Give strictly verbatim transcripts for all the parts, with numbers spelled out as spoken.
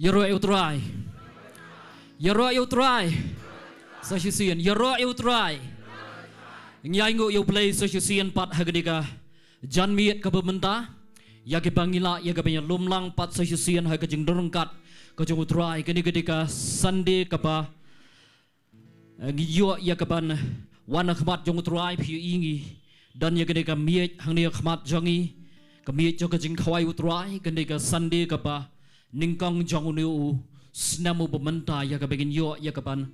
Ïaroh ïa U Trai. Ïaroh ïa U Trai. Sa shisien, ïaroh ïa U Trai. Ngi ainguh ïa U Blei sa shisien pat ha kane ka janmiet kaba mynta. Ïa kiba ngi lah ïa kaba ngi lum lang pat sa shisien ha ka jingdon ryngkat ka jong U Trai, kane ka dei ka Sunday kaba, eh, ngi ïoh ïa kaban wan ha khmat jong U Trai. Phi ïohi ngi don ïa kane ka miej hangne ha khmat jong ngi, ka miej jong ka jingkhawai U Trai, kane ka Sunday kaba nyngkong jong une u snem uba mynta, ïa kaba ngin ïoh ïa kaban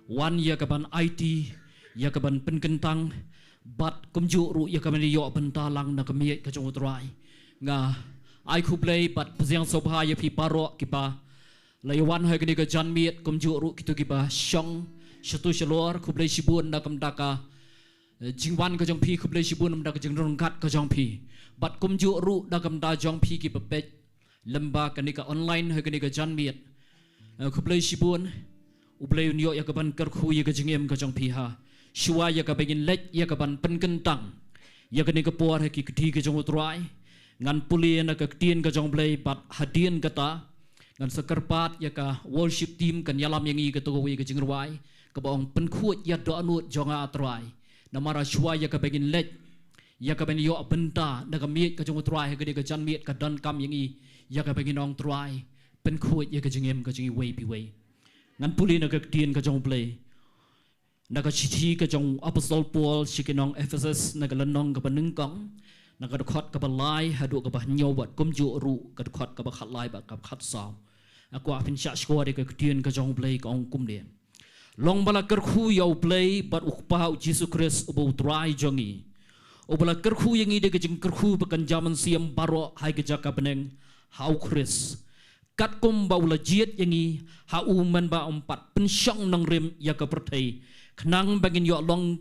wan, ïa kaban aiti, ïa kaban pynkyntang bad kumjuh ruh ïa kaban ïoh bynta lang na ka miej ka jong U Trai. Nga ai khublei bad pdiang sngewbha ïa phi baroh kiba la ïa wan ha kane ka janmiet, kumjuh ruh kito kiba shong shatu shalor. Khublei shibun da ka bynta ka, eh, jingwan ka jong phi, khublei shibun da ka jingdon ryngkat ka jong phi. Bad kumjuh ruh da ka bynta jong phi kiba peit lyngba kane ka online ha kane ka janmiet. Eh, khublei shibun. U Blei un ïoh ïa kaban kyrkhu ïa ka jingim ka jong phi ha. Shuwa ïa kaba ngin leit ïa kaban pynkyntang ïa kane ka por ha ki kti ka jong U Trai, ngan pule na ka ktien ka jong U Blei bad hadien kata ngan sa kyrpad ïa ka worship team kan ïalam ïa ngi kato kawei ka jingrwai kaba ong Pynkhuid ïa dohnud jong nga, Trai. Namar shuwa ïa kaba ngin leit ïa kaban ïoh bynta na ka miej ka jong U Trai ha kane ka janmiet, ka donkam ïa ngi ïa kaba ngin ong, Trai, pynkhuid ïa ka jingim ka jong iwei pa iwei. Ngan pule na ka ktien ka jong U Blei na ka shithi ka jong u Apostol Paul sha ki nong Ephesus, na ka lynnong kaba nyngkong, na ka dkhot kaba lai haduh kaba hynñiew bad kumjuh ruh ka dkhot kaba khatlai bad kaba khatsaw. Nga kwah phin shah shkor ïa ka ktien ka jong U Blei, ka ong kumne: Long ba la kyrkhu ïa U Blei bad U Kpa U Jisu Khrist uba U Trai jong ngi, uba la kyrkhu ïa ngi da ka jingkyrkhu ba kynja mynsiem baroh ha ka jaka bneng ha U Khrist, katkum ba u la jied ïa ngi ha u mynba um pat pynshong nongrim ïa ka pyrthei, khnang ba ngin ïoh long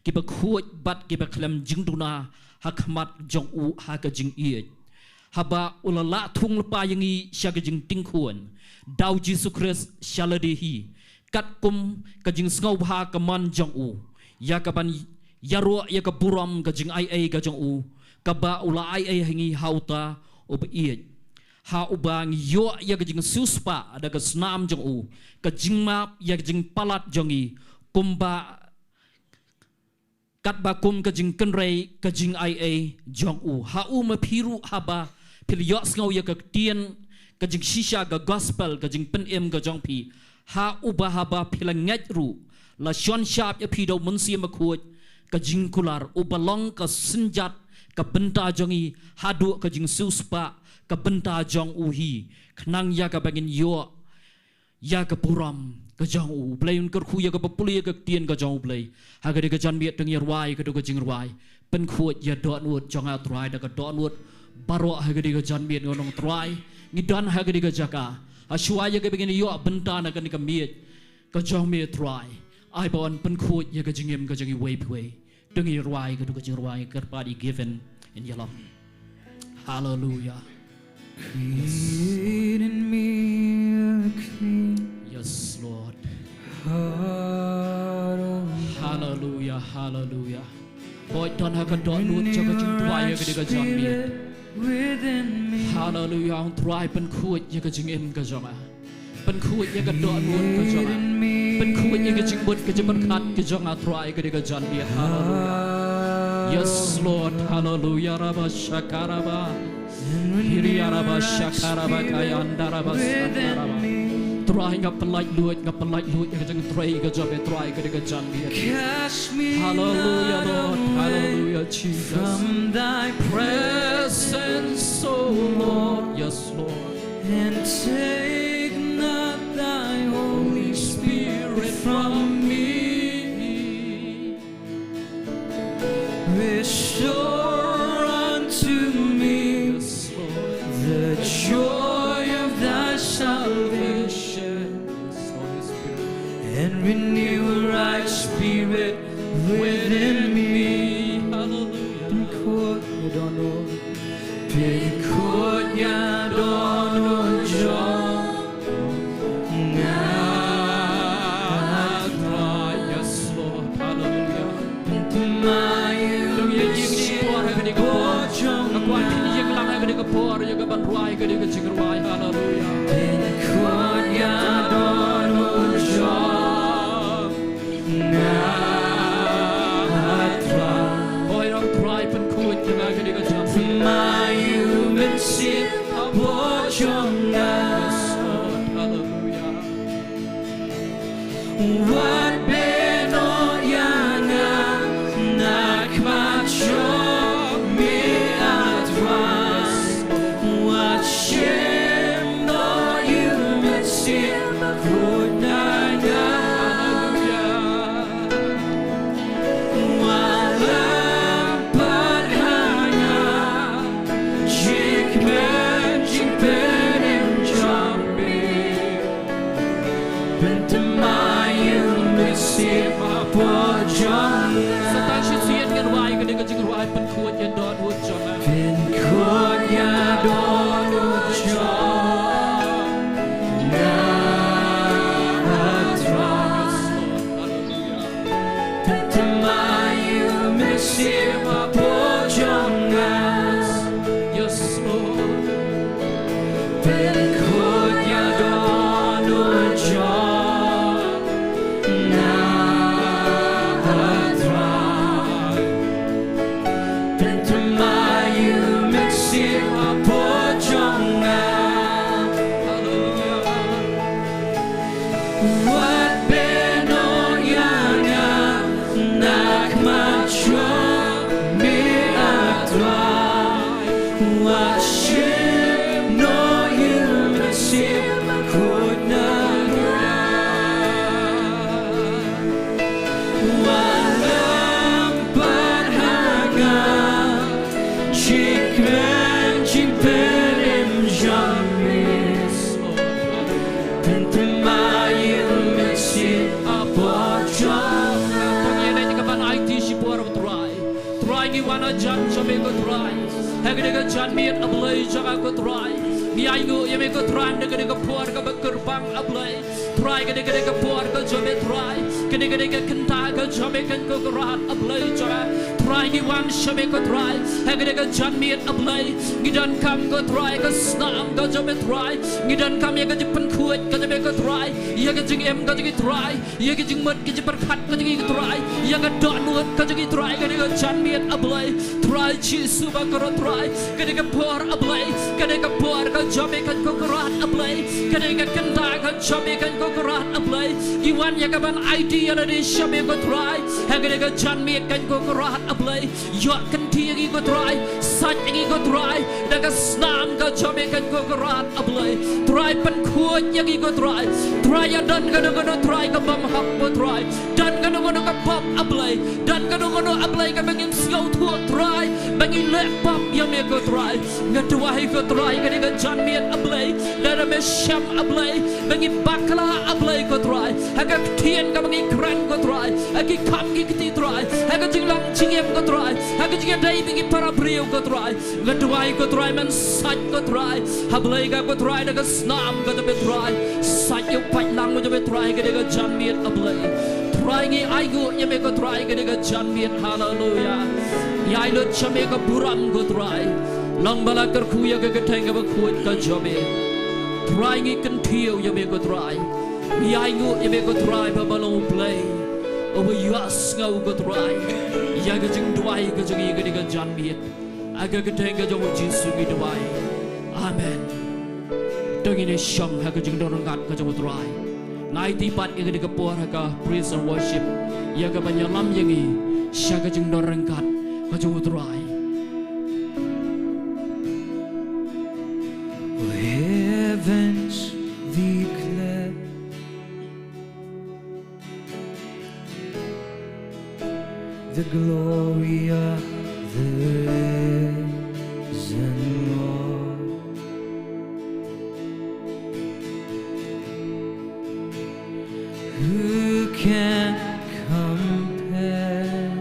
kiba khuid bad kiba khlem jingduna ha khmat jong u ha ka jingïeit, haba u la lah thung lypa ïa ngi sha ka jingtingkhuid da U Jisu Khrist sha lade hi, katkum ka jingsngewbha ka mon jong u, ïa kaban ïaroh ïa ka burom ka jingaiei ka jong u, kaba u la aiei ha ngi ha uta uba ïeit, ha uba ngi ïoh ïa ka jingsiewspah da ka snam jong u, ka jingmap ïa ka jingpalat jong ngi, kumba katba kum ka jingkynrei ka jingaiei jong u. Ha u ma phi ruh haba phi la ïohsngew ïa ka ktien ka jingshisha, ka gospel, ka jingpynim ka jong phi, ha uba haba phi la ngeit ruh, la shon shap ïa phi da U Mynsiem Bakhuid, ka jingkular, uba long ka synjat ka bynta jong ngi haduh ka jingsiewspah ka bynta jong u hi, khnang ïa kaba ngin ïoh ïa ka burom ka jong u. U Blei un kyrkhu ïa kaba pule ïa ka ktien ka jong U Blei ha kane ka janmiet. To ngin rwai kato ka jingrwai: Pynkhuid ïa dohnud jong nga, Trai. Da ka dohnud baroh ha kane ka janmiet ngan ong, Trai, ngi don ha kane ka jaka, ha shuwa ïa kaba ngin ïoh bynta na kane ka miej ka jong me, Trai, ai ba un pynkhuid ïa ka jingim ka jong iwei pa iwei. To ngin rwai kato ka jingrwai, kyrpad ïa Given, ngin ïalam. Hallelujah. Create in me a clean Yes, Lord. Heart, oh Hallelujah, hallelujah. Hooid, don ha ka dohnud jong ka jingduwai ha kane ka janmiet. Within me. Hallelujah, ong Trai, pynkhuid ïa ka jingim ka jong nga. Pynkhuid ïa ka dohnud ka jong nga. Pynkhuid ïa ka jingmut ka jingpyrkhat ka jong nga, Trai, ha kane ka janmiet. Hallelujah. Yes, Lord. Hallelujah. Rabba shakaraba. Hiri araba shakaraba kayanda raba sandaraba. Trai, nga pyllait luid, nga pyllait luid ïa ka jingtrei ka jong me, Trai, ha kane ka janmiet. Hallelujah, Lord. Hallelujah, Jesus. From thy presence, O Lord. Yes, Lord. And take not thy Holy Spirit from me. Restore unto me the joy of thy salvation, and renew a right spirit within me. Hallelujah. Pynkhuid ïa dohnud. Pynkhuid ïa dohnud jong nga, Trai. Yes, Lord. Hallelujah. Ngi ïeng shipor ha kane ka por. Nga kwah phin ïeng lang ha kane ka por ïa kaban rwai kane ka jingrwai. Hallelujah. Wat beh noh ïa nga na khmat jong me, A Trai. Wat shim noh ïa u Mynsiem Bakhuid na nga. Wat lam pat ha nga jingkmen jingpynim jong me. Pynthymmai ïa u Mynsiem hapoh jong nga. Sa tang shi syiem ngin rwai kane ka jingrwai, Pynkhuid ïa dohnud jong nga. Pynkhuid ïa dohnud jong nga, A Trai. Pynthymmai ïa u Mynsiem hapoh jong nga. Yes, Lord. Pynkhuid ïa dohnud jong nga, A Trai. Pynthymmai ïa u Mynsiem hapoh jong nga. Hallelujah. Wat beh noh ïa nga na khmat jong me, A Trai. Wat shim noh ïa u Mynsiem Bakhuid na nga. Wat lam pat ha nga jingkmen jingpynim jong me. Pynthymmai ïa u Mynsiem hapoh jong nga. Tang ïa kane ka ban aiti shipor, Trai. Trai, ngi wan hajan jong me ko Trai. Ha kane ka janmiet, A Blei jong nga ko Trai, ngi ainguh ïa me ko Trai, na kane ka por kaba kyrpang, A Blei. Trai, kane, kane ka por ka jong me Trai. Kane, kane ka kynta ka jong me, Kynrad ko Kynrad, A Blei jong nga. Trai, ngi wan sha me ko Trai ha kane ka janmiet, A Blei. Ngi donkam ko Trai ka snam ka jong me Trai. Ngi donkam ïa ka jingpynkhuid ka jong me ko Trai, ïa ka jingim ka jong ngi Trai, ïa ka jingmut ka jingpyrkhat ka jong ngi ko Trai, ïa ka dohnud ka jong ngi Trai, kane ka janmiet, A Blei. Trai Jisu ba kyrkhu Trai, kane ka por, A Blei, kane ka por ka jong me, Kynrad ko Kynrad, A Blei, kane ka kynta ka jong me, Kynrad ko Kynrad, A Blei. Ngi wan ïa ka ban aiti ïa lade sha me ko Trai ha kane ka janmiet, Kynrad ko Kynrad, A Blei. Ïoh kynti ïa ngi ko Trai, sait ïa ngi ko Trai da ka snam ka jong me, Kynrad ko Kynrad, A Blei. Trai pynkhuid ïa ngi ko Trai. Trai, ïa don kano kano Trai ka bym hok ko Trai, don kano kano ka pop, A Blei, don kano kano, A Blei, kaba ngim sngewthuh Trai ba ngi leh pop ïa me ko Trai. Nga duwai ko Trai kane ka janmiet, A Blei, lada me shem, A Blei, ba ngi bakla, A Blei ko Trai, ha ka ktien kaba ngi kren ko Trai, ha ki kam ki kti Trai, ha ka jinglong jingim ko Trai, ha ka jingïadei bad ki para briew ko Trai. Nga duwai ko Trai men sait ko Trai. Ha Blei ka ko Trai da ka snam ka jong me Trai. Sait ïa u paidlang ka jong me Trai kane ka janmiet, A Blei. Trai ngi ainguh ïa me ko Trai kane ka janmiet. Haleluya. Ngi ai lut sha me ka burom ko Trai. Long ba la kyrkhu ïa ka kyrteng kaba khuid ka jong me. Trai ngi kyntiew ïa me ko Trai. Ngi ainguh ïa me ko Trai ba me long U Blei uba ïohsngew ko Trai ïa ka jingduwai ka jong ngi kane ka janmiet. Ha ka kyrteng ka jong U Jisu ngi duwai. Amen. To ngin ïa shong ha ka jingdon ryngkat ka jong U Trai. Nga aiti pat ïa kane ka por ha ka praise and worship, ïa ka ban ïalam ïa ngi sha ka jingdon ryngkat ka jong U Trai. Oh, heavens declare the glory of the risen Lord. Who can compare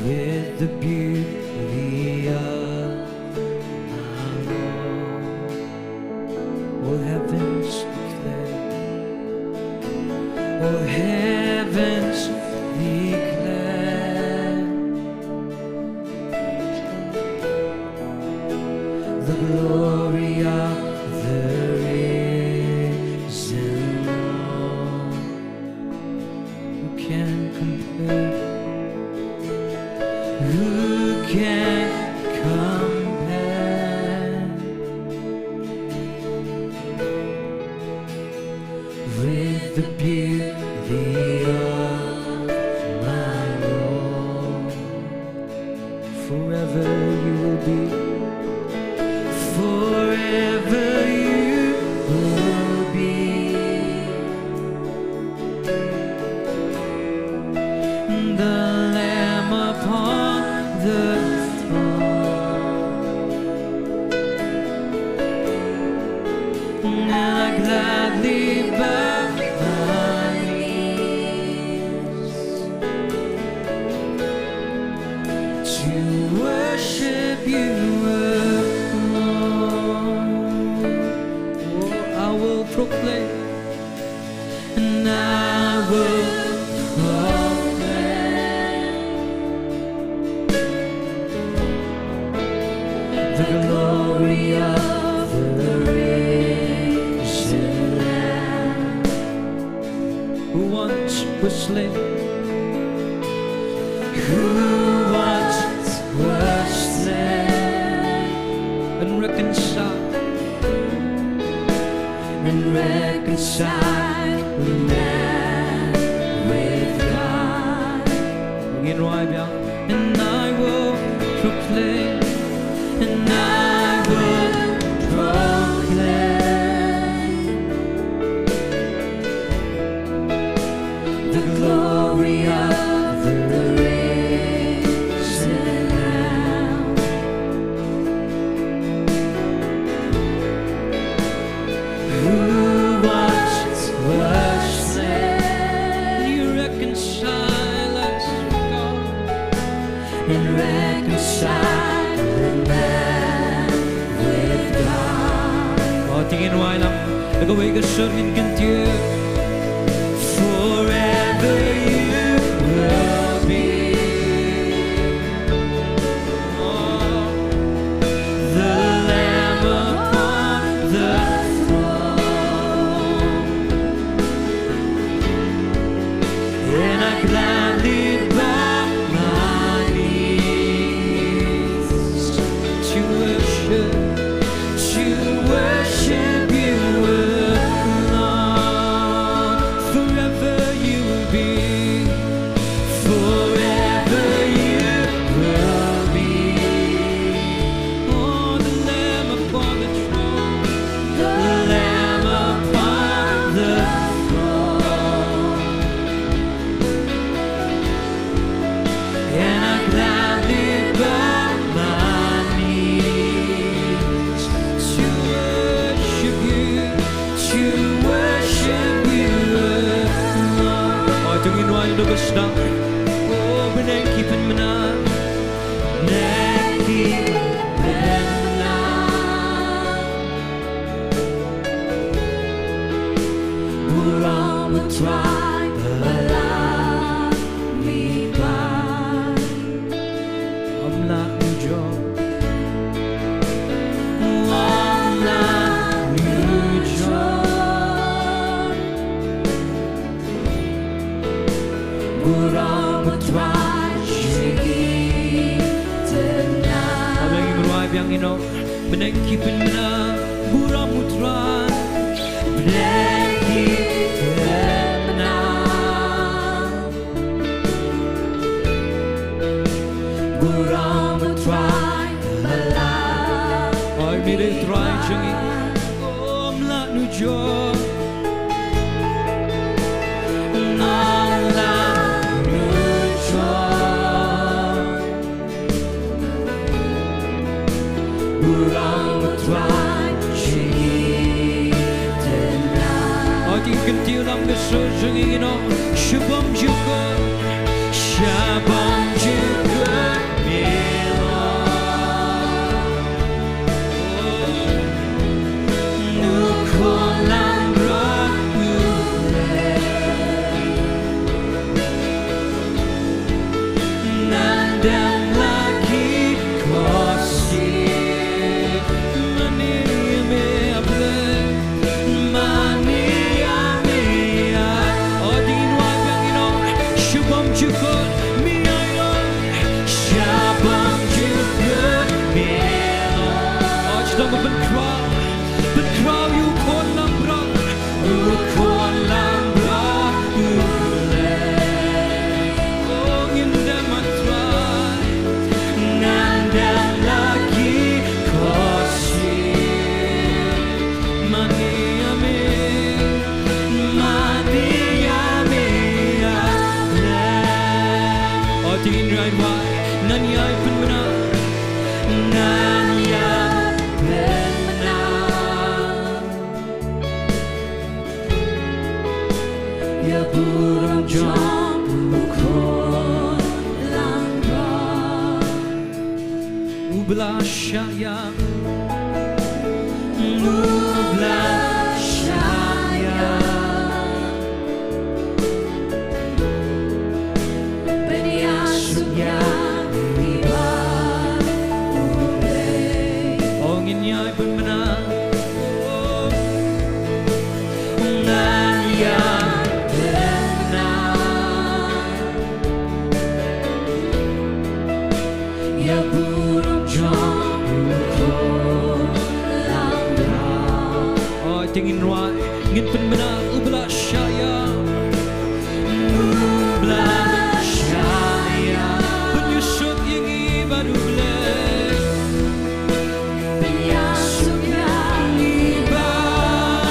with the beauty of our Lord? All heavens declare, all heavens declare the glory of the risen Lord. Who can compare? Who can compare? Beauty of my Lord. Forever you will be. Forever you will be. The Lamb upon the throne. And I gladly bow my knees to worship you alone. Oh, I will proclaim, and I will proclaim the glory of the risen Lamb, who once was slain, who once was slain, and reconciled, and reconciled man with God. Ngin rwai biang. And I will proclaim, and I will proclaim the glory of the risen Lamb, who once was slain. You reconcile us, God, and reconcile man with God. Oh, to ngin wai lang da kawei ka sur, ngin kyntiew. Forever you will be. Oh, the Lamb upon the throne. And I gladly bow my knees to worship, to worship you alone. Forever you will be, forever you will be. Oh, the Lamb upon the throne, the Lamb upon the throne. And I gladly bow my knees to worship you, to worship you alone. Oh, to ngin wai da ka sdang. Oh, bneng ki pynmynna. Bneng ki pynmynna. Burom U Trai ba la mihpat. Ym lah nujor. Ym lah nujor. Burom U Trai sha ki tnat. Haba ngi rwai biang ïa no. Bneng ki pynmynna, burom U Trai. Bneng ki pynmynna, burom U Trai ba la. Ai mih re Trai jong ngi. Ym lah nujor. Ym lah nujor. Burom U Trai sha ki tnat. Ai, to ngin kyntiew lang ka sur jong ngi, ngi ong. Sha bymjukut, sha bymjukut, me long. Shaya. Pynïasuk ïa ngi bad U Blei. O ngin ïai pynbna. O ngan ïa pynbna. Ïa burom jong u khun langbrot. O, te ngin rwai, ngin pynbna, U Blei shaya. U Blei shaya. Pynïasuk ïa ngi bad U Blei. Pynïasuk ïa ngi bad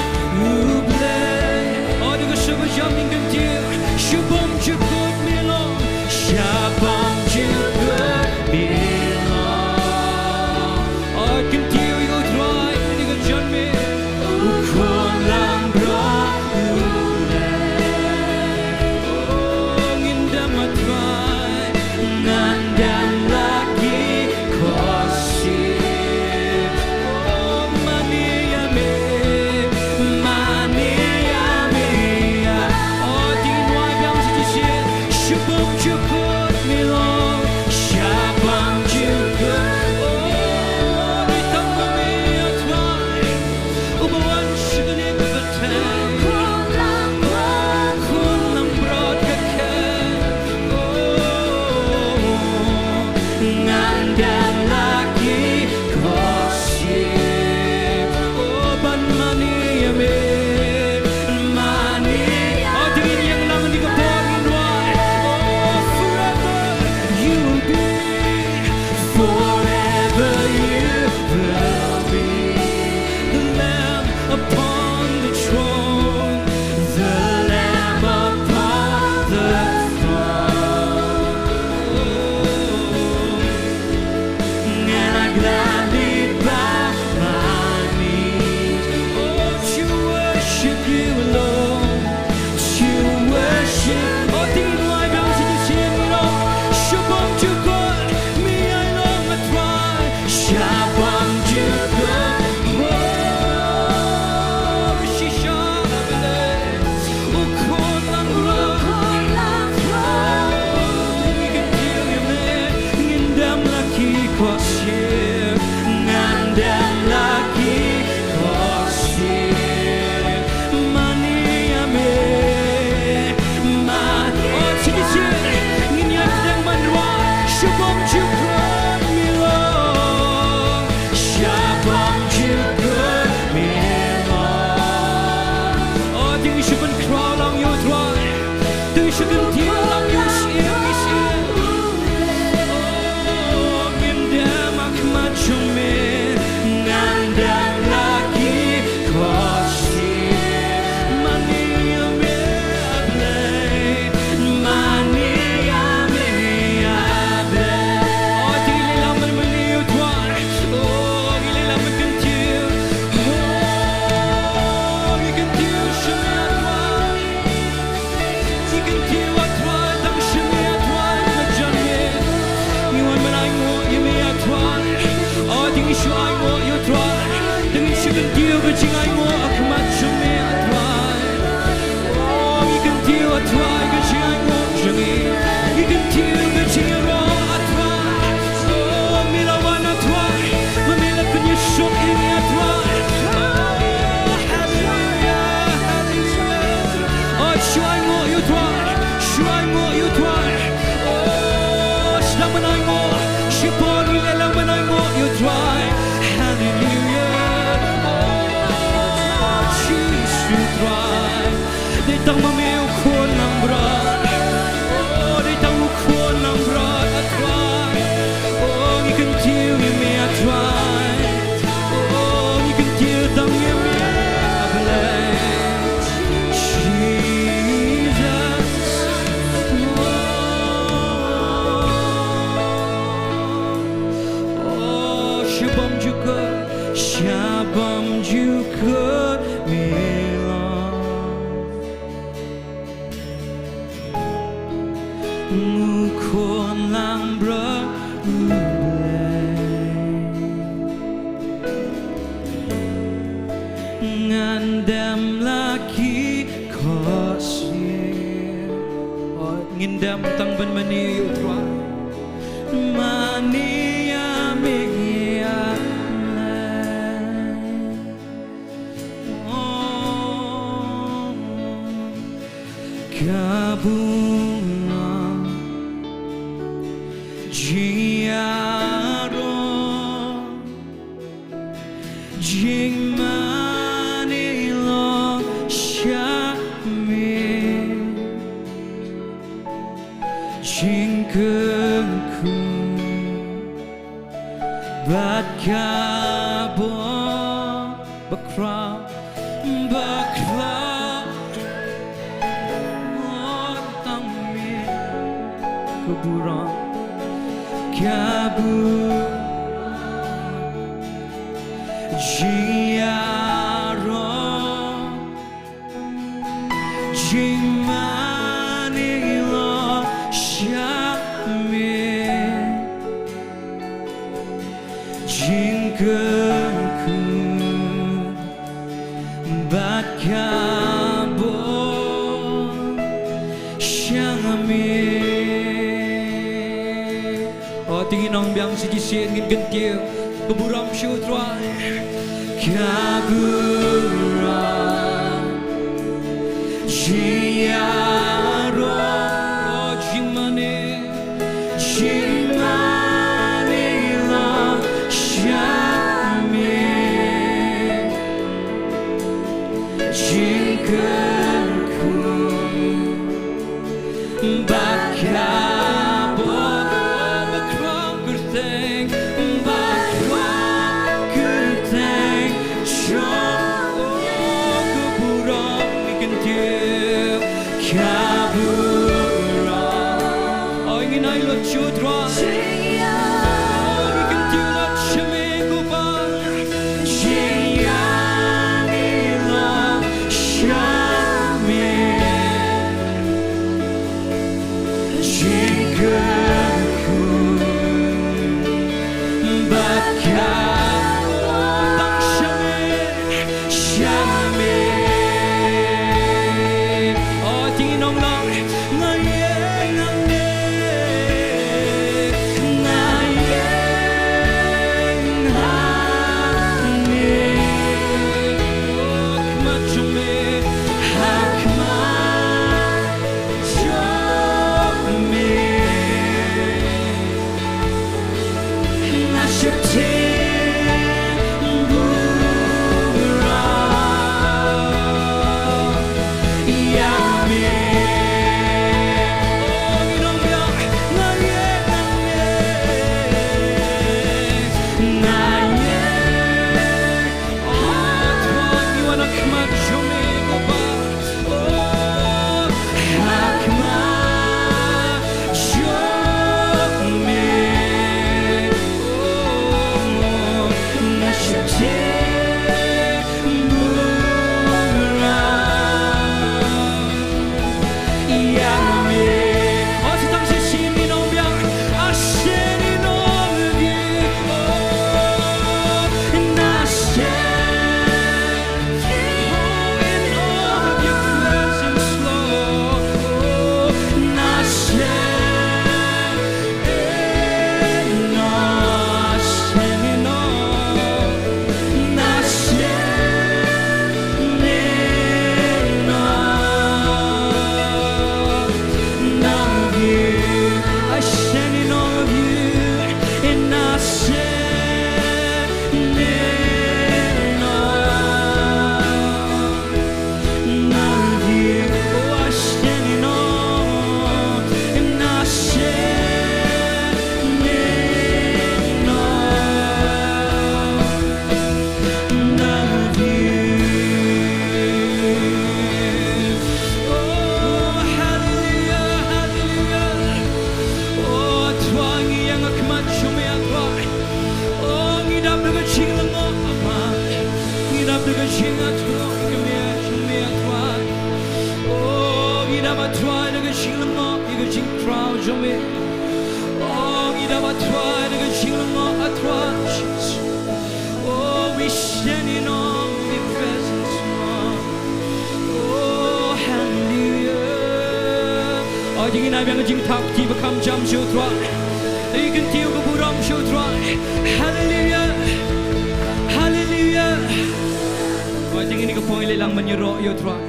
U Blei. O, da ka suk ba jam ngin kyntiew. Sha bymjukut me long. Sha bymjukut me long. O, kyntiew ïa U Trai, da ka jam me. U khun langbrot U Blei. O, ngin dem, A Trai. Ngan dem la ki khohsiew. O, mane ïa me, mane ïa me ïa. O, te ngin rwai biang shisien. Sha bymjukut me long, sha bymjukut. O, dei tang ma me, A Trai. Uba wan sha kane ka pyrthei. Khun langbrot ka khet. Oh, ngan dem la ki khohsiew. Oh, ban mane ïa me. Mane. Oh, te ngin ïeng lang ha kane ka por, ngin rwai. Oh, forever you will be. Forever you will be the Lamb upon the throne, the Lamb upon the throne. And I gladly bow my knees, oh, to worship you alone. To worship. Oh, te ngin rwai biang shisien, ngin ong. Sha bymjukut me ïa long, A Trai. Sha bymjukut. Oh, shisha la bele. U khun langbrot. U khun langbrot. Oh, ngi kyntiew ïa me. Ngin dem la ki khohsiew. Ngan dem la ki khohsiew. Mane ïa me, ma. Oh, shisien, ngin ïa pdiang ban rwai, sha bymjukut me long, sha bymjukut me long. Oh, te ngin shu pynkhraw lang ïa U Trai. Te ngin shu kyntiew lang ïa U Trai. Oh, ngin dem ha khmat jong me, ngan dem la ki khohsiew. Mane ïa me, A Blei, mane ïa me, A Blei. Oh, te ngi leit lang ban mane ïa U Trai. Oh, ngi leit lang ban kyntiew. Oh, ngi kyntiew sha me, A Trai. Ngi kyntiew, A Trai, tang sha me, A Trai, ka jong me. Ngi wan ban ainguh ïa me, A Trai. Oh, te ngi shu ainguh ïa U Trai. Te ngi shu kyntiew ka jingainguh ha khmat jong me, A Trai. Oh, ngi kyntiew, A Trai, ka jingainguh jong ngi. Ngi kyntiew ka jingïaroh, A Trai. Oh, me la wan, A Trai. Me la pynïasuk ïa ngi, A Trai. Oh, haleluya, haleluya. Oh, shu ainguh ïa U Trai, shu ainguh ïa U Trai. Oh, sdang ban ainguh, shipor ngi leit lang ban ainguh ïa U Trai. Haleluya. Oh, Jisu Trai. Dei tang ma me u khun langbrot. Oh, dei tang u khun langbrot, A Trai. Oh, ngi kyntiew ïa me, A Trai. Oh, ngi kyntiew tang ïa me, A Blei. Jesus. Oh, oh, sha bymjukut, sha bymjukut me long. U khun langbrot U Blei. Ngan dem la ki khohsiew. O, ngin dem tang ban mane ïa u Trai. Mane ïa me ïa me. O, ka burom jingïaroh, jingmane lok sha me, jingkyrkhu bad ka bor, bakhraw, bakhraw. O, tang me ka burom, ka burom, jingïaroh, jingmane lok sha me, jingkyrkhu bad ka bor sha me. O, to ngin ong biang sa shisien, ngin kyntiew. Ka burom sha u Trai. Ka burom, jingïaroh, o, jingmane, jingmane lok sha me, jingkyrkhu bad ka bor, bakhraw kyrteng, bakhraw kyrteng jong u. Ka burom, ngi kyntiew, ka burom. O, ngin ai lut sha u Trai. O, ngi kyntiew lut sha me ko Pa. Jingïaroh sha me, jingkyrkhu bad ka bor tang sha me, sha me. O, to ngin ong lang. Nga ïeng hangne, nga ïeng hangne. O, ha khmat jong me, ha khmat jong me. Nga sheptieng burom ïa me. O, ngi ong biang, nga ïeng, nga ïeng, nga ïeng. O, Trai, ngi wan ha khmat jong me ko Pa. O, ha khmat jong me. O, nga sheptieng burom ïa me. O, sa tang shisien ngin ong biang. Ascend in awe of you. O, and ascend. Oh, in awe of your presence, Lord. Oh, and ascend. And ascend in awe. And ascend. Love you. Oh, hallelujah, hallelujah. Oh, Trai, ngi ïeng ha khmat jong me, Trai. Oh, ngi dap da ka jinglyngngoh, Trai. Ngi dap da ka jingïatylli, ka me, jong me, Trai. Oh, ngi dap, Trai, da ka jinglyngngoh ïa ka jingkhraw jong me. Oh, ngi dap, Trai, da ka jinglyngngoh, Trai. Oh, we stand in awe of your presence. Te ngin ai biang ka jingthap kti ba kham jam sha u Trai. Te ngin kyntiew ka burom sha u Trai. Haleluia. Haleluia. Te ngin ïa ka poi leh lang ban ïaroh ïa u Trai.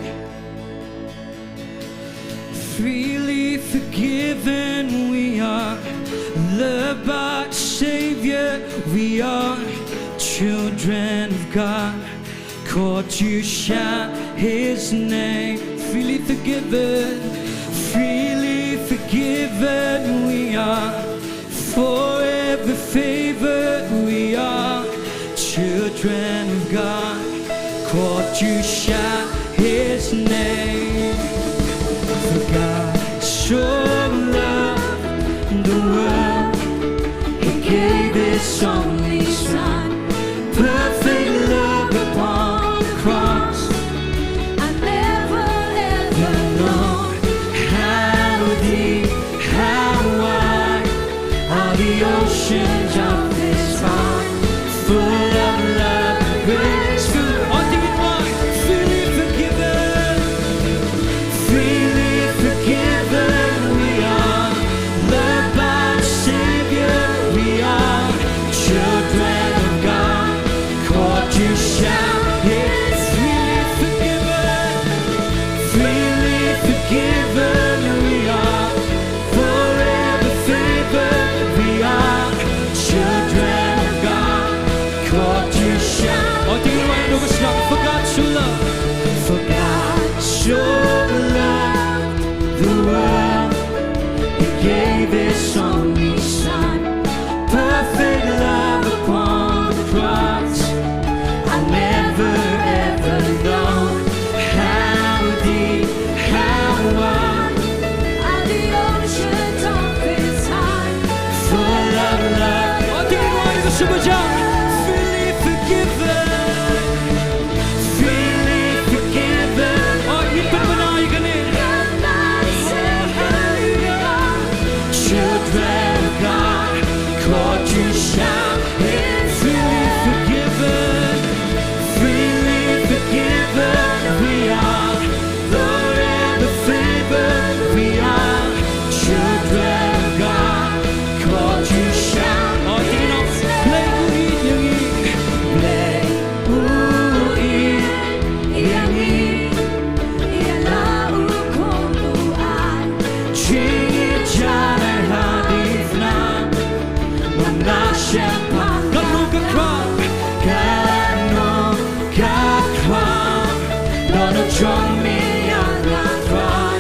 Freely forgiven we are, loved by the Savior we are, children of God, called to shout His name. Freely forgiven, freely forgiven we are, forever favored we are, children of God, called to shout His name. For God so loved the world, He gave His only Son. Perfect love upon the cross. I never ever know how deep, how wide are the oceans of His heart, full of love and grace. Full of wide, freely forgiven, freely forgiven we are, loved by the Savior we are, children of God, called to shout, yes, freely forgiven, freely forgiven we are, forever favored we are, children of God, called to shout. Oh, do you want to know the song? For God so loved, for God so loved the world, He gave His only Son. Perfect love upon the cross. I never ever know how deep, how wide are the oceans of His heart, full of love. Oh, ding wai ka subaja. Freely forgiven, freely forgiven. Oh, ipin bana ikane. Children of God, called to shout, freely forgiven, freely forgiven we are, forever favored we are, children of God, called to shout. Oh, you know, blei u ïeit ïa ngi, blei u ïeit ïa ngi. Ïa la u khun u ai jingïeit jan ai hadien na, man la shem pat ka nu ka kra, ka nu ka kra. Don u jong me ïa nga Trai,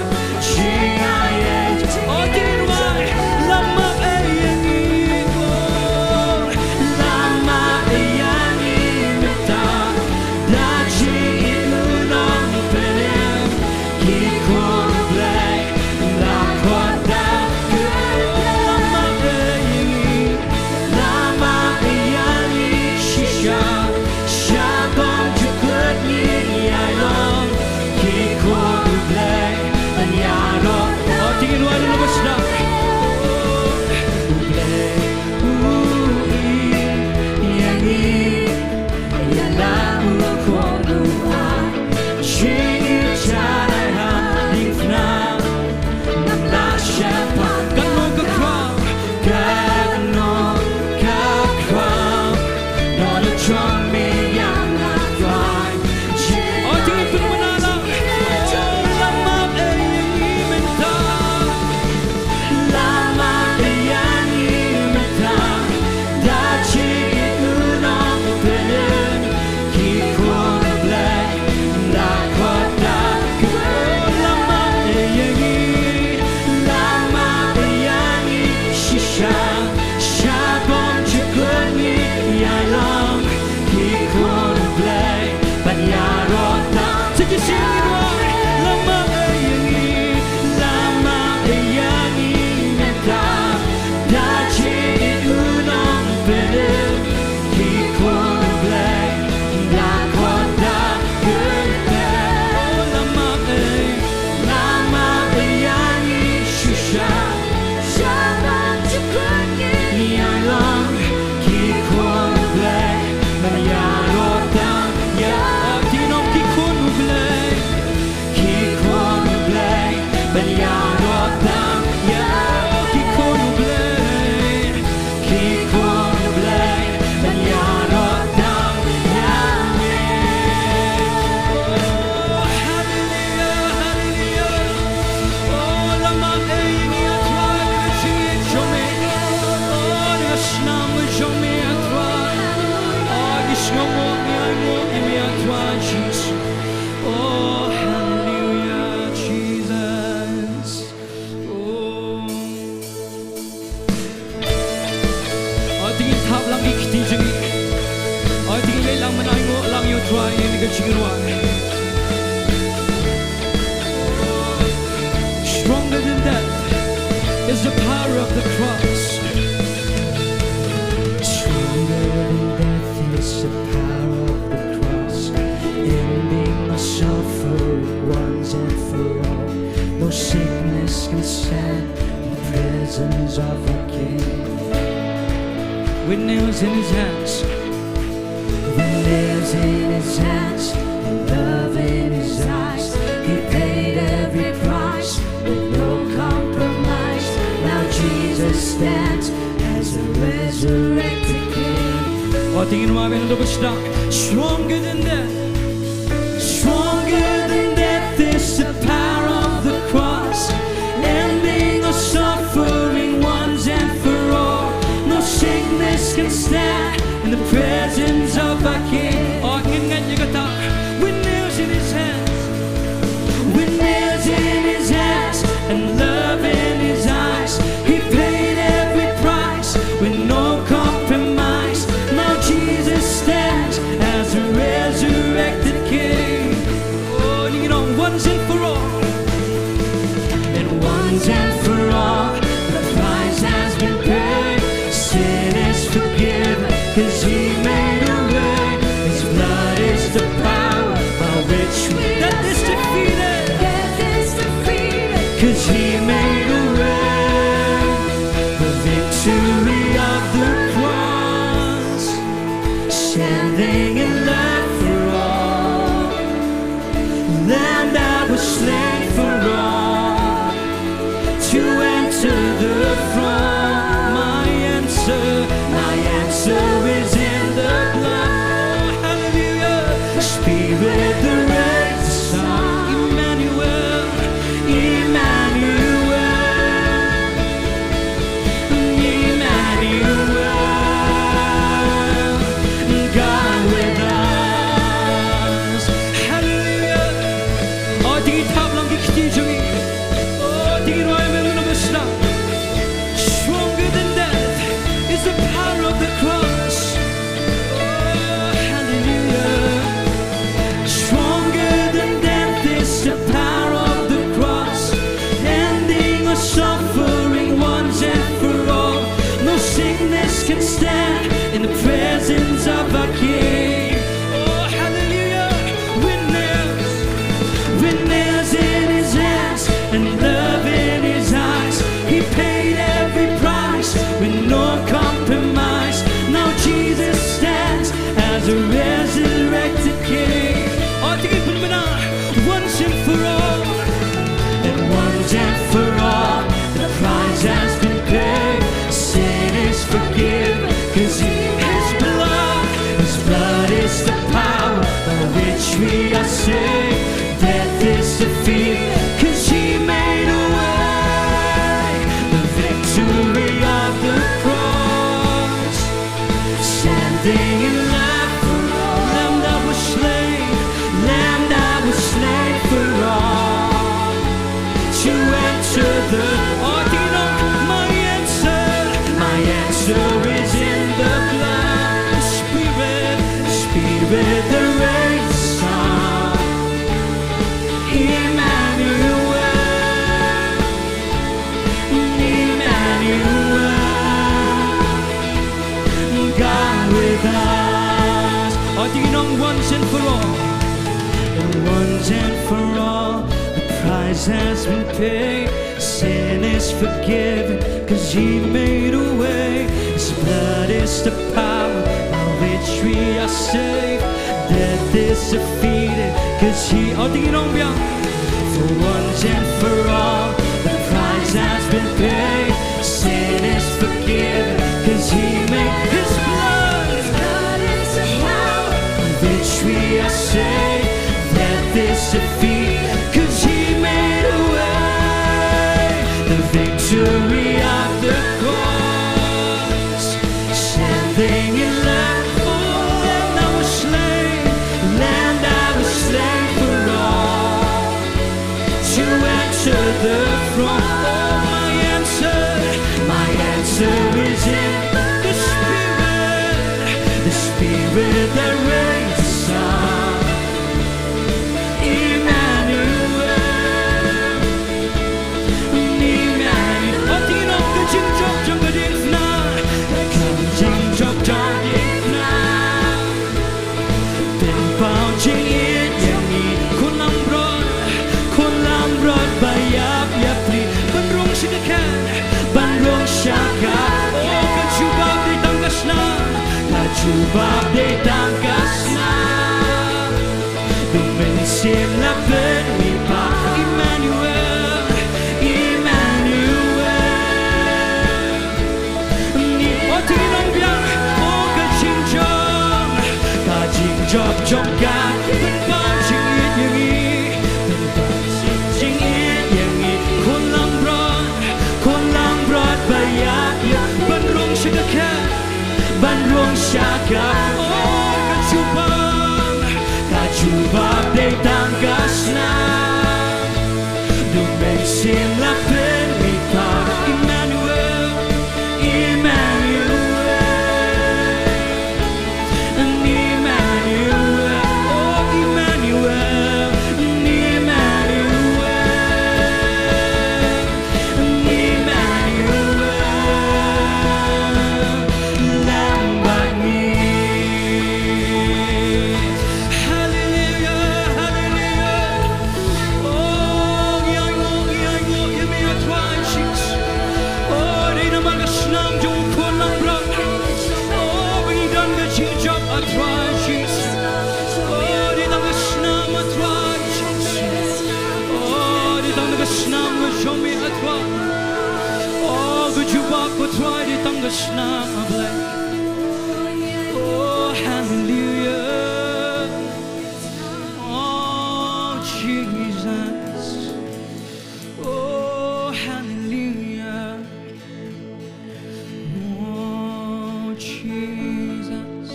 jingaiei. O dei wai, lama ïa ngi ko, lama ïa ngi mynta, da jingim u Nongpynim. Ki khun u Blei la khot da, lama ïa ngi, lama ïa ngi shisha, sha bynta jingkut ngi ïa long. Ki Stronger than death is the power of the cross. Stronger than death is the power of the cross. Ending our suffering once and for all. No sickness can stand in the presence of our King. With nails in his hands. With nails in his hands and love in his eyes, he paid every price with no compromise. Now Jesus stands as a resurrected king. Oh, tingin mo, amen, to basta. Stronger than death. Stronger than death is the power of the cross. Ending our suffering once and for all. No sickness can stand in the presence of our King. Oh, kin ngeit ïa kata. With nails in his hands. With nails in his hands and love in his eyes. He paid every price with no compromise. Now Jesus stands as a resurrected king. Oh, ning ong, once and for all. And once and for all, the price has been paid. Sin is forgiven, 'cause he made a way. His blood is the power by which we death is defeated. Death is defeated. 'Cause he made a way. The victory of the cross. Standing in love for all. Lamb that was slain for all. To enter the throne. My answer, my answer is in the blood. Oh, hallelujah. Spirit, the rays of sun. Emmanuel, Emmanuel, Emmanuel, God with us. Hallelujah. Oh, dei ki thap lang ki kti jong ngi. Oh, dei ki roi mem na basta. Stronger than death is the power of the cross. Oh, hallelujah. Stronger than death is the power of the cross. Ending our suffering once and for all. No sickness can stand in the presence of our King. Oh, hallelujah. With nails, with nails in his hands and love in his eyes. He paid every price with no compromise. Now Jesus stands as a resurrected king. Oh, dei ki pynbna, once and for all. And once and for all, the price has been paid. Sin is forgiven, 'cause he, his blood, his blood is the power by which we are saved. Death is defeated, 'cause he made a way. The victory of the cross. Standing in love for all. Lamb that was slain, Lamb that was slain for all. To enter the, oh, dei ki ong, my answer, my answer is in the blood. Spirit, Spirit, the rays of sun. Emmanuel, Emmanuel, God with us. Oh, dei ki ong, once and for all. And once and for all, the price has been paid. Sin is forgiven, 'cause he made a way. His blood is the power by which we are saved. Death is defeated, 'cause he, oh, dei ki ong biang. For once and for all, the price has been paid. Sin is forgiven, 'cause he made his blood. His blood is the power by which we are saved. Death is defeated, 'cause he made a way. The victory of the cross. Standing in line, oh, Lamb that was slain, Lamb that was slain for all. To enter the throne, oh, my answer, my answer is in the Spirit, the Spirit that raised the sun. Shim la pynmih pat, Emmanuel, Emmanuel. Ni o ti nong biang, o ka jingjop, ka jingjop jong ka, pynpaw jingïeit ïa ngi, pynpaw jingïeit ïa ngi, khun langbrot, khun langbrot ba ïaid, ban rung sha ka khet, ban rung sha ka, o ka jubab, ka jubab dei tang ka snam. Dum beiñ shim la pynmih pat, Emmanuel, Emmanuel, Emmanuel, o Emmanuel, Emmanuel. Emmanuel, Lamb ba ngi. Hallelujah, hallelujah. O, ngi ainguh, ngi ainguh ïa me, A Trai Jisu. O, dei namar ka snam jong u khun langbrot, o, ba ngi don ka jingjop, A Trai Jisu. O, dei tang ka snam, A Trai Jisu. O, dei tang ka snam ka jong me, A Trai. O, ka jubab, A Trai, dei tang ka snam, A Blei. O, hallelujah. O, Jesus. O, hallelujah. O, Jesus.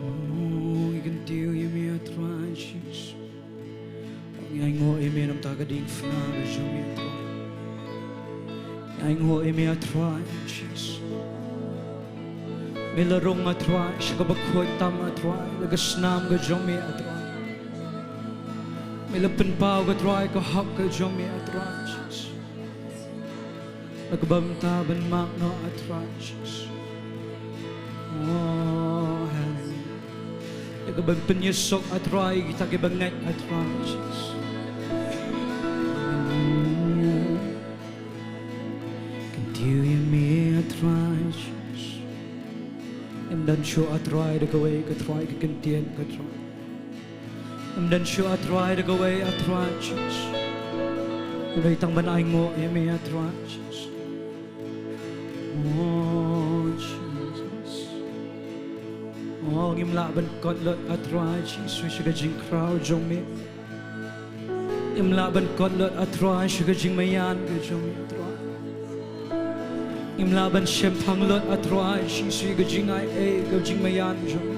O, ngi kyntiew ïa me, A Trai Jisu. Ngi ainguh ïa me namar ka diengphna ka jong me, A Trai. Ngi ainguh ïa me, A Trai Jisu. Me la rung, A Trai, sha kaba khuid tam, A Trai, da ka snam ka jong me, A Trai. Me la pynpaw, A Trai, ka hok ka jong me, A Trai Jisu. La ka bynta ban map noh, A Trai Jisu. O, hallelujah. La ka ban pynïasuk, A Trai, kita kiba ngeit, A Trai Jisu. Kyntiew ïa me, A Trai Jisu. Ngim don shuh, A Trai, da kawei ka trai ka kyntien, A Trai. Ngim don shuh, A Trai, da kawei, A Trai Jisu. Ngi dei tang ban ainguh ïa me, A Trai Jisu. O Jesus. O, ngim lah ban kot lut, A Trai Jisu, sha ka jingkhraw jong me. Ngim lah ban kot lut, A Trai, sha ka jingmaïan ka jong me, A Trai. Ngim lah ban shemphang lut, A Trai Jisu, ka jingai ei, ka jingmaïan jong me.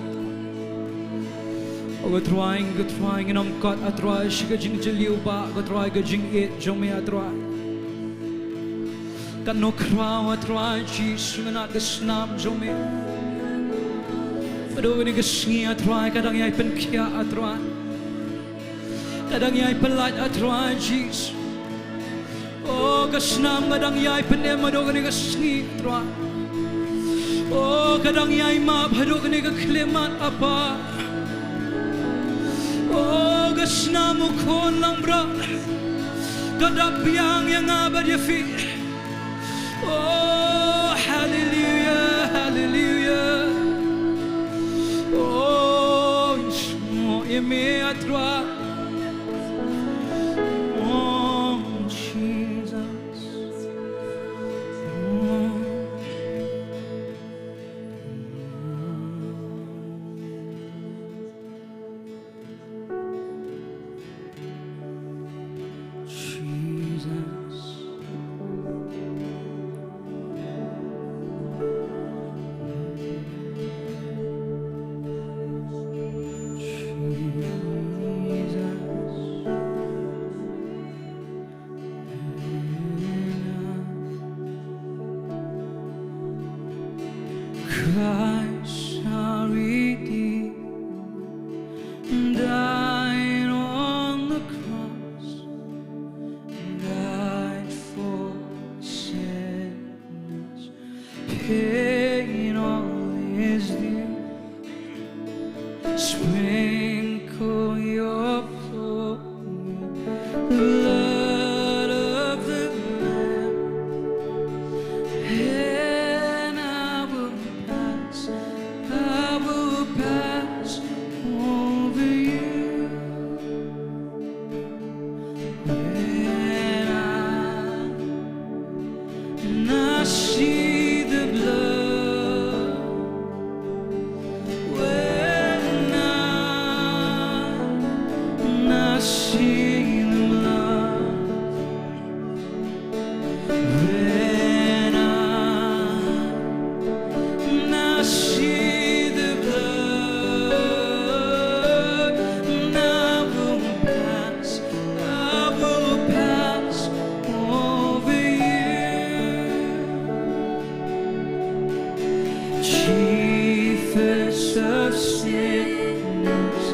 O, A Trai, A Trai, ngin ym kot, A Trai, sha ka jingjylliew ba, A Trai, ka jingïeit jong me, A Trai. Katno khraw, A Trai Jisu, ngan ai ka snam jong me. Haduh kane ka sngi, A Trai, ka dang ïai pynkhiah, A Trai. Ka dang ïai pyllait, A Trai Jisu. O, ka snam ka dang ïai pynim haduh kane ka sngi, A Trai. O, ka dang ïai map haduh kane ka khyllipmat, Apa. O, ka snam u khun langbrot ka dap biang ïa nga bad ïa phi. O, haleluya, haleluya. O, ïa me, A Trai. O, Jesus. O. Jesus. Jesus. Christ our Redeemer died on the cross, died for sinners, paid all his due. Sprinkle your flowing blood of the Lamb, and I will pass, I will pass over you. When I, I see the blood, I will pass, I will pass over you. Chiefest of sinners,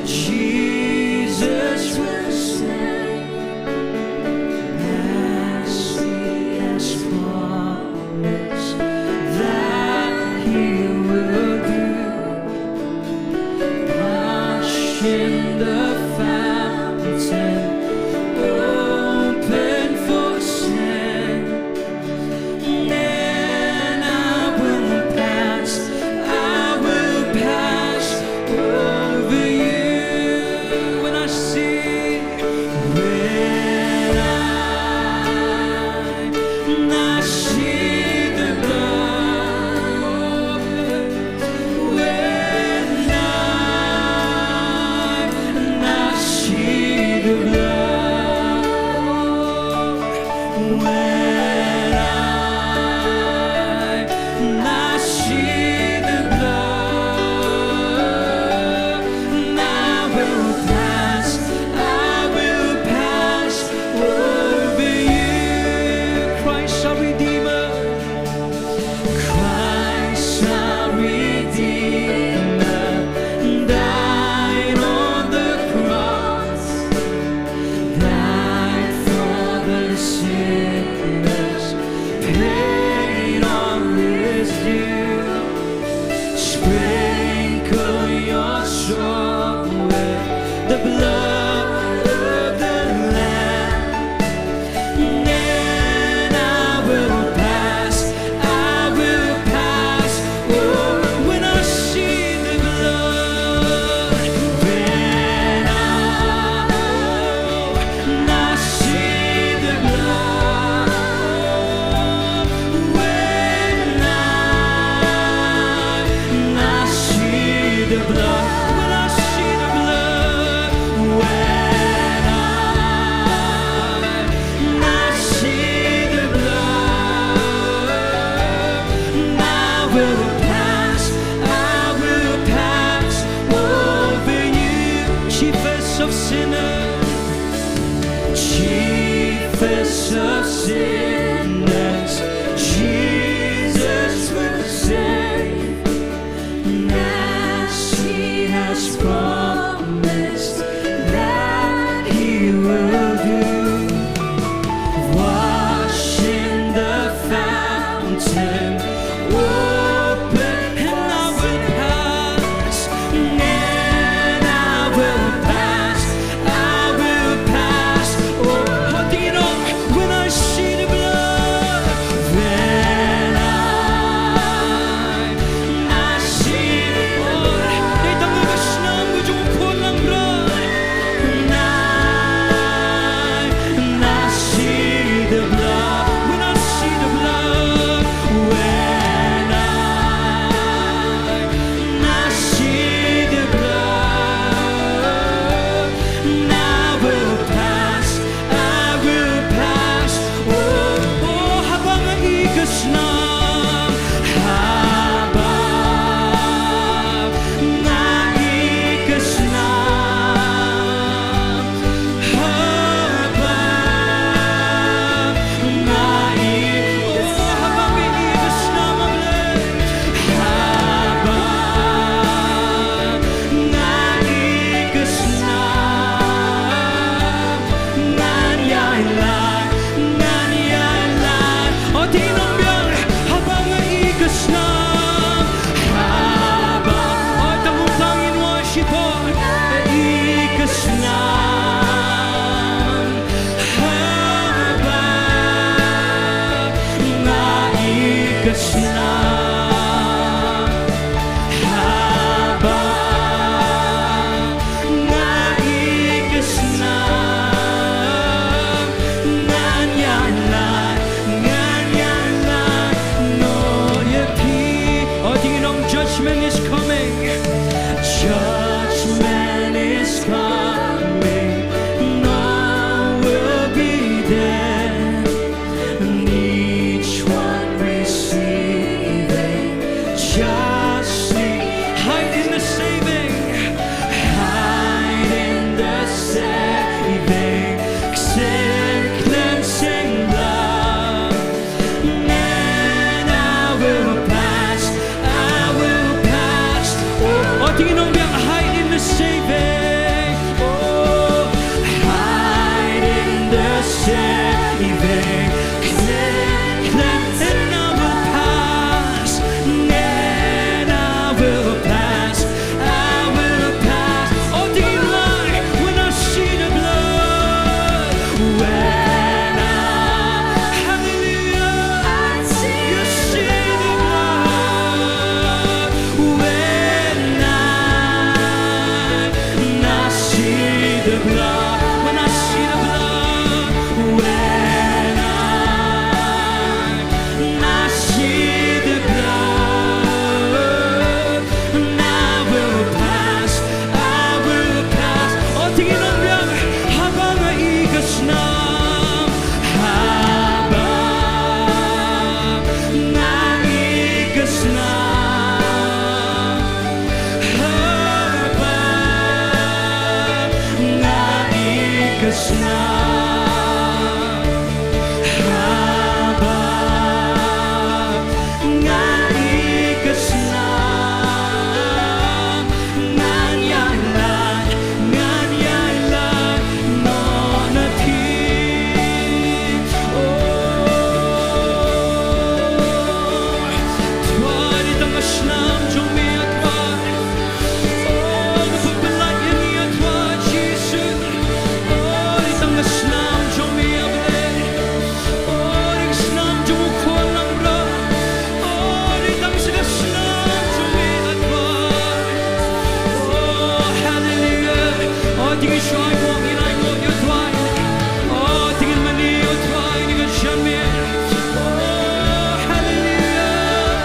Jesus will save, as he has promised that he will do. Wash in the fountain, open for sin. Then I will pass, I will pass over you. When I see, when I, I see the blood, when I, I see the blood, when I, I see the blood, I will pass, I will pass over you. Christ our Redeemer, Christ our Redeemer died on the cross, died for the sinners, paid all his due. Sprinkle your soul with the blood of the Lamb. Then I will pass, I will pass. Oh, when I see the blood, when I, I see the blood, when I, I see the blood, when I see the blood, when I, I see the blood, I will pass, I will pass over you. Chiefest of sinners, chiefest of sinners, Jesus will save, as he has promised that he will do. Wash in the fountain, open, and I will pass, and I will pass, I will pass. Oh, Hodino, when I see the blood, when I, I see the blood. Dei tang ba ka shnong ka ju Snam, haba nga ïai ka snam, ngan ïai lait, ngan ïai lait noh na phi. Oh, Trai, dei tang ka snam jong me, ah Trai. Oh, ka pynlait ïa ngi, ah Trai Jisu. Oh, dei tang ka snam jong me, ah Blei. Oh, dei ka snam jong u khun langbrot. Oh, dei tang sa ka snam jong me, ah Trai. Oh, hallelujah. Oh, te ngin shu ainguh, ngin ainguh ïa u Trai. Oh, te ngin mane ïa u Trai, ïa ka jingmane. Oh, hallelujah.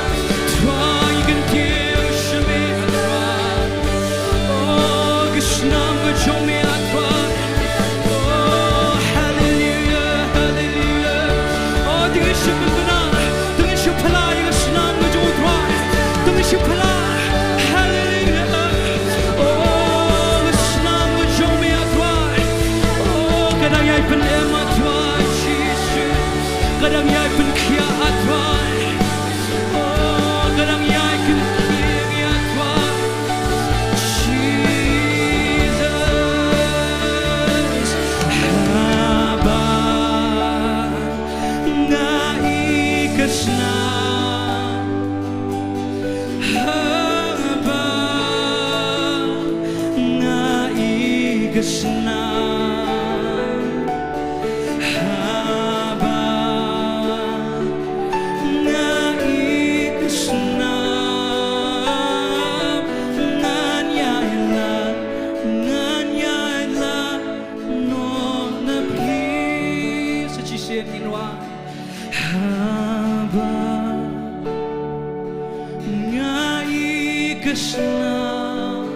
Trai, ngi kyntiew sha me, ah Trai. Oh, ka snam ka jong me, ah Trai. Oh, hallelujah, hallelujah. Oh, te ngin shu pynbna, te ngin shu pynlait ïa ka snam ka jong u Trai. Te ngin shu pynlait. Hallelujah. Oh, ka snam ka jong me, ah Trai. Oh, ka dang ïai pyndem, ah Trai Jisu. Ka dang ïai pynkhiah, ah Trai. Oh, ka dang ïai kynthih ïa ngi, ah Trai. Jesus, haba nga ïai ka snam, haba nga ïai ka snam. Haba nga ïai ka snam, ngan ïai lait, ngan ïai lait noh na phi. Sa shisien ngin wan. Haba nga ïai ka snam,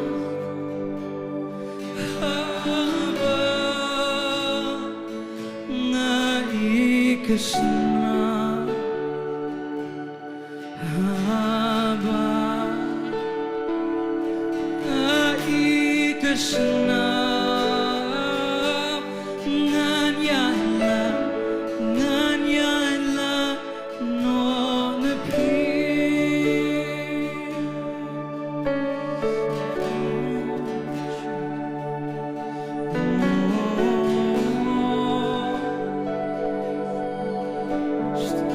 haba nga ïai ka snam, haba nga ïai ka snam, ngan ïai lait, ngan ïai lait noh na phi.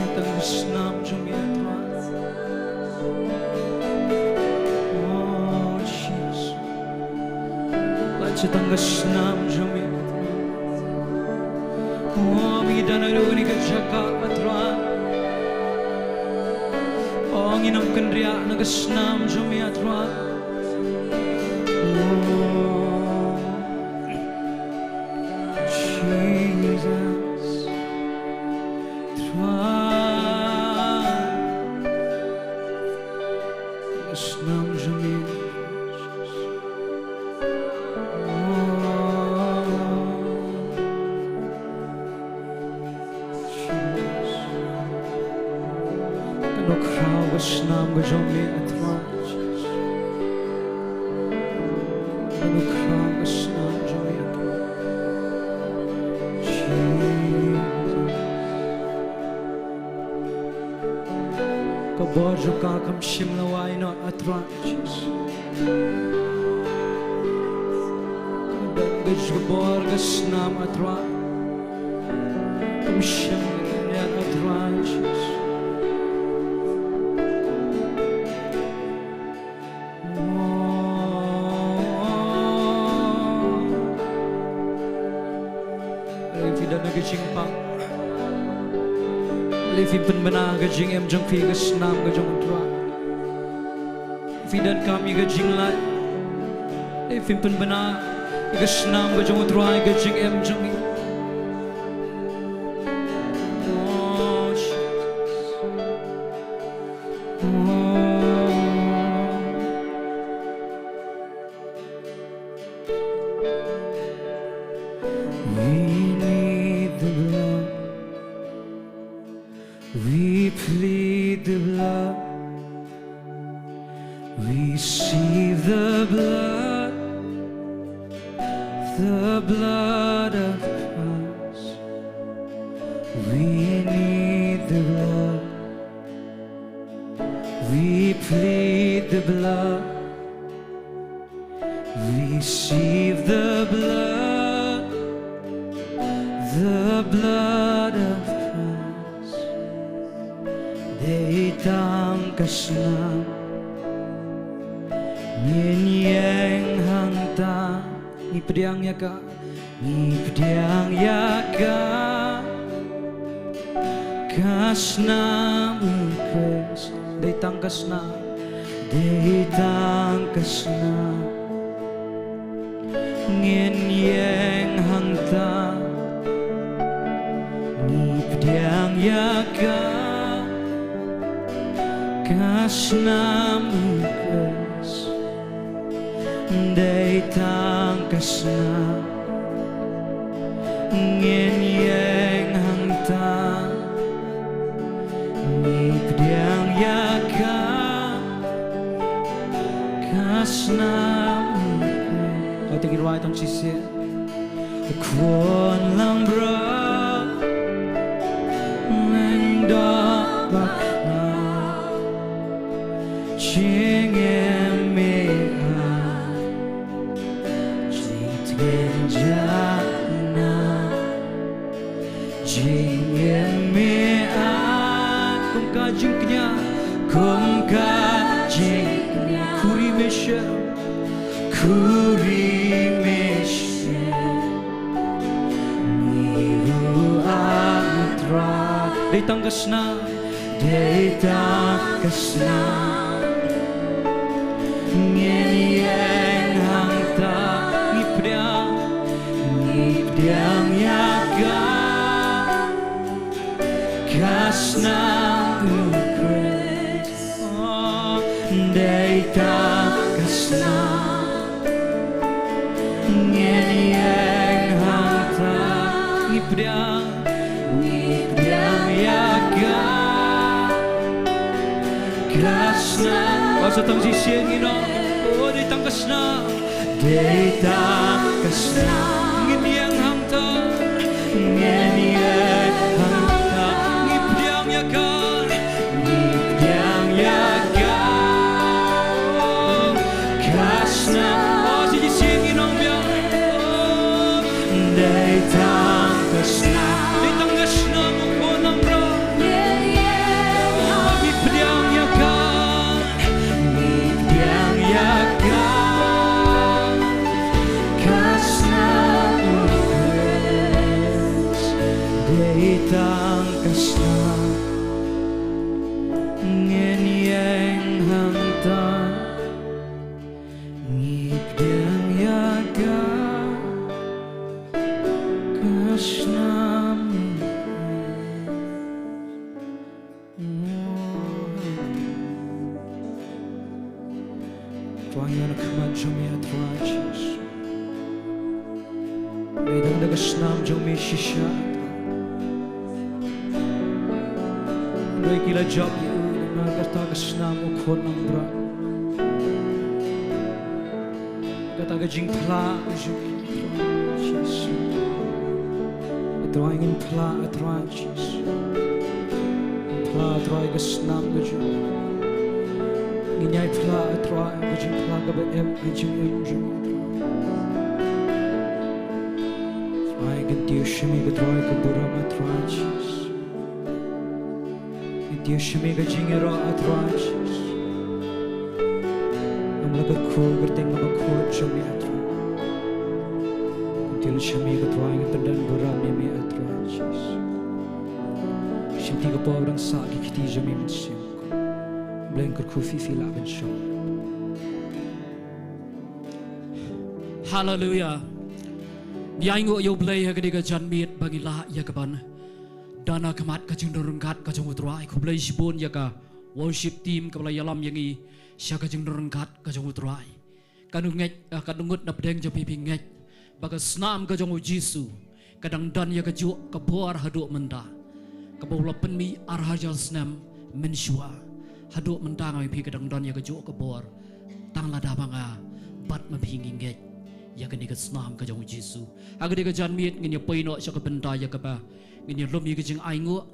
Tang ka snam jong me, ah Trai. Oh, Jesus. Lait sha tang ka snam jong me, ah Trai. Oh, ngi don ha kane ka jaka, ah Trai. Oh, ngin ym kynriah na ka snam jong me, ah Trai. Oh, Jesus, Trai. Ka snam jong me. Oh, Jesus. Ngan khraw ka snam ka jong me, ah Trai. Ngan khraw ka snam jong me, ah Trai. Jesus. Ka bor jong ka kam shym la wai noh, ah Trai. Ka bor, ka bor ka snam, ah Trai. Kam shym la wai, ah Trai. Lei phi don ha ka jingpang. Lei phi pynbna ka jingim jong phi ha ka snam ka jong U Trai. Phi donkam ïa ka jinglait. Lei phi pynbna ïa ka snam ka jong U Trai ha ka jingim jong ngi. Oh, Jesus. We need the blood. We plead the blood. Receive the blood, the blood of We need the blood. We plead the blood. Receive the blood. The blood of Christ. Dei tang ka snam. Ngin ïeng hangta. Ngi pdiang ïa ka. Ngi pdiang ïa ka. Ka snam u Khrist. Dei tang ka snam. Dei tang ka snam. Ngin ïeng hangta. Ngi pdiang ïa ka. Ka snam u Khrist. Dei tang ka snam. Ngin ïeng hangta. Ngi pdiang ïa ka. Ka snam. Ka tang ki rwai tang shisien. Khun langbrot. Lyngdoh ba khnang. Jingim me ai. Jingtngen jana. Jingim me ai. Kum ka jingkñia. Kum ka jingkñia. Khuri me shem. Khuri me shem. Ngi ruh ïa u Trai. Dei tang ka snam. Dei tang ka snam. Ngin ïeng hangta. Ngi pdiang. Ngi pdiang ïa ka. Ka snam u Khrist. Dei tang ka snam. Ngin ïeng hangta. Ngi pdiang. Ngi pdiang ïa ka. Ka snam. Ba sa tang shisien ngin ong. Oh, dei tang ka snam. Dei tang ka snam. Ngin ïeng hangta. Ngin ïeng hangta. Ngi pdiang ïa ka. Ngi pdiang ïa ka. Ka snam. Oh, sa shisien ngin ong biang. Oh, dei tang ka snam. Dei tang ka snam, oh, Khun langbrot. Ngi pdiang ïa ka. Ngi pdiang ïa ka. Ka snam u Khrist. Dei tang ka snam. Ngin ïeng hangta. Ngi pdiang ïa ka. Ka snam u Khrist. Trai, ngi wan ha khmat jong me, Trai Jisu. Ngi dang da ka snam jong me shisha. Hynrei ki la jop ïa u na kata ka snam, oh Khun langbrot. Kata ka jingphla ka jong u Trai Jisu. A Trai, ngin phla, a Trai Jisu. Ngin phla, a Trai, ka snam ka jong u. Ngin ïai phla, a Trai, ka jingphla kaba em, ka jingem jong u Trai. Trai, ngin tip sha me, a Trai, ka burom, a Trai Jisu. Ngin tip sha me ka jingïaroh, a Trai Jisu. Namar la ka kyrteng kaba khuid jong me, a Trai. Ngin tip sha me, a Trai, ngin pyndonkam burom ïa me, a Trai Jisu. Shimti ka por dang sah ki kti jong me mynsiem. Blei kyrkhu, phi phi lah ban shong. Haleluia. Ngi ainguh ïa U Blei ha kane ka janmiet ba ngi lah ïa ka ban don ha khmat ka jingdon ryngkat ka jong U Trai. Khublei shibun ïa ka worship team kaba la ïalam ïa ngi sha ka jingdon ryngkat ka jong U Trai. Kan ngeit, eh, kan ngut na pdeng jong phi phi ngeit ba ka snam ka jong U Jisu ka dang don ïa kajuh ka bor haduh mynta. Kaba u la pynmih ar hajar snem mynshuwa. Haduh mynta nga ong ïa phi ka dang don ïa kajuh ka bor. Tang lada ba nga bad ma phi ngi ngeit ïa Kane ka snam ka jong u Jisu. Ha kane ka janmiet ngin ïa poi noh sha ka bynta ïa kaba ngin ïa lum ïa ka jingainguh.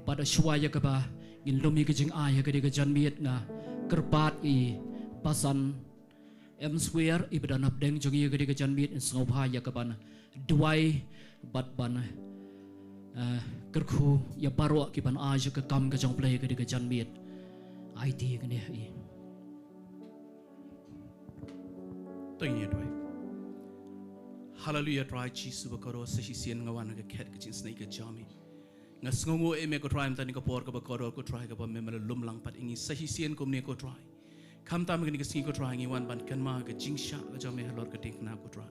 Bad shuwa ïa kaba ngin lum ïa ka jingai ha kane ka janmiet nga kyrpad ïa i Pasan M Square, i ba don hapdeng jong ngi ha kane ka janmiet, in sngewbha ïa kaban duwai bad ban, eh, kyrkhu ïa baroh kiban ai sha ka kam ka jong U Blei ha kane ka janmiet. Aiti kane ha i. To ngin ïa duwai. Haleluia, Trai Jisu ba kordor, sa shisien nga wan ha ka khet ka jingsnei ka jong me. Nga sngewnguh ïa me ko Trai mynta kane ka por kaba kordor ko Trai kaba me me la lum lang pat ïa ngi sa shisien kumne ko Trai. Khamtam kane ka sngi ko Trai ngi wan ban kynmaw ka jingshah ka jong me halor ka diengphna ko Trai.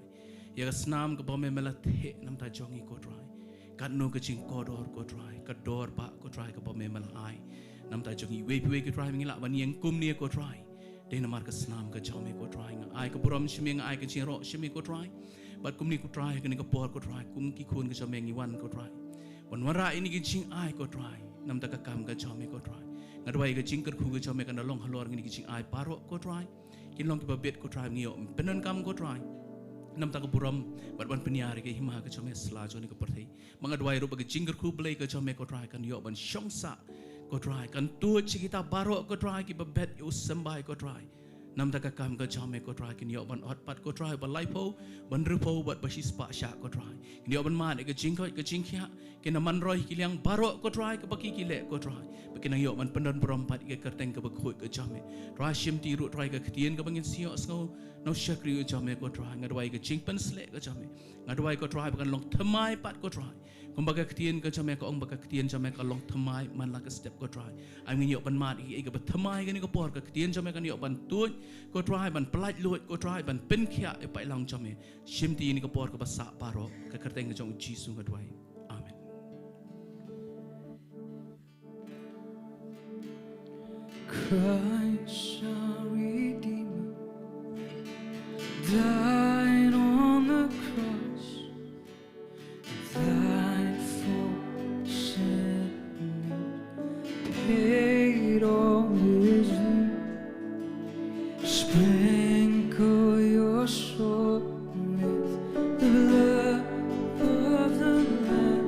Ïa ka snam kaba me me la theh na bynta jong ngi ko Trai. Katno ka jingkordor ko Trai, ka dor ba ko Trai kaba me me la ai na bynta jong ngi. Iwei pa iwei ko Trai me ngi lah ban ïeng kumne ko Trai. Dei namar ka snam ka jong me ko Trai, nga ai ka burom sha me, nga ai ka jingïaroh sha me ko Trai. Bad kumne ko Trai ha kane ka por ko Trai, kum ki khun ka jong me ngi wan ko Trai ban wanrah ïa kine ki jingai ko Trai na bynta ka kam ka jong me ko Trai. Nga duwai ka jingkyrkhu ka jong me kan da long halor kine ki jingai baroh ko Trai. Kin long kiba bit ko Trai, ngi ïoh pyndonkam ko Trai na bynta ka burom bad ban pynïar ïa ka hima ka jong me sla jong kane ka pyrthei. Ba nga duwai ruh ba ka jingkyrkhu Blei ka jong me ko Trai kan ïoh ban shong sah ko Trai, kan tuid sha kita baroh ko Trai kiba bet ïa u symbai ko Trai. Na bynta ka kam ka jong me ko Trai kin ïoh ban ot pat ko Trai ba laiphew, ban hynriewphew bad ba shispah shah ko Trai. Kin ïoh ban mad ïa ka jingkoit ka jingkhiah, kin ym man roi ki liang baroh ko Trai kaba ki ki leh ko Trai. Ba kin nang ïoh ban pyndon burom pat ïa ka kyrteng kaba khuid ka jong me. Trai shimti ruh Trai ka ktien kaba ngin sa ïoh sngew na u shakri ka jong me ko Trai. Nga duwai ka jingpynsleh ka jong me. Nga duwai ko Trai ba kan long thymmai pat ko Trai. Kumba ka ktien ka jong me ka ong ba ka ktien jong me ka long thymmai man la ka step ko Trai. Ai ngin ïoh ban mad ïa kaba thymmai kane ka por, ka ktien jong me kan ïoh ban tuid ko Trai, ban pyllait luid ko Trai, ban pynkhiah ïa i paidlang jong me. Shimti ïa kane ka por kaba sah baroh, ka kyrteng ka jong u Jisu nga duwai. Amen. Christ our Redeemer died on the cross, died for sinners, paid all his dues. Sprinkle your soul with the blood of the Lamb,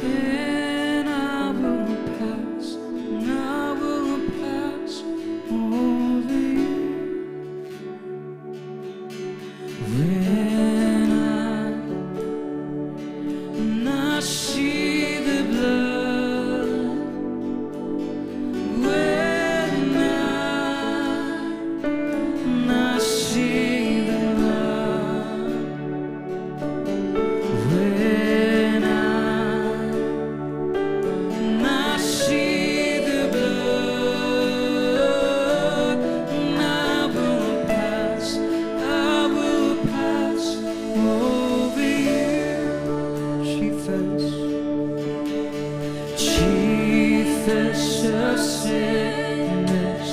and I will pass, and I will pass over you. When I, when I see the blood, when I, when I see the blood, when I, when I see the blood, I will pass, I will pass over you. Chief fence, chiefest of sinners,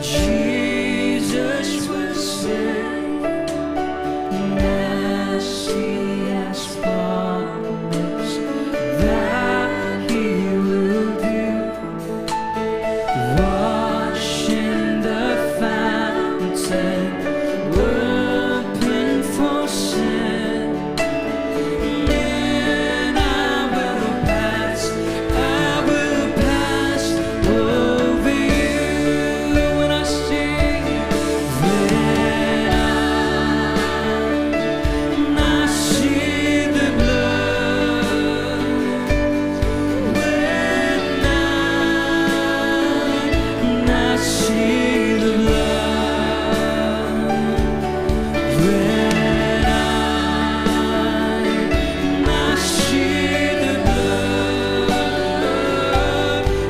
Jesus was sent. Mercy has promised that he will do. Washed in the fountain, open for sin. And I will pass, I will pass over you. When I see, when I, when I see the blood, when I, when I see the blood, when I, when I see the blood,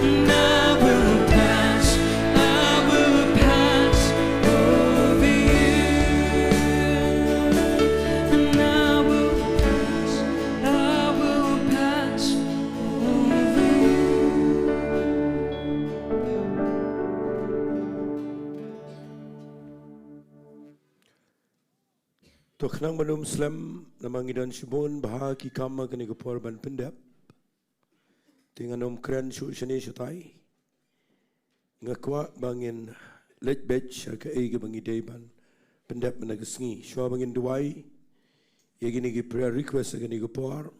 and I will pass, I will pass over you. And I will pass, I will pass over you. To khnang ban ym slem, namar ngi don shibun bha ki kam ha kane ka por ban pyndep. Te ngan ym kren shuh shane shuh tai. Nga kwah ba ngin leit beit sha kaei kaba ngi dei ban pyndep mynta ka sngi. Shuwa ba ngin duwai ïa kine ki prayer request ha kane ka por,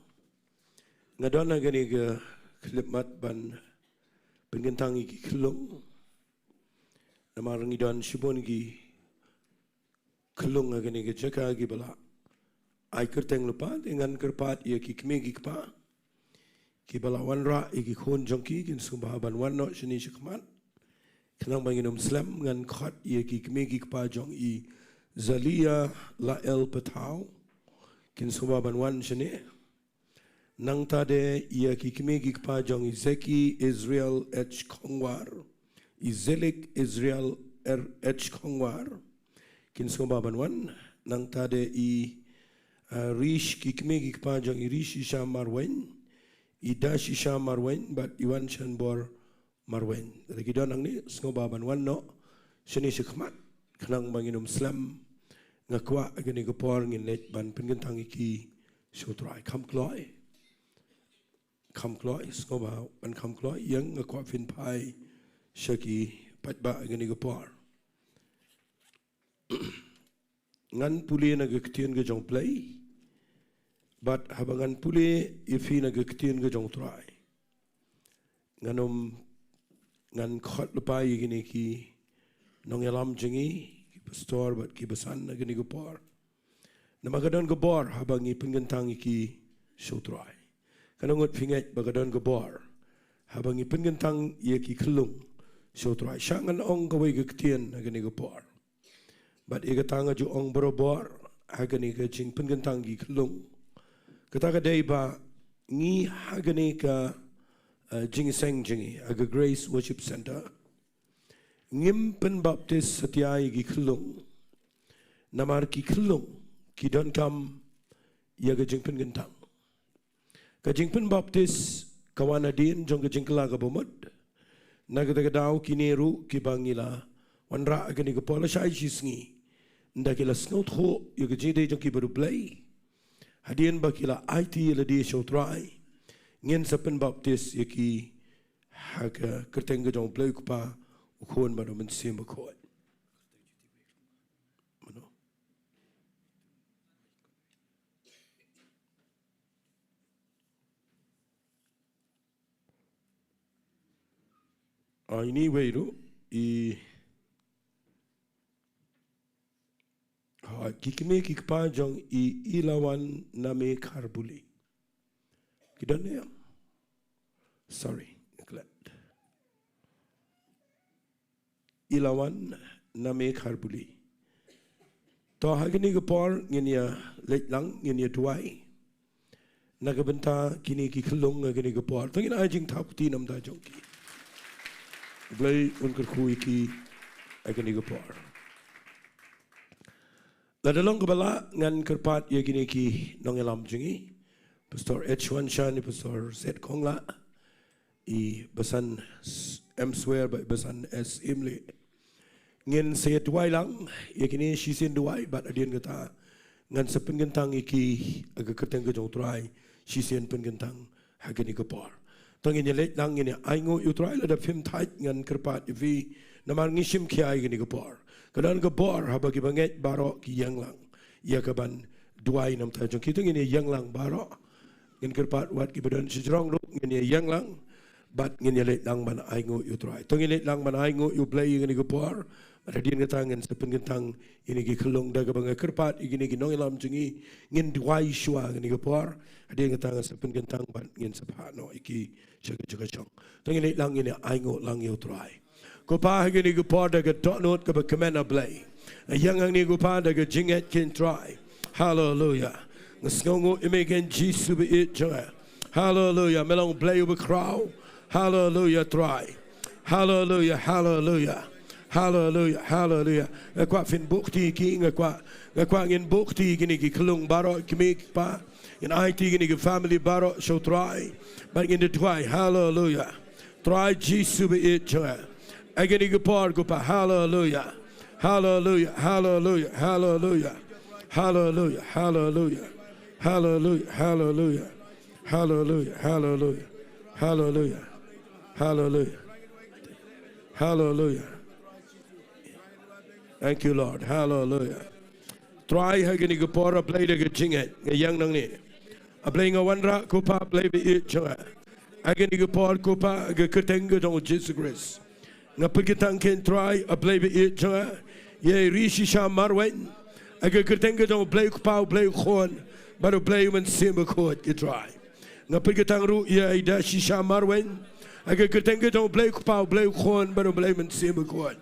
nga don ha kane ka khyllipmat ban pynkyntang ïa ki khyllung. Namar ngi don shibun ki khyllung ha kane ka jaka kiba la ai kyrteng lypa, te ngan kyrpad ïa ki kmie ki kpa kiba la wanrah ïa ki khun jong ki, kin sngewbha ban wan noh shane shakhmat. Khnang ba ngin ym slem, ngan khot ïa ki kmie ki kpa jong i Zalia Lael Pathaw, kin sngewbha ban wan shane. Nangta de ïa ki kmie ki kpa jong i Zeki Israel H Khongwar, i Zelik Israel R H Khongwar, kin sngewbha ban wan. Nangta de i, uh, Rish, ki kmie ki kpa jong i Rish Shisha Marwein, i Dash Shisha Marwein bad i Wanshanbor Marwein. Lada ki don hangne, sngewbha ban wan noh shane shakhmat, khnang ba ngin ym slem. Nga kwah ha kane ka por ngin leit ban pynkyntang ïa ki sha u Trai. Kham kloi. Kham kloi, sngewbha ban kham kloi, ïeng, nga kwah phin phai sha ki paidbah ha kane ka por. Ngan pule na ka ktien ka jong U Blei. Bad haba ngan pule ïa phi na ka ktien ka jong U Trai, ngan ym, ngan khot lypa ïa kine ki nongïalam jong ngi, ki pastor bad ki basan ha kane ka por. Namar ka don ka bor haba ngi pynkyntang ïa ki sha U Trai. Katno ngut phi ngeit ba ka don ka bor haba ngi pynkyntang ïa ki khyllung sha U Trai? Sha ngan ong kawei ka ktien ha kane ka por. Bad ïa kata nga ju ong barabor ha kane ka jingpynkyntang ki khyllung. Kata ka dei ba ngi ha kane ka, eh, jingïaseng jong ngi ha ka Grace Worship Centre, ngim pynbaptis satia ïa ki khyllung. Namar ki khyllung ki donkam ïa ka jingpynkyntang. Ka jingpynbaptis ka wan hadien jong ka jingkylla kaba mut. Na kata ka daw kine ruh kiba ngi la wanrah ha kane ka por lashai shi sngi, ynda ki la sngewthuh ïa ka jingïadei jong ki bad U Blei, hadien ba ki la aiti ïa lade sha U Trai, ngin sa pynbaptis ïa ki ha ka kyrteng ka jong U Blei U Kpa, U Khun bad U Mynsiem Bakhuid. Mano? Ah, ine i wei ruh, i, ha, ki kmie ki kpa jong i Ilawan Name Kharbuli. Ki don ne em? Sorry, neglect. Ilawan Name Kharbuli. To ha kane ka por ngin ïa leit lang, ngin ïa duwai na ka bynta kine ki khyllung ha kane ka por. To ngin ai jingthap kti namar jong ki. Blei un kyrkhu ïa ki ha kane ka por. Lada long kaba lah ngan kyrpad ïa kine ki nongïalam jong ngi, Pastor H Wanshan, Pastor Z Khonglah, i basan S-, M Swer bad i basan S Imli. Ngin sa ïa duwai lang ïa kine shisien duwai bad hadien kata ngan sa pynkyntang ïa ki ha ka kyrteng ka jong U Trai shisien pynkyntang ha kane ka por. To ngin ïa leit lang, ngin ïa ainguh ïa U Trai. Lada phim thait ngan kyrpad ïa phi namar ngi shim khia ïa kane ka por. Ka don ka bor haba kiba ngeit baroh ki ïeng lang ïa kaban duwai namar jong ki. To ngin ïa ïeng lang baroh. Ngin kyrpad wat kiba don shajrong ruh ngin ïa ïeng lang bad ngin ïa leit lang ban ainguh ïa U Trai. To ngin leit lang ban ainguh ïa U Blei ïa kane ka por. Bad hadien kata ngin sa pynkyntang ïa kine ki khyllung da kaba nga kyrpad ïa kine ki nongïalam jong ngi, ngin duwai shuwa ïa kane ka por. Hadien kata ngin sa pynkyntang bad ngin sa phah noh ïa ki sha ka jaka shong. To ngin leit lang, ngin ïa ainguh lang ïa U Trai. Ko Pa, ha kane ka por da ka dohnud kaba kmen, A Blei, nga ïeng hangne ko Pa da ka jingngeit, ko Trai. Haleluia. Nga sngewnguh ïa me, ko Jisu baieit jong nga. Haleluia. Me long Blei uba khraw. Haleluia, Trai. Haleluia, haleluia. Haleluia, haleluia. Nga kwah phin buh kti ïa ki, nga kwah, nga kwah ngin buh kti ïa kine ki khyllung baroh, ki kmie ki kpa. Ngin aiti ïa kine ki family baroh sha U Trai. Bad ngin da duwai. Haleluia. Trai Jisu baieit jong nga. Ha kane ka por ko Pa. Haleluia. Haleluia, haleluia, haleluia. Haleluia, haleluia. Haleluia, haleluia. Haleluia, haleluia. Haleluia. Haleluia. Haleluia. Thank you, Lord. Haleluia. Trai, ha kane ka por, A Blei, da ka jingngeit nga ïeng nangne. A Blei, nga wanrah ko Pa, A Blei ba ïeit jong nga, ha kane ka por ko Pa, ha ka kyrteng ka jong U Jisu Khrist. Nga pynkyntang kein Trai, A Blei ba ïeit jong nga, ïa i ri shisha marwei, ha ka kyrteng ka jong U Blei ko Pa, U Blei u Khun bad U Blei U Mynsiem Bakhuid kein Trai. Nga pynkyntang ruh ïa i da shisha marwei, ha ka kyrteng ka jong U Blei ko Pa, U Blei u Khun bad U Blei U Mynsiem Bakhuid.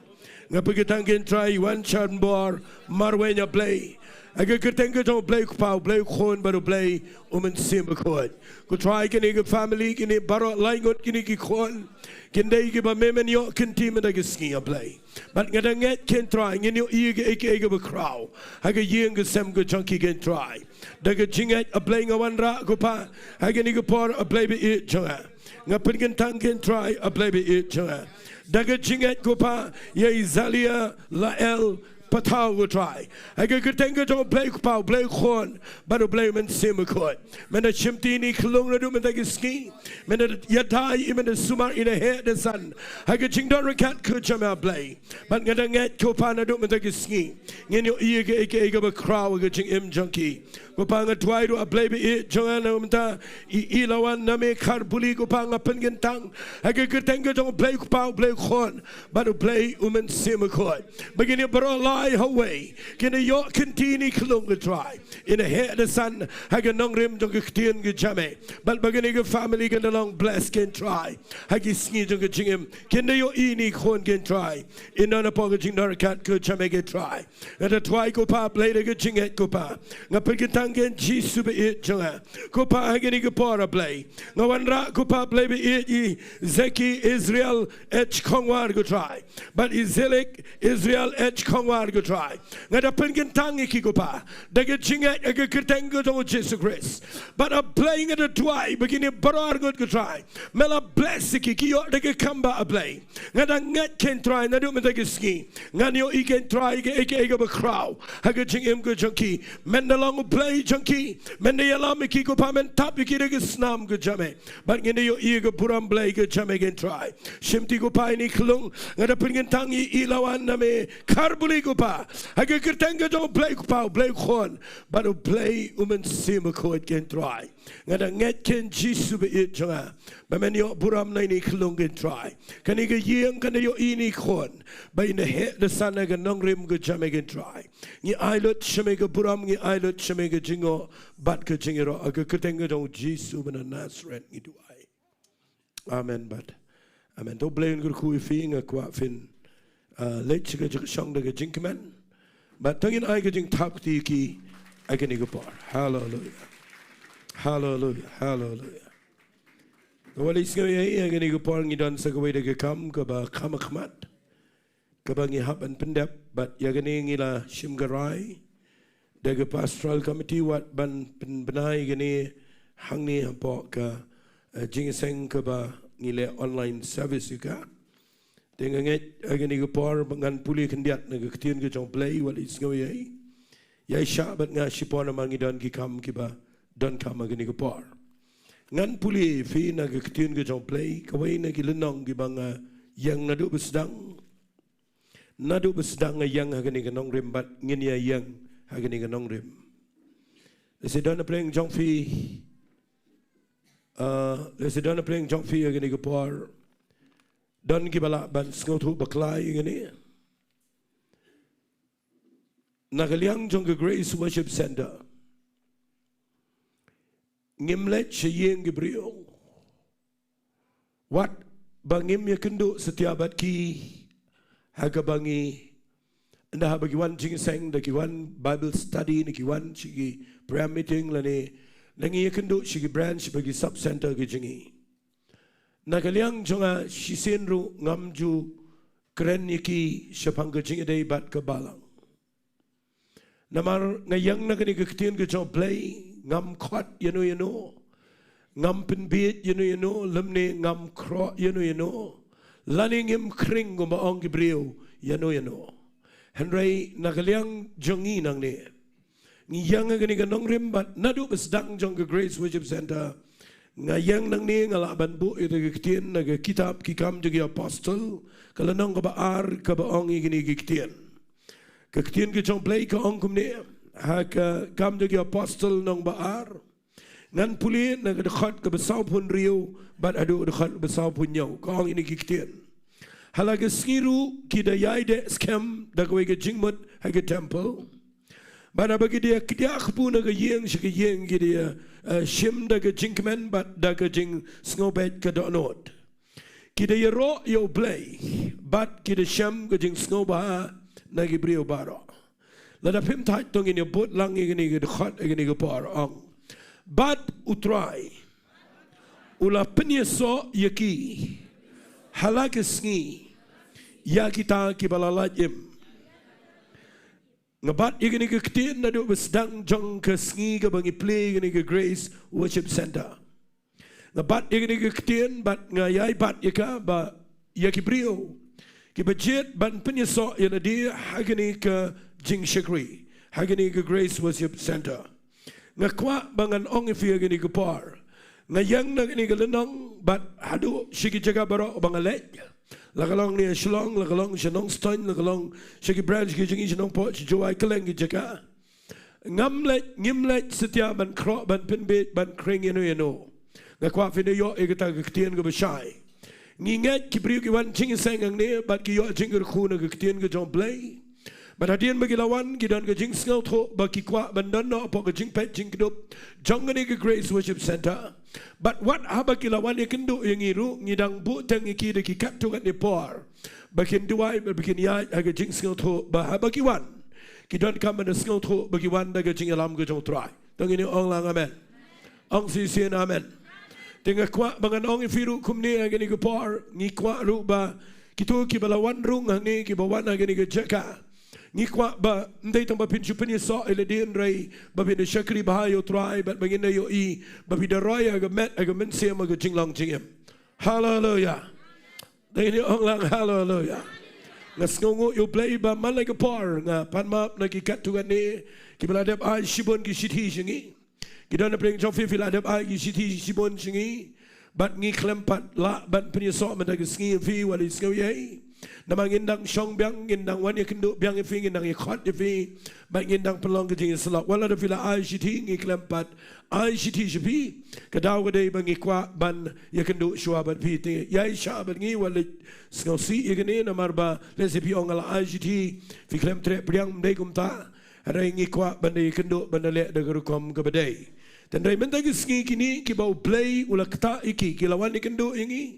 Nga pynkyntang kein Trai i wan sha bor marwei, A Blei, ha ka kyrteng ka jong U Blei ko Pa, U Blei u Khun bad U Blei U Mynsiem Bakhuid. Ko Trai, kine ki family, kine baroh lai ngut, kine ki khun, kin dei kiba me men ïoh kynti mynta ka sngi, A Blei. Bad nga da ngeit kein Trai ngin ïohi ïa kaei kaei kaba khraw ha ka ïing ka sem ka jong ki kein Trai. Da ka jingngeit, A Blei, nga wanrah ko Pa, ha kane ka por, A Blei ba ïeit jong nga, nga pynkyntang kein Trai, A Blei ba ïeit jong nga, da ka jingngeit ko Pa, ïa i Zalia Lael Pathaw ko Trai, ha ka kyrteng ka jong U Blei ko Pa, U Blei u Khun bad U Blei U Mynsiem Bakhuid. Men da shimti ïa i khyllung naduh mynta ka sngi. Men da ïada ïa i, men da sumar i na heh da san ha ka jingdon ryngkat ka jong me, A Blei. Bad nga da ngeit ko Pa, naduh mynta ka sngi ngin ïohi ïa kaei kaei kaba khraw ha ka jingim jong ki. Ko Pa, nga duwai ruh, A Blei ba ïeit jong nga, na mynta i Ilawan na me Kharbuli ko Pa, nga pynkyntang ha ka kyrteng ka jong U Blei ko Pa, U Blei u Khun bad U Blei U Mynsiem Bakhuid, ba kine baroh lai ha uwei kin da ïoh kynti ïa i khyllung ko Trai, i na heh da san ha ka nongrim jong ka ktien ka jong me. Bad ba kane ka family kan da long bless kein Trai ha ki sngi jong ka jingim, kin da ïohi ïa i khun kein Trai, i na napoh ka jingdon ryngkat ka jong me kein Trai. Nga da duwai ko Pa, A Blei, da ka jingngeit ko Pa, nga pynkyntang kein Jisu ba ïeit jong nga. Ko Pa, ha kane ka por, A Blei, nga wanrah ko Pa, A Blei ba ïeit, i Zeki Israel H Khongwar ko Trai, bad i Zelik Israel H Khongwar ko Trai. Nga da pynkyntang ïa ki ko Pa, da ka jingngeit ha ka kyrteng ka jong U Jisu Khrist. Bad A Blei, nga da duwai ba kine baroh arngut ko Trai, me la bless ïa ki, ki ïoh da ka kam ba, A Blei, nga da ngeit kein Trai naduh mynta ka sngi ngan ïohi kein Trai kaei kaei kaba khraw ha ka jingim ka jong ki. Men da long U Blei jong ki, men da ïalam ïa ki ko Pa, men tap ïa ki da ka snam ka jong me. Bad ngin da ïohi ïa ka burom Blei ka jong me kein Trai. Shimti ko Pa ïa i khyllung, nga da pynkyntang ïa i Ilawan na me Kharbuli ko Pa, ha ka kyrteng ka jong U Blei ko Pa, U Blei u Khun bad U Blei U Mynsiem Bakhuid kein Trai. Nga da ngeit kein Jisu ba ïeit jong nga, ba men ïoh burom na i khyllung kein Trai. Kane ka ïing kan da ïohi ïa i khun ba i na heh da san ha ka nongrim ka jong me kein Trai. Ngi ai lut sha me ka burom, ngi ai lut sha me ka jingïaroh bad ka jingïaroh ha ka kyrteng ka jong U Jisu ba na Nasareth ngi duwai. Amen bad amen. To U Blei un kyrkhu ïa phi, nga kwah phin, ah, leit sha ka jingshong da ka jingkmen. Bad to ngin ai ka jingthap kti ïa ki ha kane ka por. Haleluia. Haleluia. Haleluia. Wat la i sngew ïa, ha kane ka por ngi don sa kawei de ki kam kaba kham khmat, kaba ngi hap ban pyndep, bad ïa kane ngi la shim ka rai da ka Pastoral Committee wat ban pynbna ïa kane hangne hapoh ka, eh, jingïaseng kaba ngi leh online service ïa ka. Te nga ngeit ha kane ka por ba ngan pule khyndiat na ka ktien ka jong U Blei, wat la i sngew ïa, ïa i shah bad nga shipor namar ngi don ki kam kiba donkam ha kane ka por. Ngan pule ïa phi na ka ktien ka jong U Blei, kawei na ki lynnong kiba nga ïeng naduh ba sdang. Naduh ba sdang nga ïeng ha kane ka nongrim bad ngin ïa ïeng ha kane ka nongrim. Lehse don na pdeng jong phi, ah, lehse don na pdeng jong phi ha kane ka por, don kiba lah ban sngewthuh bakla ïa kane. Na ka liang jong ka Grace Worship Centre, ngim leit sha ïing ki briew. Wat ba ngim ïakynduh satia bad ki ha kaba ngi, ynda haba ki wan jingïaseng, da ki wan Bible study, ne ki wan sha ki prayer meeting, lane, lane ngi ïakynduh sha ki branch bad ki sub centre ki jong ngi. Na ka liang jong nga shisien ruh ngam ju kren ïa ki shaphang ka jingïadei bad ka balang. Namar nga ïeng na kane ka ktien ka jong U Blei, ngam khot ïano ïano, ngam pynbieit ïano ïano, lymne ngam khroh ïano ïano, lane ngim khring kumba ong ki briew ïano ïano. Hynrei na ka liang jong ngi nangne, ngi ïeng ha kane ka nongrim bad naduh ba sdang jong ka Grace Worship Centre, nga ïeng nangne nga lah ban buh ïa ka ktien na ka kitab Ki Kam jong ki Apostol, ka lynnong kaba ar, kaba ong ïa kine ki ktien. Ka ktien ka jong U Blei ka ong kumne, ha ka Kam jong ki Apostol lynnong ba ar. Ngan pule na ka dkhot kaba sawphew hynriew bad haduh ka dkhot kaba sawphew hynñiew, ka ong ïa kine ki ktien. Ha la ka sngi ruh ki da ïai deh skhem da kawei ka jingmut ha ka temple. Bad haba ki da ïa kdiah kpu na ka ïing sha ka ïing, ki da ïa, eh, shim da ka jingkmen bad da ka jingsngewbeit ka dohnud. Ki da ïaroh ïa U Blei bad ki da shem ka jingsngewbha na ki briew baroh. Lada phim thait, to ngin ïa bud lang ïa kane ka dkhot ha kane ka por, ong: Bad U Trai u la pynïasoh ïa ki ha la ka sngi ïa kita kiba la lait im. Nga bat ïa kane ka ktien naduh ba sdang jong ka sngi kaba ngi plie ïa kane ka Grace Worship Center. Nga bat ïa kane ka ktien bad nga ïai bat ïa ka ba ïa ki briew kiba jied ban pynïasoh ïa lade ha kane ka jingshakri, ha kane ka Grace Worship Center. Nga kwah ba ngan ong ïa phi ha kane ka por, nga ïeng na kane ka lynnong bad haduh sha ki jaka baroh ba nga leit, la ka long ne Shillong, la ka long sha Nongstoiñ, la ka long sha ki branch ki jong ngi sha Nongpoh, sha Jowai, kylleng ki jaka. Ngam leit, ngim leit satia ban khroh, ban pynbeit, ban khring ïano ïano. Nga kwah phin ïoh ïa kata ka ktien kaba shai. Ngi ngeit ki briew ki wan jingïaseng hangne bad ki ïoh jingkyrkhu na ka ktien ka jong U Blei. Bad hadien ba ki la wan, ki don ka jingsngewthuh ba ki kwah ban don noh hapoh ka jingpeit jingkdup jong kane ka Grace Worship Center. Bad wat haba ki la wan ïakynduh ïa ngi ruh, ngi dang buh teng ïa ki da ki katto katne por ba kin duwai, ba kin ïaid ha ka jingsngewthuh, ba haba ki wan, ki donkam ban da sngewthuh ba ki wan da ka jingïalam ka jong U Trai. To ngin ong lang amen. Ong shisien amen. Te nga kwah ba ngan ong ïa phi ruh kumne ha kane ka por, ngi kwah ruh ba kito kiba la wan rung hangne, kiba wan ha kane ka jaka, ngi kwah ba ym dei tang ba phin shu pynïasoh ïa lade, hynrei ba phin da shakri bha ïa U Trai bad ba ngin da ïohi ba phi da roi ha ka met, ha ka mynsiem, ha ka jinglong jingim. Haleluya. Dei, ngin ong lang haleluya. Nga sngewnguh ïa U Blei ba man la ka por nga pan map na ki katto katne kiba la dep ai shibun ki shithi sha ngi. Ki don na pdeng jong phi, phi la dep ai ki shithi shibun sha ngi. Bad ngi khlem pat lah ban pynïasoh mynta ka sngi ïa phi, wat la sngew ïa. Namar ngin dang shong biang, ngin dang wan ïakynduh biang ïa phi, ngin dang ïakhot ïa phi. Bad ngin dang pynlong ka jingïasyllok. Wat la da phi la ai shithi, ngi khlem pat ai shithi sha phi. Ka daw ka dei ba ngi kwah ban ïakynduh shuwa bad phi, te ïai shah bad ngi, wat la sngewsih ïa kane, namar ba lehse phi ong nga la ai shithi, phi khlem treh pdiang, ym dei kumta. Hynrei ngi kwah ban da ïakynduh, ban da leh da ka rukom kaba dei. Te hynrei mynta ki sngi kine kiba U Blei u la ktah ïa ki, ki la wan ïakynduh ïa ngi.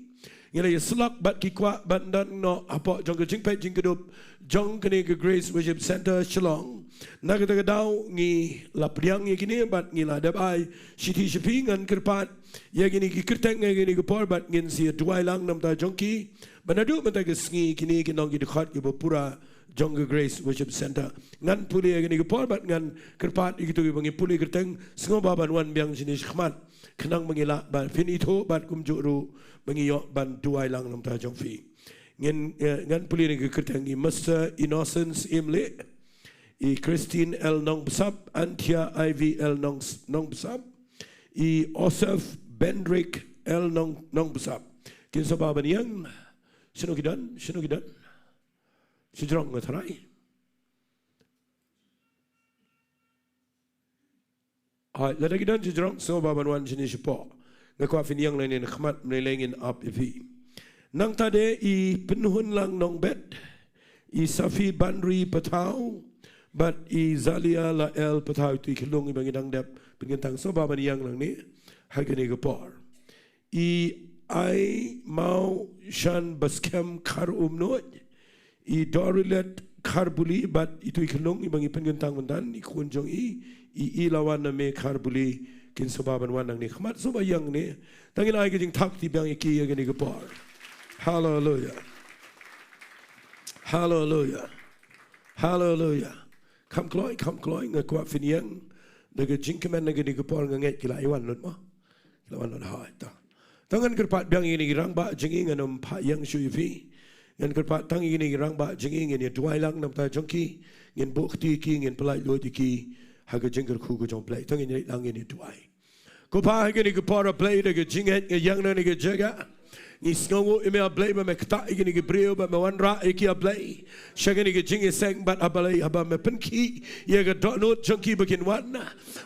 Ngi la ïasyllok bad ki kwah ban don noh hapoh jong ka jingpeit jingkdup jong kane ka Grace Worship Center Shillong. Na kata ka daw ngi la pdiang ïa kine bad ngi la dep ai shithi sha phi. Ngan kyrpad ïa kine ki kyrteng ha kane ka por bad ngin sa ïa duwai lang na ka bynta jong ki. Ba naduh mynta ka sngi kine kin long ki dkhot kiba pura jong ka Grace Worship Center. Ngan pule ha kane ka por bad ngan kyrpad ïa kito kiba ngi pule kyrteng, sngewbha ban wan biang shane shakhmat, khnang ba ngi lah ban pynithuh bad kumjuh ruh ba ngi ïoh ban duwai lang na ka bynta jong phi. Ngin, eh, ngan pule ïa ki kyrteng: i Mister Innocence Imlih, i Christine L Nongbsap, Anthea Ivy L Nong, Nongbsap, i Oseph Bendrick L Nong, Nongbsap. Kin sngewbha ban ïeng. Shano ki don? Shano ki don? Shajrong, nga tharai. Hooid, lada ki don shajrong, sngewbha ban wan shane shapoh. Nga kwah phin ïeng lane na khmat, mynne lei ngin ap ïa phi. Nangta de i Pynhunlang Nongbet, i Safi Banri Pathaw, bad i Zalia Lael Pathaw, itu i khyllung iba ngi dang dep pynkyntang, sngewbha ban ïeng nangne ha kane ka por. I Aimawshan Baskhem Kharumnuid, i Dorilet Kharbuli, bad itu i khyllung iba ngi pynkyntang mynta, i khun jong i, i Ilawan Name Kharbuli, kin sngewbha ban wan nangne khmat, sngewbha ïeng ne. Tang ngin ai ka jingthap kti biang ïa ki ha kane ka por. Haleluya. Haleluya. Haleluya. Kham kloi, kham kloi, nga kwah phin ïeng. Da ka jingkmen ha kane ka por, nga ngeit ki la wan lut mo. Ki la wan lut, hooid, to. To ngan kyrpad biang ïa kine ki rangbah jong ngi, ngan ym phah ïeng shuh ïa phi. Ngan kyrpad tang ïa kine ki rangbah jong ngi, ngin ïa duwai lang na ka bynta jong ki, ngin buh kti ïa ki, ngin pyllait luid ïa ki ha ka jingkyrkhu ka jong U Blei. To ngin ïa leit lang, ngin ïa duwai. Ko Pa, ha kane ka por, A Blei, da ka jingngeit nga ïeng na kane ka jaka. Ngi sngewnguh ïa me, A Blei, ba me ktah ïa kine ki briew, ba me wanrah ïa ki, A Blei, sha kane ka jingïaseng, bad A Blei, haba me pynkhih ïa ka dohnud jong ki ba kin wan.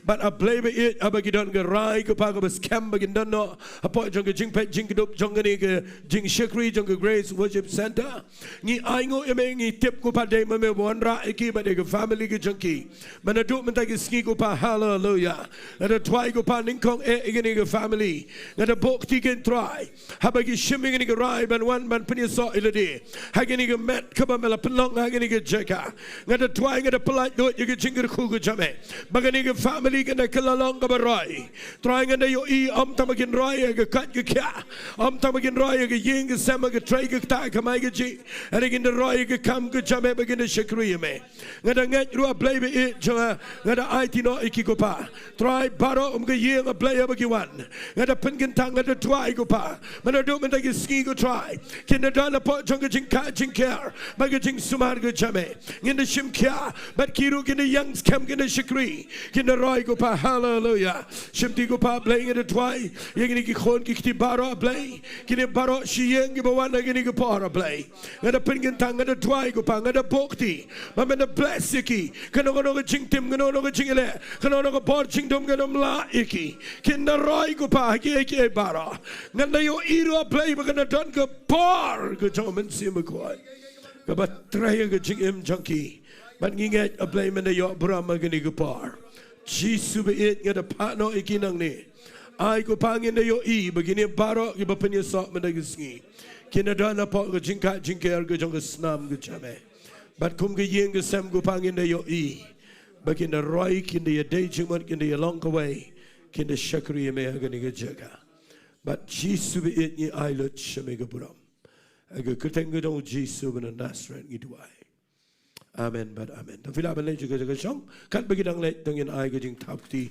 Bad A Blei ba ïeit, haba ki don ka rai, ko Pa, kaba skhem ba kin don noh hapoh jong ka jingpeit jingkdup jong kane ka jingshakri jong ka Grace Worship Centre. Ngi ainguh ïa me, ngi tip, ko Pa, dei ma me ba wanrah ïa ki bad ïa ka family ka jong ki. Ba naduh mynta ki sngi, ko Pa, haleluya, nga da duwai, ko Pa, nyngkong eh ïa kane ka family. Nga da buh kti, ko Trai, haba ki shim ïa kane ka rai ban wan ban pynïasoh ïa lade ha kane ka met kaba me la pynlong ha kane ka jaka. Nga da duwai, nga da pyllait lut ïa ka jingkyrkhu ka jong me ba kane ka family kan da kylla long kaba roi. Trai, ngan da ïohi, ym tang ba kin roi ïa ka koit ka khiah, ym tang ba kin roi ïa ka ïing ka sem, ka trei ka ktah, ka kamai kajih, hynrei kin da roi ïa ka kam ka jong me ba kin da shakri ïa me. Nga da ngeit ruh, A Blei ba ïeit jong nga, nga da aiti noh ïa ki, ko Pa. Trai, baroh kum ka ïing, A Blei, haba ki wan, nga da pynkyntang, nga da duwai, ko Pa, ba naduh mynta ki sngi, ko Trai, kin da don hapoh jong ka jingkha jingker bad ka jingsumar ka jong me. Ngin da shim khia, bad ki ruh kin da ïeng skhem, kin da shakri, kin da roi, ko Pa, haleluya. Shimti, ko Pa, Blei, nga da duwai ïa kine ki khun ki kti baroh, Blei, kine baroh shi ïing kiba wan ha kane ka por, Blei. Nga da pynkyntang, nga da duwai, ko Pa, nga da buh kti ba men da bless ïa ki. Kano kano ka jingtim, kano kano ka jingïaleh, kano kano ka bor jingdum kan ym lah ïa ki. Kin da roi, ko Pa, ha kiei kiei baroh. Ngan da ïohi ruh, A Blei, ba kan da don ka bor ka jong U Mynsiem Bakhuid kaba trei ha ka jingim jong ki. Bad ngi ngeit, A Blei, men da ïoh burom ha kane ka por. Jisu ba ïeit, nga da phah noh ïa ki nangne. Ai, ko Pa, ngin da ïohi ba kine baroh kiba pynïasoh mynta ki sngi kin da don hapoh ka jingkha jingker ka jong ka snam ka jong me. Bad kum ka ïing ka sem, ko Pa, ngin da ïohi ba kin da roi, kin da ïadei jingmut, kin da ïalong kawei, kin da shakri ïa me ha kane ka jaka. Bad Jisu ba ïeit, ngi ai lut sha me ka burom. Ha ka kyrteng ka jong U Jisu ba na Nasareth ngi duwai. Amen bad amen. Tang phi lah ban leit sha ka jaka shong. Katba ki dang leit, to ngin ai ka jingthapkti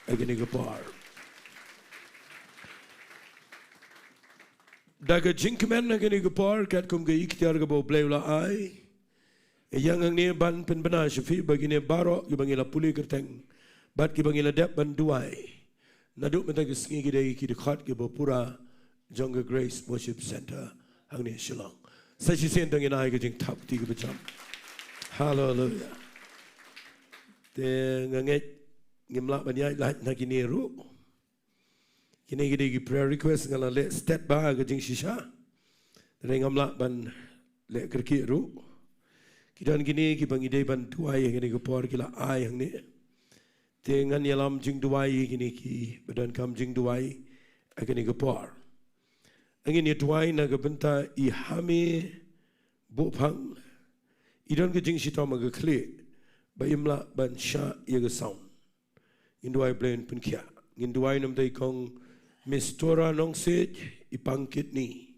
ha kane ka por. Da ka jingkmen ha kane ka por, katkum ka iktiar kaba U Blei u la ai, ïa nga hangne ban pynbna sha phi ba kine baroh kiba ngi la pule kyrteng bad kiba ngi la dep ban duwai naduh mynta ki sngi, ki dei ki dkhot kiba pura jong ka Grace Worship Centre hangne Shillong. Sa shisien to ngin ai ka jingthapkti kaba jam. Haleluya. Te nga ngeit ngim lah ban ïaid lait na kine ruh. Kine ki dei ki prayer request, nga la leh stet bha ha ka jingshisha. Te ngam lah ban leh kyrkieh ruh. Ki don kine kiba ngi dei ban duwai ha kane ka por, ki la ai hangne. Te ngan ïalam jingduwai ïa kine kiba donkam jingduwai ha kane ka por. Ngin ïa duwai na ka bynta i Hame Buhphang. I don ka jingshitom ha ka khlieh ba im lah ban shah ïa ka sound. Ngin duwai, Blei un pynkhiah. Ngin duwai namar i kong Mistura Nongsiej, i pang kidney.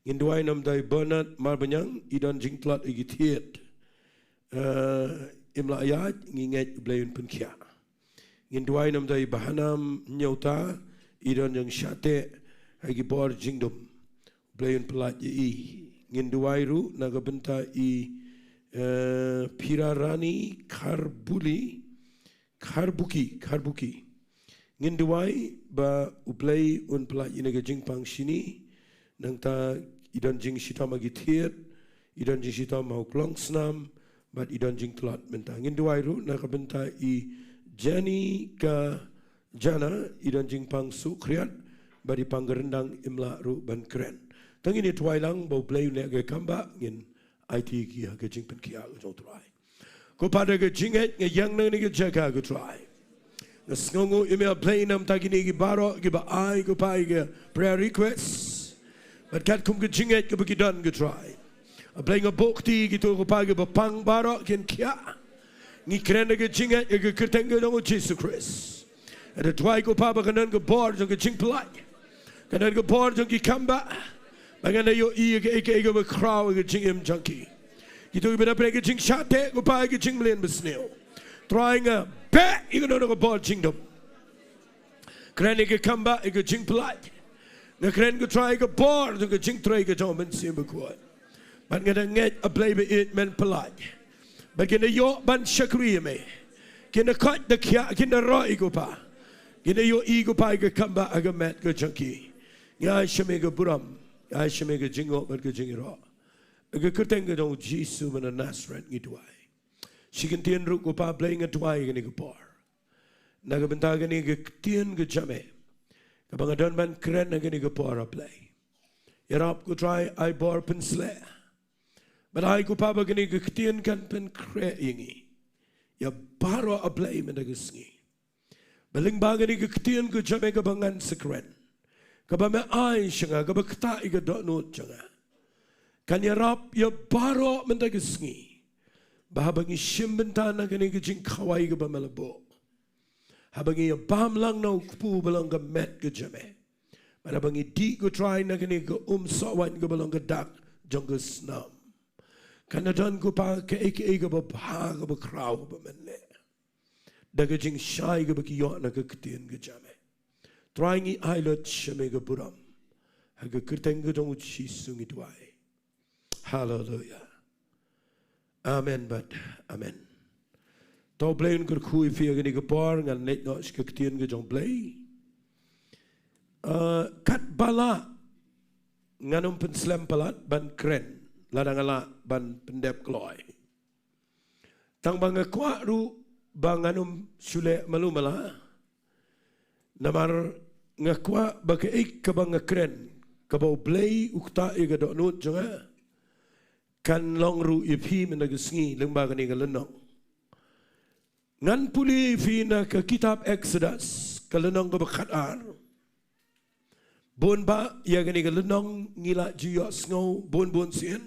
Ngin duwai namar i Bernard Marbaniang, i don jingtlot ha ki thied. Eh, im lah ïaid, ngi ngeit Blei un pynkhiah. Ngin duwai namar i Bahanam Nyota, i don jingshah teh ha ki bor jingdum. Blei un pyllait ïa i. Ngin duwai ruh na ka bynta i, eh, Phirarani Kharbuli, Kharbuki, Kharbuki. Ngin duwai ba U Blei un pyllait ïa i na ka jingpang shini, nangta i don jingshitom ha ki thied, i don jingshitom ha u klongsnam, bad i don jingtlot mynta. Ngin duwai ruh na ka bynta i Jani ka Jana, i don jingpang sukhriat, bad i pang ka ryndang, im lah ruh ban kren. To ngin ïa duwai lang ba U Blei un leh ka kam ba ngin aiti ki ha ka jingpynkhiah ka jong U Trai. Ko Pa, da ka jingngeit nga ïeng na kane ka jaka, ko Trai. Nga sngewnguh ïa me, A Blei, namar kine ki baroh kiba ai, ko Pa, ïa ka prayer request. Bad katkum ka jingngeit kaba ki don, ko Trai, A Blei, nga buh kti ïa kito, ko Pa, kiba pang baroh kin khiah. Ngi kren da ka jingngeit ha ka kyrteng ka jong U Jisu Khrist. Nga da duwai, ko Pa, ba kan don ka bor jong ka jingpyllait, kan don ka bor jong ki kam ba, ba ngan da ïohi ïa kaei kaei kaba khraw ha ka jingim jong ki. Kito kiba dap ha ka jingshah teh, ko Pa, ha ka jingmlien basniew, Trai, nga beh ïa kano kano ka bor jingdum. Kren ïa ka kam ba, ïa ka jingpyllait. Nga kren, ko Trai, ïa ka bor jong ka jingtrei ka jong U Mynsiem Bakhuid. Bad nga da ngeit, A Blei ba ïeit, men pyllait. Bad kin da ïoh ban shakri ïa me. Kin da koit da khiah, kin da roi, ko Pa. Kin da ïohi, ko Pa, ïa ka kam ba ha ka met ka jong ki. Ngi ai sha me ka burom, ngi ai sha me ka jingngoh bad ka jingïaroh. Ha ka kyrteng ka jong u Jisu ba na Nasareth ngi duwai. Shi kyntien ruh ko Pa Blei nga duwai ha kane ka por. Na ka bynta kane ka ktien ka jong me, kaba nga don ban kren ha kane ka por, A Blei. Ïarap ko Trai, ai bor pynsleh. Bad ai ko Pa ba kane ka ktien kan pynkhreh ïa ngi, ïa baroh, A Blei, mynta ka sngi. Ba lyngba kane ka ktien ka jong me kaba ngan sa kren, kaba me ai sha nga, kaba ktah ïa ka dohnud jong nga, kan ïarap ïa baroh mynta ka sngi. Ba haba ngi shim bynta na kane ka jingkhawai kaba me la buh, haba ngi ïabam lang na u kpu ba long ka met ka jong me, bad haba ngi dih, ko Trai, na kane ka umsoh waiñ kaba long ka dak jong ka snam, kan da don, ko Pa, kaei kaei kaba bha, kaba khraw, kaba men leh da ka jingshai kaba ngi ïoh na ka ktien ka jong me. Trai, ngi ai lut sha me ka burom. Ha ka kyrteng ka jong u Jisu ngi duwai. Haleluia. Amen bad amen. To U Blei un kyrkhu ïa phi ha kane ka por, ngan leit noh sha ka ktien ka jong U Blei. Ah, katba lah ngan ym pynslem palat ban kren, lada nga lah ban pyndep kloi. Tang ba nga kwah ruh ba ngan ym shu leh malu mala. Namar nga kwah ba kaei kaba nga kren, kaba U Blei u ktah ïa ka dohnud jong nga, kan long ruh ïa phi mynta ka sngi lyngba kane ka lynnong. Ngan pule ïa phi na ka kitab Exodus, ka lynnong kaba khatar. Bun bah ïa kane ka lynnong ngi la ju ïohsngew bun bun sien.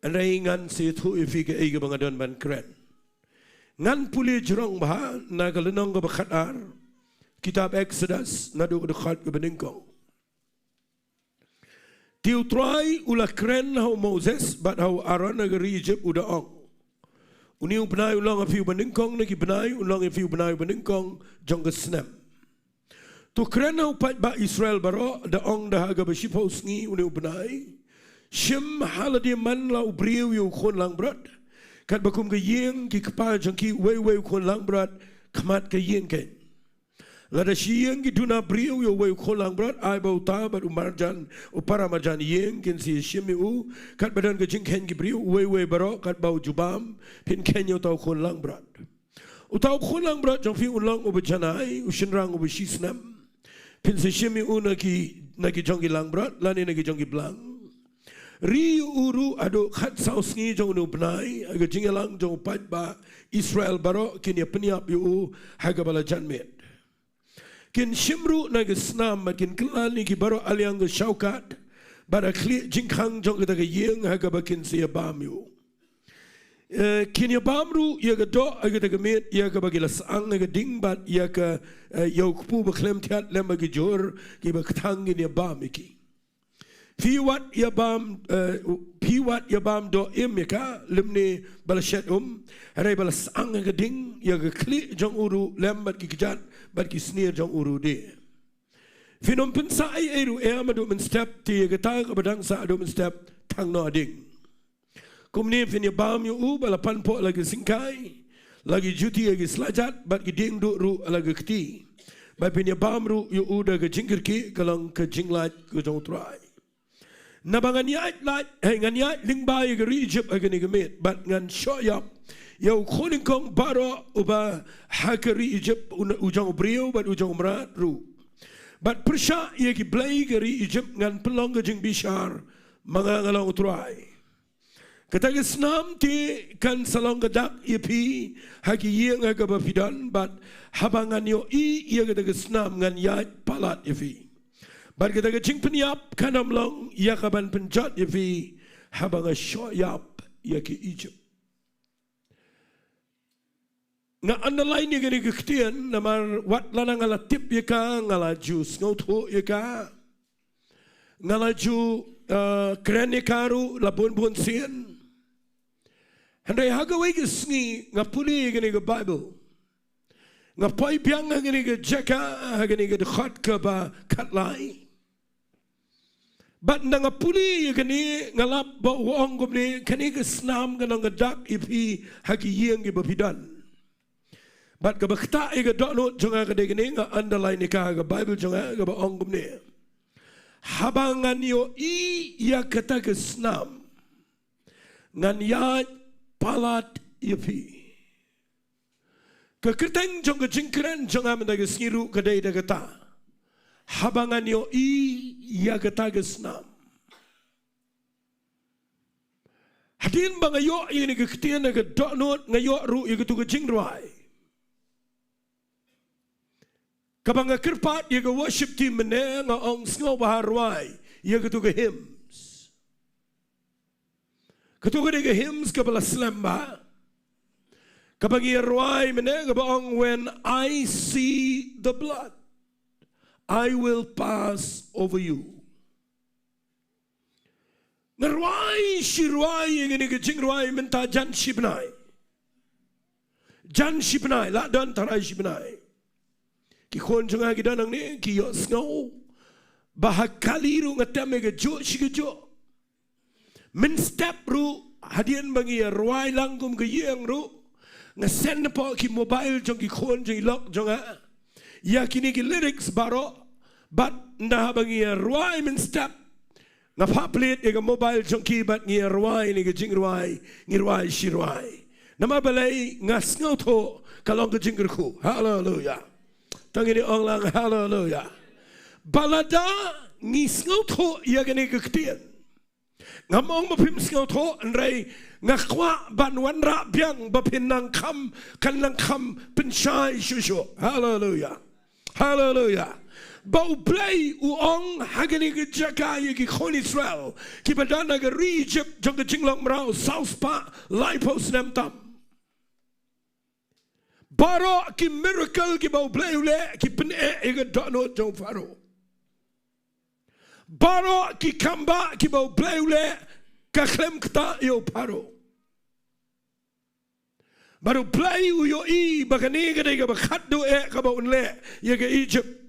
Hynrei ngan sa ïathuh ïa phi kaei kaba nga don ban kren. Ngan pule jrong bha na ka lynnong kaba khatar, kitab Exodus, naduh ka dkhot kaba nyngkong. Te U Trai u la kren ha u Moses bad ha u Aaron ha ka ri Ijipt, u da ong: Une u bnai un long ha phi uba nyngkong na ki bnai, un long ïa phi u bnai uba nyngkong jong ka snem. To kren ha u paidbah Israel baroh, da ong da ha kaba shiphew sngi une u bnai: Shim ha lade man la u briew ïa u khun langbrot, katba kum ka ïing ki kpa jong ki, uwei uwei u khun langbrot khmat ka ïing keiñ. Lada shi ïing ki duna briew ïa uwei u khun langbrot, ai ba uta bad u marjan, u para marjan ïing, kin sa ïashim ïa u katba don ka jingkheiñ ki briew, uwei uwei baroh katba u ju bam, phin kheiñ ïa uta u khun langbrot. Uta u khun langbrot jong phi un long uba janai, u shynrang uba shisnem. Phin sa shim ïa u na ki, na ki jong ki langbrot lane na ki jong ki blang. Ri ïa u ruh haduh khatsaw sngi jong une u bnai, ha ka jingïalang jong u paidbah Israel baroh kin ïa pynïap ïa u ha kaba la janmiet. Kin shim ruh na ka snam bad kin kylla ïa ki baroh ha liang ka shawkat bad ha khlieh jingkhang jong kata ka ïing ha kaba kin sa ïabam ïa u. Eh, kin ïabam ruh ïa ka doh ha kata ka miet ïa kaba ki la syang ha ka ding bad ïa ka, eh, ïa u kpu ba khlem thiat lem bad ki jhur kiba kthang, kin ïabam ïa ki. Phi wat ïabam, eh, phi wat ïabam doh im ïa ka lymne ba la shet um, hynrei ba la syang ha ka ding, ïa ka khlieh jong u ruh lem bad ki kjat bad ki snier jong u ruh de. Phin ym pynsah ei ei ruh em haduh mynstep, te ïa kata kaba dang sah haduh mynstep, thang noh ha ding. Kumne phin ïabam ïa u ba la pan phoh la ki syngkai, la ki juti ha ki slajat, bad ki dieng duh ruh ha la ka kti. Bad phin ïabam ruh ïa u da ka jingkyrkieh, ka long ka jinglait ka jong U Trai. Naba ngan ïaid lait, hei, ngan ïaid lyngba ïa ka ri Ijipt ha kane ka miet, bad ngan shoh ïap ïa u khun nyngkong baroh uba ha ka ri Ijipt, u, u jong u briew bad u jong u mrad ruh. Bad pyrshah ïa ki blei ka ri Ijipt ngan pynlong ka jingbishar, ma nga nga long U Trai. Kata ka snam te kan sa long ka dak ïa phi ha ki ïing ha kaba phi don, bad haba ngan ïohi ïa kata ka snam ngan ïaid palat ïa phi. Bad kata ka jingpynïap kan ym long ïa ka ban pynjot ïa phi haba nga shoh ïap ïa ki Ijipt. Nga underline ïa kane ka ktien namar wat lada nga la tip ïa ka, nga la ju sngewthuh ïa ka, nga la ju, eh, kren ïa ka ruh la bun bun sien. Hynrei ha kawei ka sngi nga pule ïa kane ka Baibl, nga poi biang ha kane ka jaka, ha kane ka dkhot kaba khatlai. Bad ynda nga pule ïa kane, nga lap ba u ong kumne, kane ka snam kan long ka dak ïa phi ha ki ïing kiba phi don. Bad kaba ktah ïa ka dohnud jong nga ka dei kane, nga underline ïa ka ha ka Baibl jong nga, kaba ong kumne: Haba ngan ïohi ïa kata ka snam, ngan ïaid palat ïa phi. Ka kyrteng jong ka jingkren jong nga mynta ka sngi ruh ka dei da kata. Haba ngan ïohi ïa kata ka snam. Hadien ba nga ïoh ïa kane ka ktien ha ka dohnud, nga ïoh ruh ïa katu ka jingrwai. Kaba nga kyrpad ïa ka worship team mynne, nga ong sngewbha rwai ïa katu ka hymns. Katu ka dei ka hymns kaba la slem bha. Kaba ngi rwai mynne kaba ong, "When I see the blood, I will pass over you." Nga rwai shi rwai ïa kane ka jingrwai mynta jan shi bnai. Jan shi bnai, la don tharai shi bnai. Ki khun jong nga ki don hangne, ki ïohsngew ba ha kali ruh nga tem ïa kajuh shi kajuh. Mynstep ruh, hadien ba ngi ïa rwai lang kum ka ïing ruh, nga send hapoh ki mobile jong ki khun jong i lok jong nga ïa kine ki lyrics baroh. Bad ynda haba ngi ïa rwai mynstep, nga phah plie ïa ka mobile jong ki bad ngi ïa rwai ïa kane ka jingrwai, ngi rwai shi rwai. Namar balei? Nga sngewthuh ka long ka jingkyrkhu. Haleluya. To ngin ong lang haleluya. Ba lada ngi sngewthuh ïa kane ka ktien, ngam ong ba phim sngewthuh, hynrei nga kwah ban wanrah biang ba phin nang kham, kan nang kham pynshai shuh shuh. Haleluya. Haleluya. Ba U Blei u ong ha kane ka jaka ïa ki khun Israel kiba don ha ka ri Egypt jong ka jinglong mraw saw spah laiphew snem tam. Baroh ki miracle kiba U Blei u leh ki pyneh ïa ka dohnud jong u Pharaoh. Baroh ki kambah kiba U Blei u leh ka khlem ktah ïa u Pharaoh. Bad U Blei u ïohi ba kane ka dei kaba khatduh eh kaba un leh ïa ka Egypt.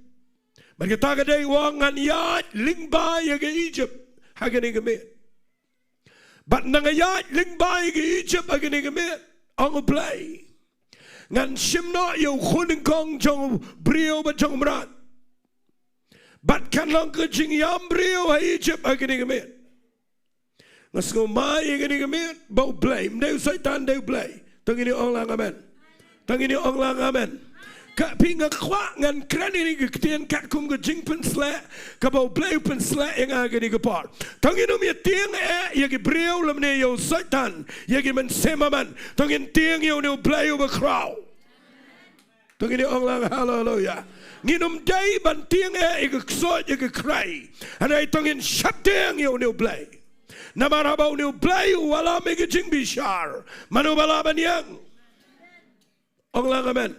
Bad kata ka dei u ong, ngan ïaid lyngba ïa ka Egypt ha kane ka miet. Bad ynda nga ïaid lyngba ïa ka Egypt ha kane ka miet, ong U Blei, ngan shim noh ïa u khun nyngkong jong u briew bad jong u mrad. Bad kan long ka jingïam briew ha Egypt ha kane ka miet. Nga sngewmai ïa kane ka miet ba U Blei, ym dei u Soitan, dei U Blei. To ngin ong lang amen. To ngin ong lang amen. Ka phi, nga kwah ngan kren ïa kane ka ktien katkum ka jingpynsleh kaba U Blei u pynsleh ïa nga ha kane ka por. To ngin ym ïa tieng eh ïa ki briew lymne ïa u Soitan, ïa ki mynsiem maman. To ngin tieng ïa une U Blei uba khraw. To ngin ong lang haleluya. Ngin ym dei ban tieng eh ïa ka ksuid ïa ka krai. Hynrei to ngin sheptieng ïa une U Blei. Namar haba une U Blei u wallam ïa ka jingbishar, mano ba lah ban ïeng? Ong lang amen.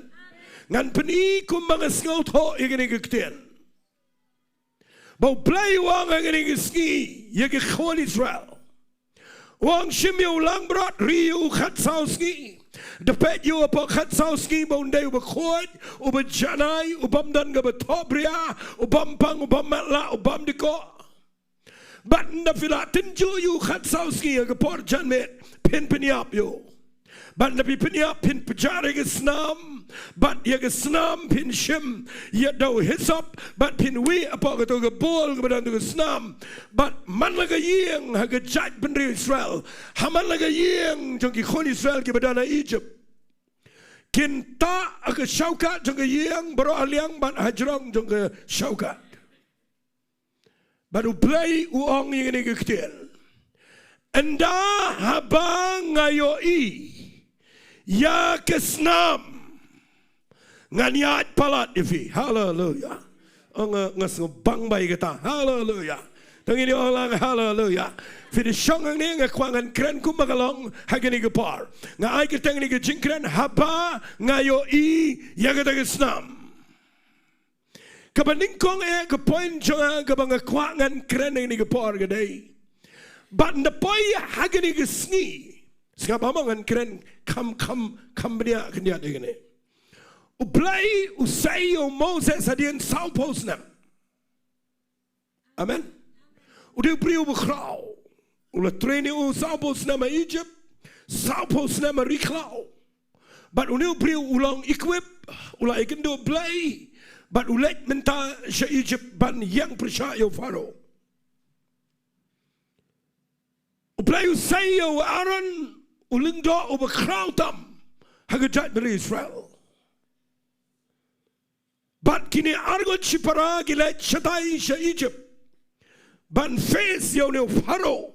Ngan pyni kumba nga sngewthuh ïa kane ka ktien. Ba U Blei u ong ha kane ka sngi ïa ki khun Israel, u ong, shim ïa u langbrot, ri ïa u khatsaw sngi. Da peit ïa u hapoh khatsaw sngi ba un dei uba khuid, uba janai, u bym don kaba thohbria, u bym pang, u bym matlah, u bym dkoh. Bad ynda phi la tynjuh ïa u khatsaw sngi ha ka por janmiet, phin pynïap ïa u. Bad ynda phi pynïap, phin pynjar ïa ka snam. Bad ïa ka snam phin shim ïa da u hisop, bad phin wieh hapoh kato ka bowl kaba don ha ka snam. Bad man la ka ïing ha ka jaitbynriew Israel, ha man la ka ïing jong ki khun Israel kiba don ha Egypt, kin tah ha ka shawkat jong ka ïing baroh ha liang bad ha jrong jong ka shawkat. Bad U Blei u ong ïa kane ka ktien, ynda haba nga ïohi ïa ka snam, ngan ïaid palat ïa phi. Haleluya. Ong, nga, nga sngewbang bha ïa kata. Haleluya. To ngin ong lang haleluya. Phi da shong hangne, nga kwah ngan kren kumba ka long ha kane ka por. Nga ai kyrteng ïa kane ka jingkren, haba nga ïohi ïa kata ka snam. Kaba nyngkong eh ka point jong nga kaba nga kwah ngan kren ha kane ka por ka dei, bad ynda poi ha kane ka sngi, sngap ba ma ngan kren kham, kham, kham bniah khyndiat ïa kane. U Blei u sei ïa u Moses hadien sawphew snem. Amen. U dei u briew uba khraw. U la train ïa u sawphew snem ha Egypt, sawphew snem ha ri khlaw. Bad une u briew u long equip, u la ïakynduh Blei, bad u leit mynta sha Egypt ban ïeng pyrshah ïa u Pharaoh. U Blei u sei ïa u Aaron u lyngdoh uba khraw tam ha ka jaitbynriew Israel. Bad kine arngut shipara ki leit shatai sha Egypt ban face ïa une u Pharaoh,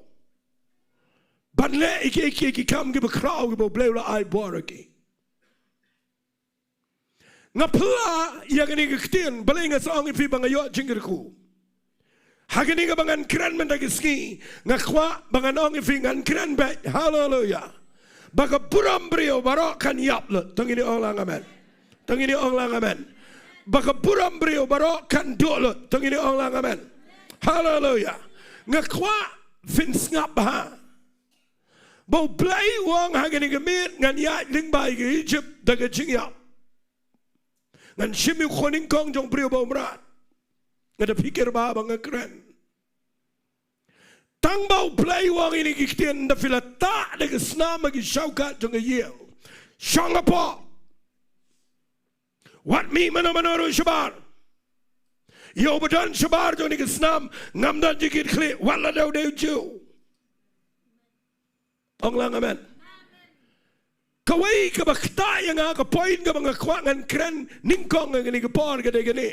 ban leh ïa ki, ïa ki, ïa ki kam kiba khraw kiba U Blei u la ai bor ïa ki. Nga pla ïa kane ka ktien, balei nga sa ong ïa phi ba nga ïoh jingkyrkhu. Ha kane kaba ngan kren mynta ka sngi, nga kwah ba ngan ong ïa phi ngan kren beit. Haleluya. Ba ka burom briew baroh kan ïap lut. To ngin ong lang amen. To ngin ong lang amen. Ba ka burom briew baroh kan duh lut. To ngin ong lang amen. Haleluya. Nga kwah phin sngap bha. Ba U Blei u ong ha kane ka miet ngan ïaid lyngba ïa ka Egypt da ka jingïap. Ngan shim ïa u khun nyngkong jong u briew ba u mrad. Nga da phikir bha ba nga kren. Tang ba U Blei u ong ïa kine ki ktien, da phi la tah da ka snam ha ki shawkat jong ka ïing, shong hapoh. Wat mih mano mano ruh shabar. Ïa uba don shabar jong kane ka snam ngam don jingkitkhlieh, wat la dei u Jiw. Ong lang amen. Kawei kaba ktah ïa nga, ka point kaba nga kwah ngan kren nyngkong ha kane ka por ka dei kane.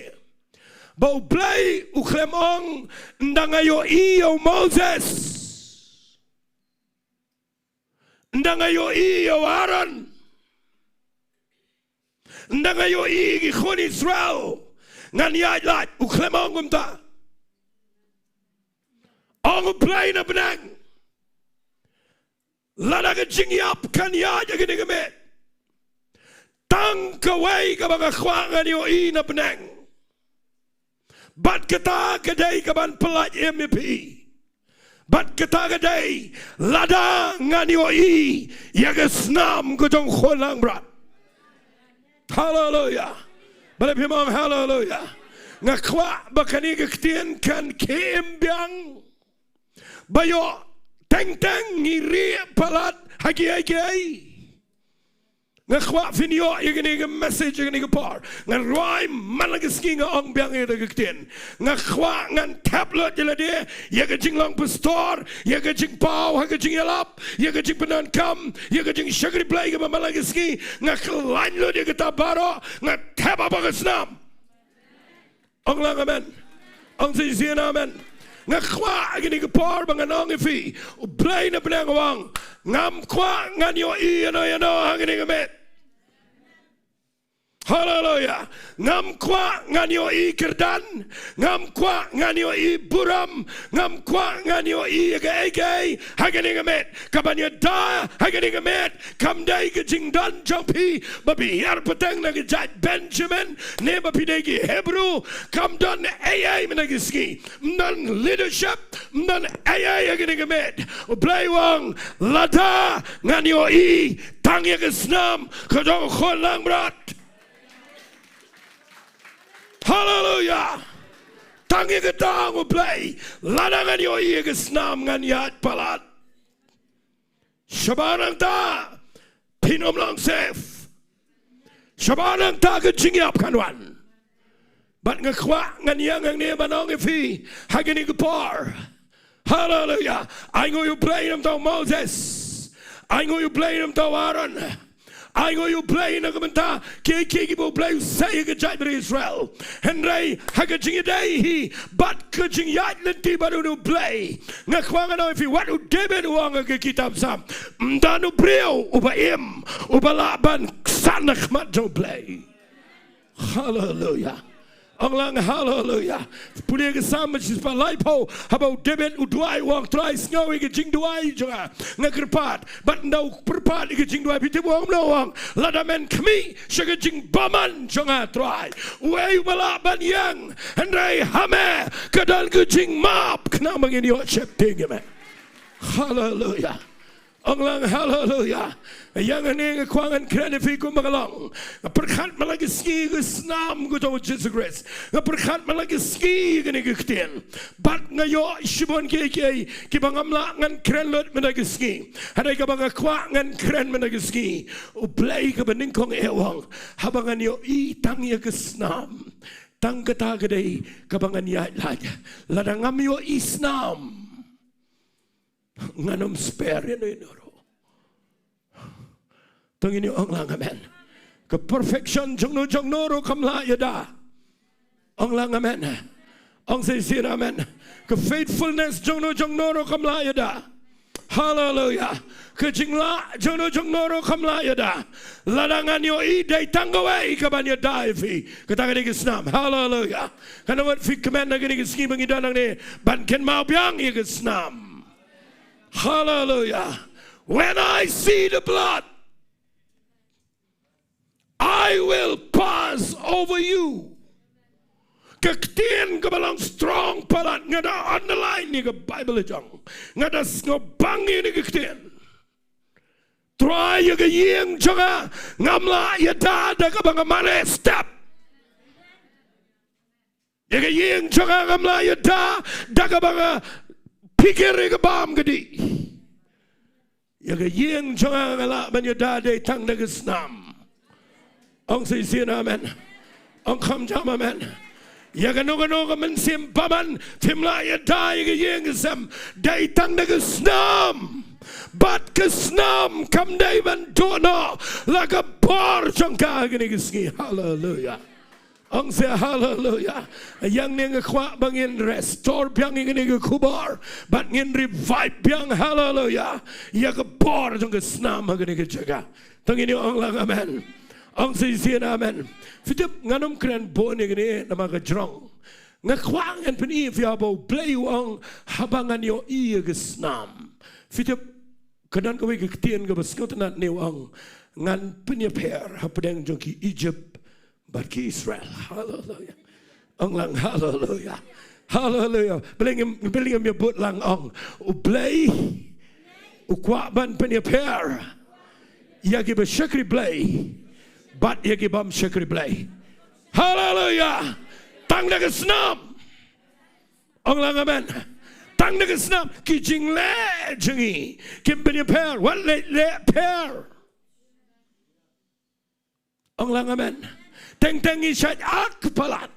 Ba U Blei u khlem ong, ynda nga ïohi ïa u Moses, ynda nga ïohi ïa u Aaron, ynda nga ïohi ïa ki khun Israel, ngan ïaid lait. U khlem ong kumta. Ong U Blei na bneng, lada ka jingïap kan ïaid ha kane ka miet, tang kawei kaba nga kwah ngan ïohi na bneng. Bad kata ka dei kaban pyllait im ïa phi. Bad kata ka dei lada ngan ïohi ïa ka snam ka jong u khun langbrot. Haleluya. Balei phim ong haleluya? Nga kwah ba kane ka ktien kan khie im biang. Ba ïoh teng teng ngi rieh palat ha kiei kiei. Nga kwah phin ïoh ïa kane ka message ïa kane ka por. Ngan rwai man la ka sngi, nga ong biang ïa ka ktien. Nga kwah ngan thep lut ïa lade ïa ka jinglong pastor, ïa ka jingpaw ha ka jingïalap, ïa ka jingpyndonkam, ïa ka jingshakri Blei kaba man la ka sngi. Nga khlaiñ lut ïa kata baroh, nga thep ha ba ka snam. Ong lang amen. Ong shisien amen. Nga kwah ha kane ka por ba ngan ong ïa phi, U Blei na bneng u ong, ngam kwah ngan ïohi ïano ïano ha kane ka miet. Haleluya. Ngam kwah ngan ïohi kyrdan. Ngam kwah ngan ïohi burom. Ngam kwah ngan ïohi ïa kaei kaei ha kane ka miet. Kaban ïada ha kane ka miet kam dei ka jingdon jong phi ba phi hiar pateng na ka jait Benjamin, ne ba phi dei ki Hebru. Kam don ei ei mynta ka sngi. Ym don leadership, ym don ei ei ha kane ka miet. U Blei u ong, lada ngan ïohi tang ïa ka snam ka jong u khun langbrot. Haleluya. Tang ïa kata, ong U Blei, lada ngan ïohi ïa ka snam ngan ïaid palat. Shabar nangta phin ym long safe. Shabar nangta ka jingïap kan wan. Bad nga kwah ngan ïeng hangne ban ong ïa phi ha kane ka por. Haleluya. Ainguh ïa U Blei namar u Moses. Ainguh ïa U Blei namar u Aaron. Ainguh ïa U Blei na ka bynta kiei kiei kiba U Blei u sei ha ka jaitbynriew Israel. Hynrei ha ka jingïadei hi bad ka jingïaid lynti bad une U Blei, nga kwah ngan ong ïa phi, wat u David u ong ha ka kitab Salm, ym don u briew uba im uba lah ban san ha khmat jong U Blei. Haleluya. Ong lang haleluya. Pule ka Salm shispah laiphew, haba u David u duwai u ong, Trai, sngew ïa ka jingduwai jong nga. Nga kyrpad. Bad ynda u kyrpad ïa ka jingduwai, phi tip u ong kumno? U ong, lada men khmih sha ka jingbymman jong nga, Trai, uei uba lah ban ïeng? Hynrei ha me ka don ka jingmap khnang ba ngin ïoh sheptieng ïa me. Haleluya. Ong lang haleluya. Ïa nga ne nga kwah ngan kren ïa phi kumba ka long. Nga pyrkhat man la ka sngi ïa ka snam ka jong u Jisu Khrist. Nga pyrkhat man la ka sngi ïa kane ka ktien. Bad nga ïoh shibun kiei kiei kiba ngam lah ngan kren lut man la ka sngi. Hynrei kaba nga kwah ngan kren man la ka sngi, U Blei kaba nyngkong eh u ong, haba ngan ïohi tang ïa ka snam, tang kata ka dei kaba ngan ïaid lait. Lada ngam ïohi snam, Ngan ym spare ïano ïano ruh. To ngin ong lang amen. Ka perfection jong no jong no ruh kam lah ïada. Ong lang amen. Ong shisien amen. Ka faithfulness jong no jong no ruh kam lah ïada. Hallelujah. Ka jinglah jong no jong no ruh kam lah ïada. Lada ngan ïohi dei tang kawei kaban ïada ïa phi, kata ka dei ka snam. Hallelujah. Ka nang wat phi kmen na kane ka sngi ba ngi don hangne ban kynmaw biang ïa ka snam. Hallelujah. When I see the blood, I will pass over you. Ka ktien kaba long strong palat, nga da underline ïa ka Bible jong. Nga da sngewbang ïa kane ka ktien. Trai, ïa ka ïing jong nga ngam lah ïada da kaba nga mane step. Ïa ka ïing jong nga ngam lah ïada da kaba nga phikir ïa ka bam ka dih. Ïa ka ïing jong nga nga lah ban ïada dei tang da ka snam. Ong shisien amen. Ong kham jam amen. Ïa kano kano ka mynsiem bymman phim lah ïada ïa ka ïing ka sem dei tang da ka snam. Bad ka snam kam dei ban duh noh la ka bor jong ka ha kane ka sngi. Hallelujah. Ong seh hallelujah. Ïa kane nga kwah ba ngin restore biang ïa kane ka khubor bad ngin revive biang, hallelujah, ïa ka bor jong ka snam ha kane ka jaka. To ngin ong lang amen. Ong shisien amen. Phi tip ngan ym kren bun ïa kane namar ka jrong. Nga kwah ngan pyni ïa phi ba U Blei u ong haba ngan ïohi ïa ka snam. Phi tip ka don kawei ka ktien kaba sngewtynnat ne u ong, ngan pynïapher hapdeng jong ki Egypt bad ki Israel. Hallelujah. Ong lang hallelujah. Hallelujah. Balei ngim, balei ngim ïa bud lang ong. U Blei u kwah ban pynïapher ïa kiba shakri Blei bad ïa ki bym shakri Blei. Hallelujah. Tang da ka snam. Ong lang amen. Tang da ka snam. Ki jingleh jong ngi kim pynïapher. Wat leh leh pher. Ong lang amen. Teng teng ngi shait ak palat.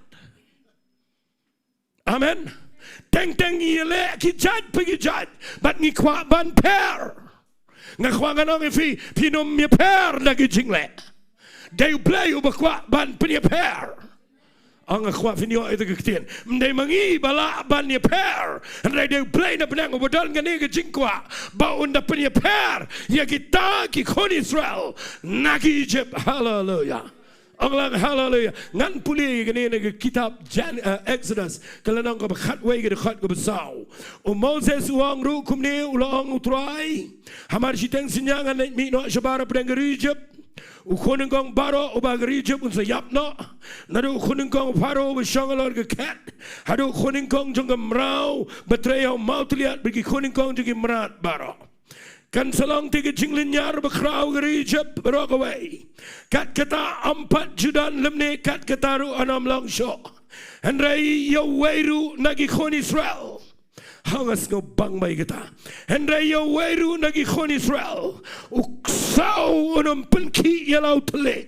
Amen. Teng teng ngi leh ki jait pa ki jait bad ngi kwah ban pher. Nga kwah ngan ong ïa phi, phin ym ïapher da ki jingleh. Dei U Blei uba kwah ban pynïapher. Ong nga kwah phin ïoh ïa ka ktien. Ym dei ma ngi ba lah ban ïapher. Hynrei dei U Blei na bneng uba don kane ka jingkwah ba un da pynïapher ïa kita ki khun Israel na ki Egypt. Hallelujah. Ong lang hallelujah. Ngan pule ïa kane na ka kitab Jan, eh, Exodus, ka lynnong kaba khatwei, ka dkhot kaba saw. U Moses u ong ruh kumne, u la ong, U Trai, hamar shiteng synñia ngan leit mih noh shabar hapdeng ka ri Egypt. U khun nyngkong baroh uba ha ka ri Egypt un sa ïap noh. Naduh u khun nyngkong u Pharaoh uba shong halor ka khet haduh u khun nyngkong jong ka mraw ba trei ha u mawtylliat bad ki khun nyngkong jong ki mrad baroh. Kan sa long te ka jinglynñiar bakhraw ha ka ri Egypt baroh kawei. Kat kata ym pat ju don lymne, kat kata ruh yn ym long shuh. Hynrei ïa uwei ruh na ki khun Israel. Ha, nga sngewbang ba ïa kata. Hynrei ïa uwei ruh na ki khun Israel u ksaw un ym pynkhih ïa la u thylliej,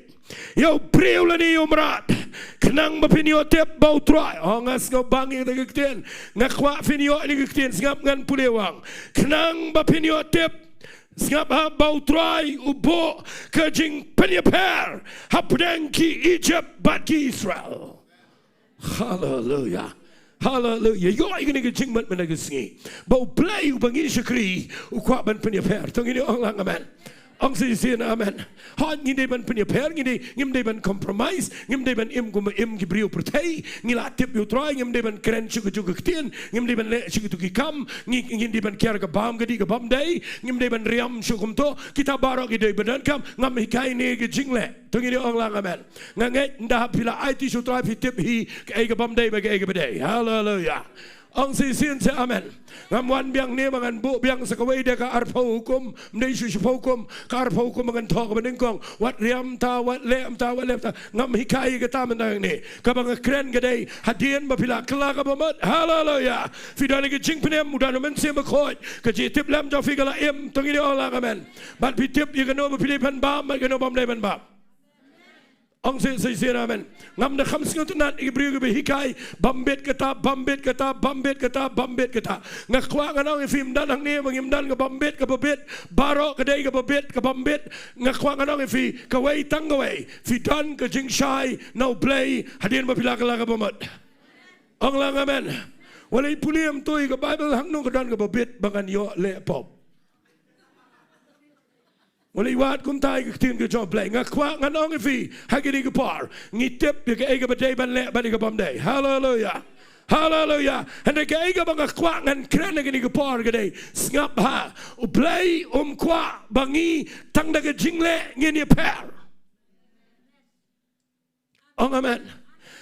ïa u briew lane ïa u mrad, khnang ba phin ïoh tip ba U Trai. Oh, nga sngewbang ïa kata ka ktien. Nga kwah phin ïoh ïa ka ktien. Sngap, ngan pule, u ong, khnang ba phin ïoh tip, sngap ha, ba U Trai u buh ka jingpynïapher hapdeng ki Egypt bad ki Israel. Hallelujah. Hallelujah. Ïoh ïa kane ka jingmut mynta ka sngi ba U Blei uba ngi shakri u kwah ban pynïapher. To ngin ong lang amen. Ong shisien amen. Hooid, ngi dei ban pynïapher, ngi dei, ngim dei ban compromise, ngim dei ban im kum im ki briew pyrthei. Ngi la tip ïa U Trai, ngim dei ban kren shuh kajuh ka ktien, ngim dei ban leh shuh kito ki kam, ngi, ngim dei ban kiar ka bam ka dih ka bym dei, ngim dei ban riam shuh kumto. Kita baroh ki dei ba donkam, ngam hikai ne ka jingleh. To ngin ong lang amen. Nga ngeit ynda phi la aiti sha U Trai phi tip hi kaei ka bym dei bad kaei kaba dei. Hallelujah. Ong shisien seh amen. Ngam wan biang ne ba ngan buh biang sa kawei de ka arphew hukum, ym dei shu shiphew hukum, ka arphew hukum ba ngan thoh kaba nyngkong. Wat riam ta, wat leh ta, wat leh ta. Ngam hikai kata mynta ne. Kaba nga kren ka dei hadien ba phi la kylla kaba mut. Hallelujah. Phi don ka jingpynim, u don u Mynsiem Bakhuid. Ka jingtip lem jong phi ka la im. To ngin ong lang amen. Bad phi tip ïa kano ba phi dei ban bam bad kano bym dei ban bam. Ong shisien amen. Ngam da kham sngewtynnat ïa ki briew kiba hikai, bam bit kata, bam bit kata, bam bit kata, bam bit kata. Nga kwah ngan ong ïa phi, ym don hangne ba ngim don ka bam bit kaba bit, baroh ka dei kaba bit ka bam bit. Nga kwah ngan ong ïa phi, kawei tang kawei, phi don ka jingshai na U Blei hadien ba phi la kylla kaba mut. Ong lang amen. Wat leit pule ïa ka Baibl, hangno ka don kaba bit ba ngan ïoh leh pop. Wat leit wad kumta ïa ka ktien ka jong U Blei. Nga kwah ngan ong ïa phi ha kane ka por, ngi tip ïa kaei kaba dei ban leh bad ïa kabym dei. Haleluya. Haleluya. Hynrei kaei kaba nga kwah ngan kren ha kane ka por ka dei, sngap bha, U Blei um kwah ba ngi tang da ka jingleh ngin ïapher. Ong amen.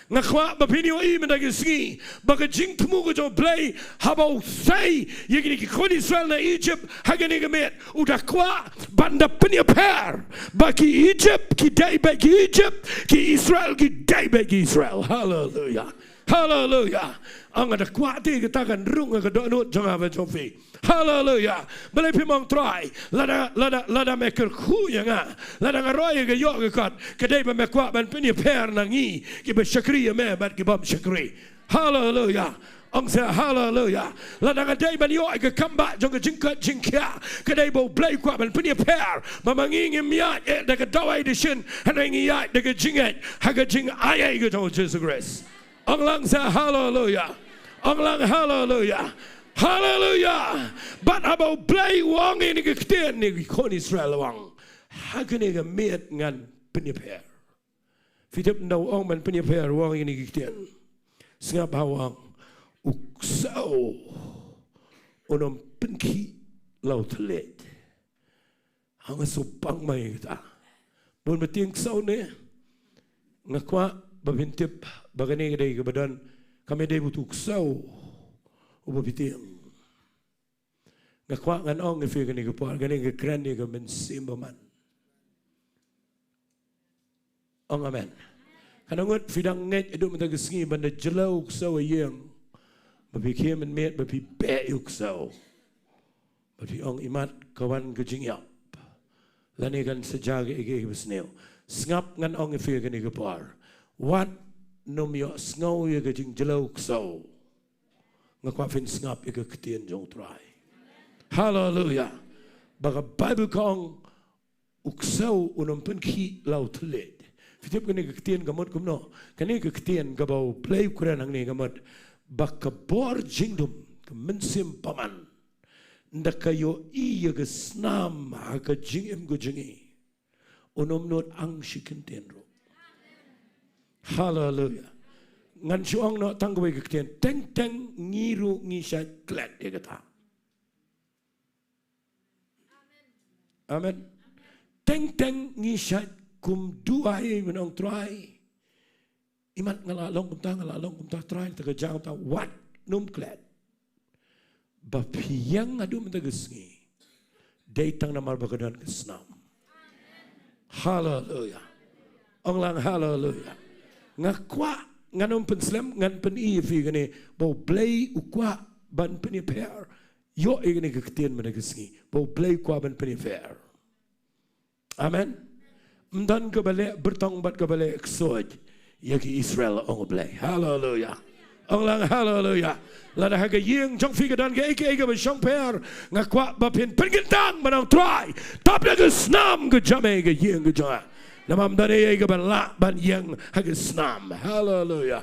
Nga kwah ba phin ïohi mynta ka sngi ba ka jingthmu ka jong U Blei haba u sei ïa kine ki khun Israel na Egypt ha kane ka miet, u da kwah ban da pynïapher ba ki Egypt ki dei beit ki Egypt, ki Israel ki dei beit ki Israel. Haleluya. Haleluya. Ong, nga da kwah te kata kan rung ha ka dohnud jong nga bad jong phi. Haleluya. Balei phim ong Trai, lada, lada, lada me kyrkhu ïa nga, lada nga roi ïa ka ïoh ka kot, ka dei ba me kwah ban pynïapher na ngi kiba shakri ïa me bad kibym shakri. Haleluya. Ong sa haleluya. Lada nga dei ban ïoh ïa ka kambah jong ka jingkoit jingkhiah, ka dei ba U Blei u kwah ban pynïapher ba ma ngi ngim ïaid eh da ka dawai dashin, hynrei ngi ïaid da ka jingngeit ha ka jingaiei ka jong U Jisu Khrist. Ong lang sa haleluya. Ong lang haleluya. Haleluya. Bad haba U Blei u ong ïa kine ki ktien, ïa ki khun Israel u ong, ha kane ka miet ngan pynïapher. Phi tip ynda u ong ban pynïapher, u ong ïa kine ki ktien. Sngap bha, u ong, u ksew un ym pynkhih la u thylliej. Nga sngewbang ma ïa kata. Bun ba tieng ksew ne. Nga kwah ba phin tip ba kane ka dei kaba don, ka mih dei bad utu u ksew uba phi tieng. Nga kwah ngan ong ïa phi kane ka por, kane ka kren ïa ka mynsiem bymman. Ong amen. Katno ngut phi dang ngeit haduh mynta ka sngi ban da jylliew u ksew ha ïing, ba phi khie mynmiet ba phi beh ïa u ksew, ba phi ong, imat ka wan ka jingïap, lane kan sa jia kaei kaei kaba sniew. Sngap, ngan ong ïa phi kane ka por, wat nym ïohsngew ïa ka jingjylliew u ksew. Nga kwah phin sngap ïa ka ktien jong U Trai. Haleluya. Ba ka Baibl ka ong, u ksew un ym pynkhih la u thylliej. Phi tip kane ka ktien ka mut kumno? Kane ka ktien kaba U Blei u kren hangne ka mut ba ka bor jingdum, ka mynsiem bymman, ynda ka ïohi ïa ka snam ha ka jingim ka jong ngi, un ym nud ang shi kyntien ruh. Haleluya. Ngan shu ong noh tang kawei ka ktien, teng teng ngi ruh ngi shait klet ïa kata. Amen. Teng teng ngi shait kum duwai ban ong, Trai, imat nga la long kumta, nga la long kumta, Trai, te ka jia kumta. Wat nym klet ba phi ïeng haduh mynta ka sngi dei tang namar ba ka don ka snam. Haleluya. Ong lang haleluya. Nga kwah, ngan ym pynslem, ngan pyni ïa phi kane, ba U Blei u kwah ban pynïapher. Ïoh ïa kane ka ktien mynta ka sngi, ba U Blei u kwah ban pynïapher. Amen. Ym don kaba leh byrtong bad kaba leh ksuid ïa ki Israel, ong U Blei. Haleluya. Ong lang haleluya. Lada ha ka ïing jong phi ka don kaei kaei kaba shongpher, nga kwah ba phin pynkyntang ban ong, Trai, tap ïa ka snam ka jam ha ka ïing ka jong nga. Namar ym don ei ei kaba lah ban ïeng ha ka snam. Haleluya.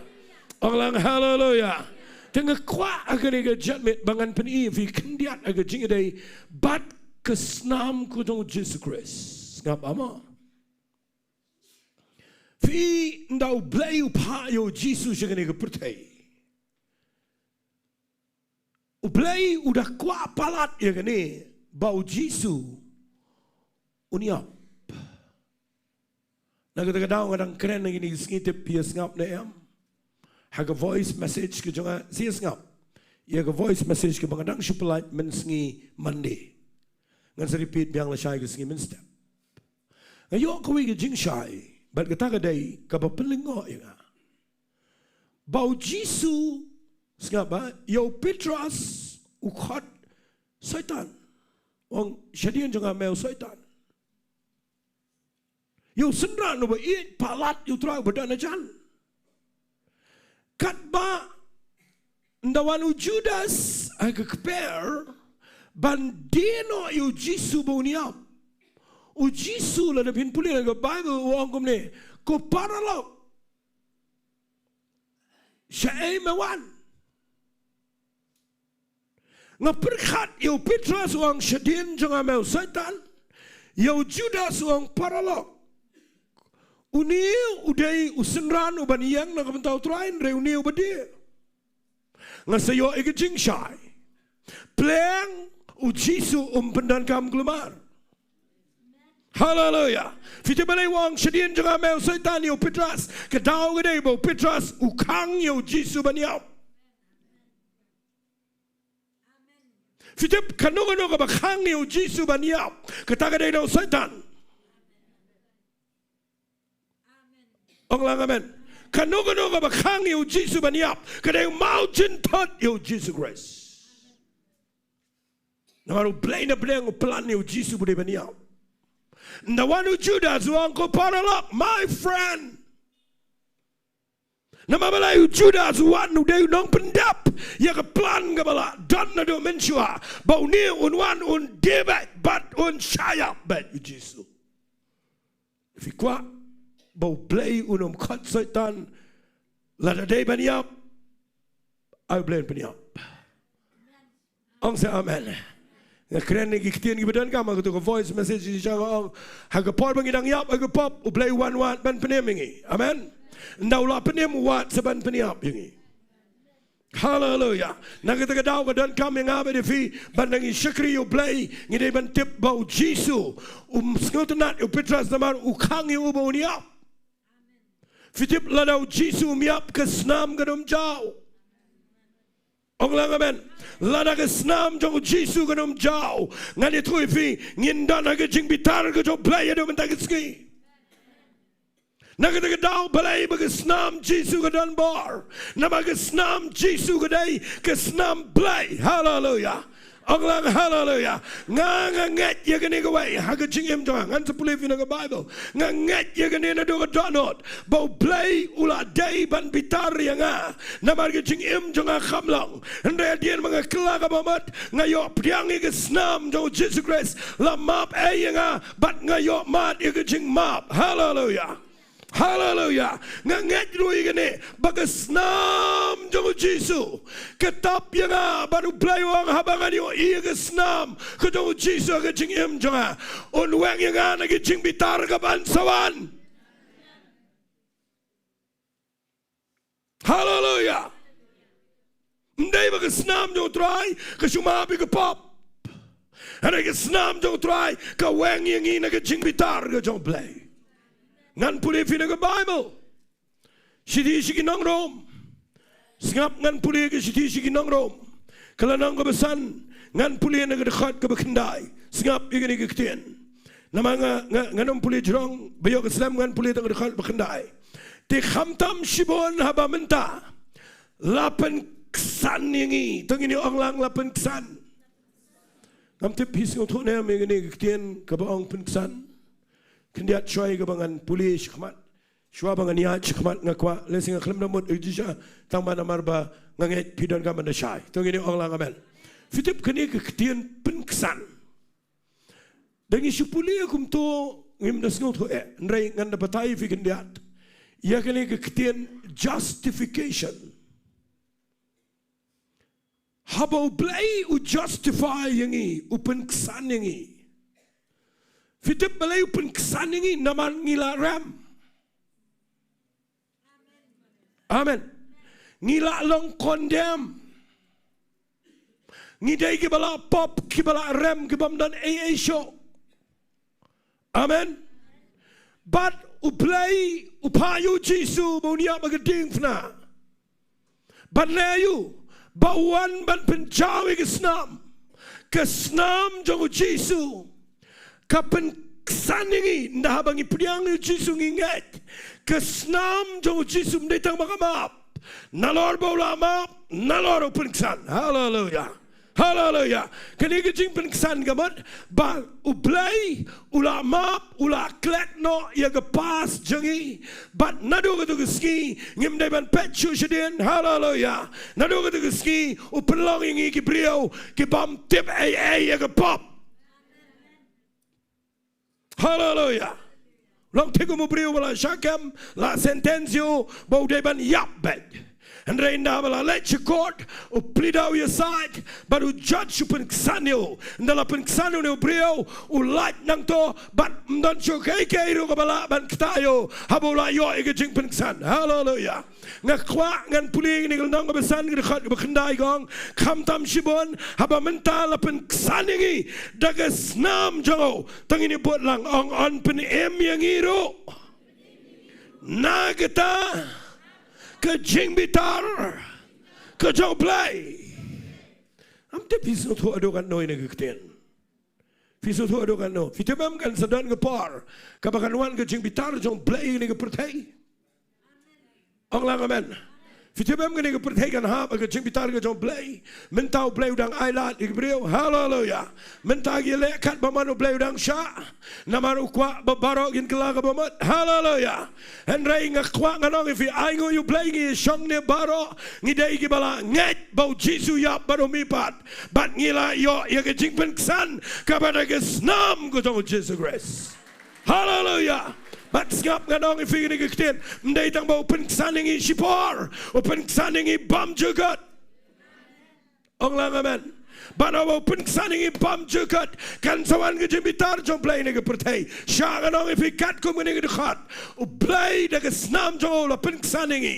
Ong lang haleluya. Te nga kwah ha kane ka janmiet ba ngan pyni ïa phi khyndiat ha ka jingïadei bad ka snam ka jong U Jisu Khrist. Sngap bha mo. Phi, ynda U Blei u phah ïa U Jisu sha kane ka pyrthei, U Blei u da kwah palat ïa kane, ba U Jisu un ïap. Na kata ka daw nga dang kren ha kine ki sngi, tip phi ïa sngap ne em, ha ka voice message ka jong nga, sa ïa sngap ïa ka voice message kaba nga dang shu pyllait mynsngi Monday. Ngan sa repeat biang lashai ka sngi mynstep. Nga ïoh kawei ka jingshai, bad kata ka dei kaba pynlyngngoh ïa nga. Ba U Jisu, sngap bha, ïa u Petros u khot Soitan. U ong, shadien jong nga me u Soitan. Ïa u synran uba ïeit palat ïa u Trai uba don hajan. Katba ynda wan u Judas ha ka kper ban die noh ïa u Jisu ba un ïap. U Jisu lada phin pule na ka Baibl u ong kumne, ko paralok, shaei me wan? Nga pyrkhat ïa u Petros u ong shadien jong nga me u Soitan, ïa u Judas u ong paralok. Une u dei u synran uban ïeng na ka bynta u Trai, hynrei une uba die. Nga sa ïoh ïa ka jingshai. Pleng u Jisu um pyndonkam kulmar. Haleluya. Phi tip balei u ong shadien jong nga me u Soitan ïa u Petros? Ka daw ka dei ba u Petros u khang ïa u Jisu ban ïap. Phi tip kano kano kaba khang ïa u Jisu ban ïap, kata ka dei na u Soitan. Ong lang amen. Kano kano kaba khang ïa u Jisu ban ïap, ka dei u mawjynthut ïa u Jisu Khrist. Namar U Blei na pdeng u plan ïa u Jisu ba u dei ban ïap. Ynda wan u Judas u ong ko paralok, my friend. Namar balei u Judas u wan, u dei u nongpyndep ïa ka plan kaba la don naduh mynshuwa ba une un wan un die beit bad un shah ïap beit u Jisu. Phi kwah ba U Blei un ym khot Soitan, lada dei ban ïap, ai U Blei un pynïap. Ong sa amen. Nga kren ïa ki ktien kiba donkam ha kato ka voice message, ngi shah ong, ha ka por ba ngi dang ïap ha ka pop, U Blei u wan wad ban pynim ïa ngi. Amen. Ynda u la pynim, u wad sa ban pynïap ïa ngi. Haleluya. Na kata ka daw ka donkam ïa nga bad ïa phi ban, ynda ngi shakri ïa U Blei, ngi dei ban tip ba u Jisu um sngewtynnad ïa u Petros namar u khang ïa u ba un ïap. Phi tip lada u Jisu um ïap, ka snam kan ym jaw. Ong lang amen. Lada ka snam jong u Jisu kan ym jaw, ngan ïathuh ïa phi, ngin don ha ka jingbitar ka jong U Blei haduh mynta ka sngi. Na kata ka daw balei ba ka snam Jisu ka don bor? Namar ka snam Jisu ka dei ka snam Blei. Haleluya. Ong lang haleluya. Nga, nga ngeit ïa kane kawei ha ka jingim jong nga. Ngan sa pule ïa phi na ka Baibl. Nga ngeit ïa kane naduh ka dohnud ba U Blei u la dei ban bitar ïa nga. Namar ka jingim jong nga kham long. Hynrei hadien ba nga kylla kaba mut, nga ïoh pdiang ïa ka snam jong u Jisu Khrist, la map ei ïa nga bad nga ïoh mad ïa ka jingmap. Haleluya. Haleluya. Nga ngeit ruh ïa kane ba ka snam jong u Jisu ka tap ïa nga, bad U Blei u ong haba ngan ïohi ïa ka snam ka jong u Jisu ha ka jingim jong nga, un weng ïa nga na ka jingbitar kaba sa wan. Haleluya. Ym dei ba ka snam jong u Trai ka shu map ïa ka pop. Hynrei ka snam jong u Trai ka weng ïa ngi na ka jingbitar ka jong U Blei. Ngan pule ïa phi na ka Baibl. Shithi sha ki nong Rom. Sngap, ngan pule ïa ka shithi sha ki nong Rom, ka lynnong kaba san, ngan pule na ka dkhot kaba khyndai. Sngap ïa kane ka ktien. Namar nga, nga, ngan ym pule jrong, ba ïoh ka slem, ngan pule tang ka dkhot ba khyndai. Te khamtam shibun haba mynta la pynksan ïa ngi. To ngin ong lang, la pynksan. Ngam tip phi sngewthuh ne em ïa kane ka ktien kaba ong pynksan. Khyndiat shuwa kaba ngan pule shakhmat, shuwa ba ngan ïaid shakhmat, nga kwah, lehse nga khlem da mut ïa ka jingshisha, tang ba namar ba nga ngeit phi donkam ban da shai. To ngin ong lang amen. Phi tip kane ka ktien pynksan, da ngi shu pule kumto ngim da sngewthuh eh, hynrei ngan da batai ïa phi khyndiat ïa kane ka ktien justification. Haba U Blei u justify ïa ngi, u pynksan ïa ngi. Phi tip balei u pynksan ïa ngi? Namar ngi la rem. Amen. Ngi la long condemn. Ngi dei kiba la pop, kiba la rem, kibym don ei ei shuh. Amen. Bad U Blei u phah ïa u Jisu ba un ïap ha ka diengphna. Bad leh ïa u ba u wan ban pynjaw ïa ka snam. Ka snam jong u Jisu ka pynksan ïa ngi, ynda haba ngi pdiang ïa u Jisu ngi ngeit. Ka snam jong u Jisu ym dei tang ba ka map. Nalor ba u la map, nalor u pynksan. Haleluya. Haleluya. Kane ka jingpynksan ka mut ba U Blei u la map, u la klet noh ïa ka past jong ngi. Bad naduh kata ka sngi ngim dei ban peit shuh shadien. Haleluya. Naduh kata ka sngi u pynlong ïa ngi ki briew ki bym tip ei ei ïa ka pop. Haleluya. Long thik kum u briew ba la shah kem, la sentence ïa u ba u dei ban ïap beit. Hynrei ynda ba la leit sha court, u plead u ïasaid, bad u judge u pynksan ïa u. Ynda la pynksan ïa une u briew, u lait nangto, bad ym don shuh kaei kaei ruh kaba lah ban ktah ïa u haba u la ïoh ïa ka jingpynksan. Haleluya. Nga kwah ngan pule ïa kane ka lynnong kaba san, ka dkhot kaba khyndai, ka ong, khamtam shibun haba mynta la pynksan ïa ngi da ka snam jong u, to ngin ïa bud lang, ong, yn pynim ïa ngi ruh na kata ka jingbitar ka jong U Blei. Ym tip phi sngewthuh haduh katno ïa kane ka ktien. Phi sngewthuh haduh katno. Phi tip em, kan sa don ka por kaba kan wan ka jingbitar jong U Blei ïa kane ka pyrthei. Ong lang amen. Phi tip em, kane ka pyrthei kan hap ha ka jingbitar ka jong U Blei. Mynta U Blei u dang ailad ïa ki briew. Haleluya. Mynta ki leh katba mon U Blei u dang shah. Namar u kwah ba baroh kin kylla kaba mut. Haleluya. Hynrei nga kwah ngan ong ïa phi, ainguh ïa U Blei ngi shong ne baroh ngi dei kiba la ngeit ba U Jisu u ïap bad u mihpat. Bad ngi la ïoh ïa ka jingpynksan kaba da ka snam ka jong U Jisu Khrist. Haleluya. Bad sngap, ngan ong ïa phi kane ka ktien, ym dei tang ba u pynksan ïa ngi shipor, u pynksan ïa ngi bymjukut. Ong lang amen. Bad haba u pynksan ïa ngi bymjukut, kan sa wan ka jingbitar jong U Blei ha kane ka pyrthei. Shah, ngan ong ïa phi katkum kane ka dkhot, U Blei da ka snam jong u u la pynksan ïa ngi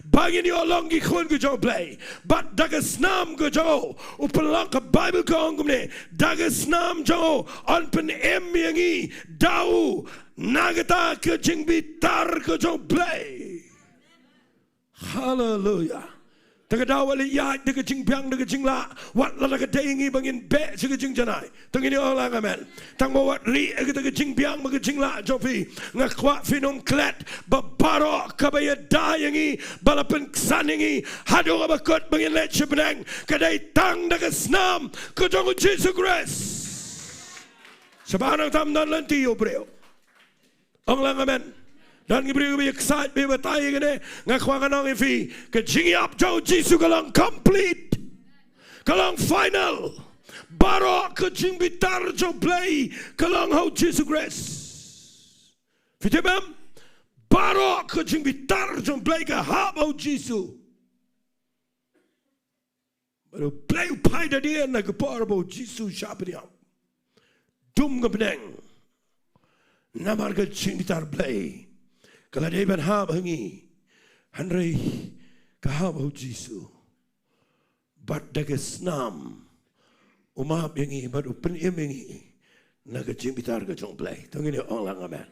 ba ngin ïoh long ki khun ka jong U Blei. Bad da ka snam ka jong u, u pynlong, ka Baibl ka ong kumne, da ka snam jong u yn pynim ïa ngi da u na kata ka jingbitar ka jong U Blei. Haleluya. Te ka daw wat leit ïaid da ka jingbiang da ka jinglah, wat la ka dei ïa ngi ba ngin beh sha ka jingjanai, to ngin ïa ong lang amen. Tang ba wat rieh ha kata ka jingbiang bad ka jinglah jong phi, nga kwah phin ym klet ba baroh kaba ïada ïa ngi, ba la pynksan ïa ngi haduh kaba kut ba ngin leit sha bneng, ka dei tang da ka snam ka jong U Jisu Khrist. Sha ba nang tam don lynti ïa u briew. Ong lang amen. Don ki briew ba ïa ksaid, ba ïa batai ïa kane. Nga kwah ngan ong ïa phi, ka jingïap jong U Jisu ka long complete, ka long final. Baroh ka jingbitar jong U Blei ka long ha U Jisu Khrist. Phi tip em? Baroh ka jingbitar jong U Blei ka hap ha U Jisu. Bad U Blei u phai da dien na ka por ba U Jisu u shah pynïap. Dum ka bneng. Namar ka jingbitar Blei ka la dei ban hap ha ngi, hynrei ka hap ha U Jisu. Bad da ka snam u map ïa ngi bad u pynim ïa ngi na ka jingbitar ka jong U Blei. To ngin ïa ong lang amen.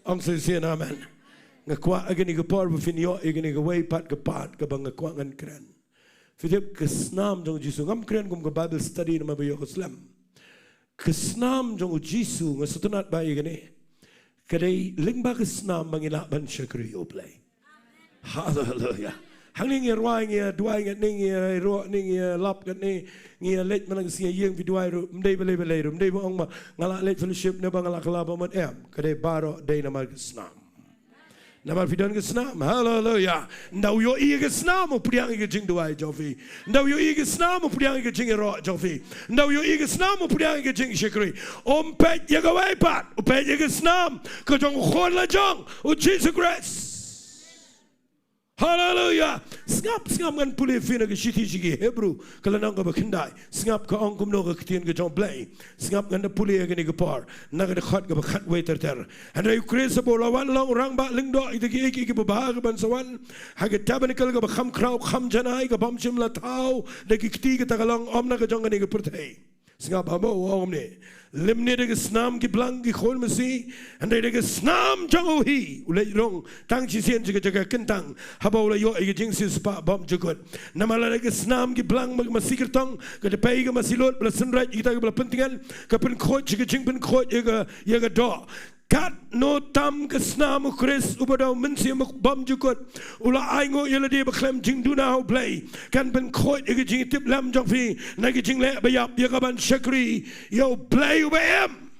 Ong shisien amen. Nga kwah ha kane ka por ba phin ïoh ïa kane kawei pat ka part kaba nga kwah ngan kren. Phi tip, ka snam jong U Jisu, ngam kren kum ka Bible study namar ba ïoh ka slem. Ka snam jong U Jisu, nga sngewtynnat ba ïa kane, ka dei lyngba ka snam ba ngi lah ban shakri ïa U Blei. Haleluya. Hangne ngi ïa rwai, ngi ïa duwai, ngi ïa, ngi ïa ïaroh, ngi ïa lap, ngi ïa leit man la ka sngi, ïeng phi duwai ruh, ym dei balei balei ruh, ym dei ba ong ba nga lah leit fellowship ne ba nga lah kylla ba mut, em, ka dei baroh dei namar ka snam. Namar phi don ka snam. Haleluya. Ynda u ïohi ïa ka snam u pdiang ïa ka jingduwai jong phi. Ynda u ïohi ïa ka snam u pdiang ïa ka jingïaroh jong phi. Ynda u ïohi ïa ka snam u pdiang ïa ka jingshakri. Um peit ïa kawei pat, u peit ïa ka snam ka jong u Khun la jong, U Jisu Khrist. Haleluya. Sngap, sngap, ngan pule ïa phi na ka shithi sha ki Hebru, ka lynnong kaba khyndai. Sngap ka ong kumno ka ktien ka jong U Blei. Sngap, ngan da pule ïa kane ka por na ka dkhot kaba khatwei ter ter. Hynrei U Khrist haba u la wan long u rangbah lyngdoh ïa kita kiei kiei kiba bha kiban sa wan ha ka tabernacle kaba kham khraw kham janai, kaba ym shym la thaw da ki kti, kata ka long ym na ka jong kane ka pyrthei. Sngap, haba u ong kumne, lymne da ka snam ki blang ki khun masi, hynrei da ka snam jong u hi u leit rung tang shisien sha ka jaka kyntang haba u la ïoh ïa ka jingsiewspah bymjukut. Namar lada ka snam ki blang ma ka masi kyrtong, ka dpei ka masi lut ba la synreit ïa kita kiba la pyntngen, ka pynkhuid sha ka jingpynkhuid ïa ka, ïa ka doh. Katno tam ka snam u Khrist uba da u Mynsiem Bakhuid bymjukut u la ainguh ïa lade ba khlem jingduna ha u Blei kan pynkhuid ïa ka jingïatiplem jong phi na ka jingleh baïap ïa ka ban shakri ïa u Blei uba im.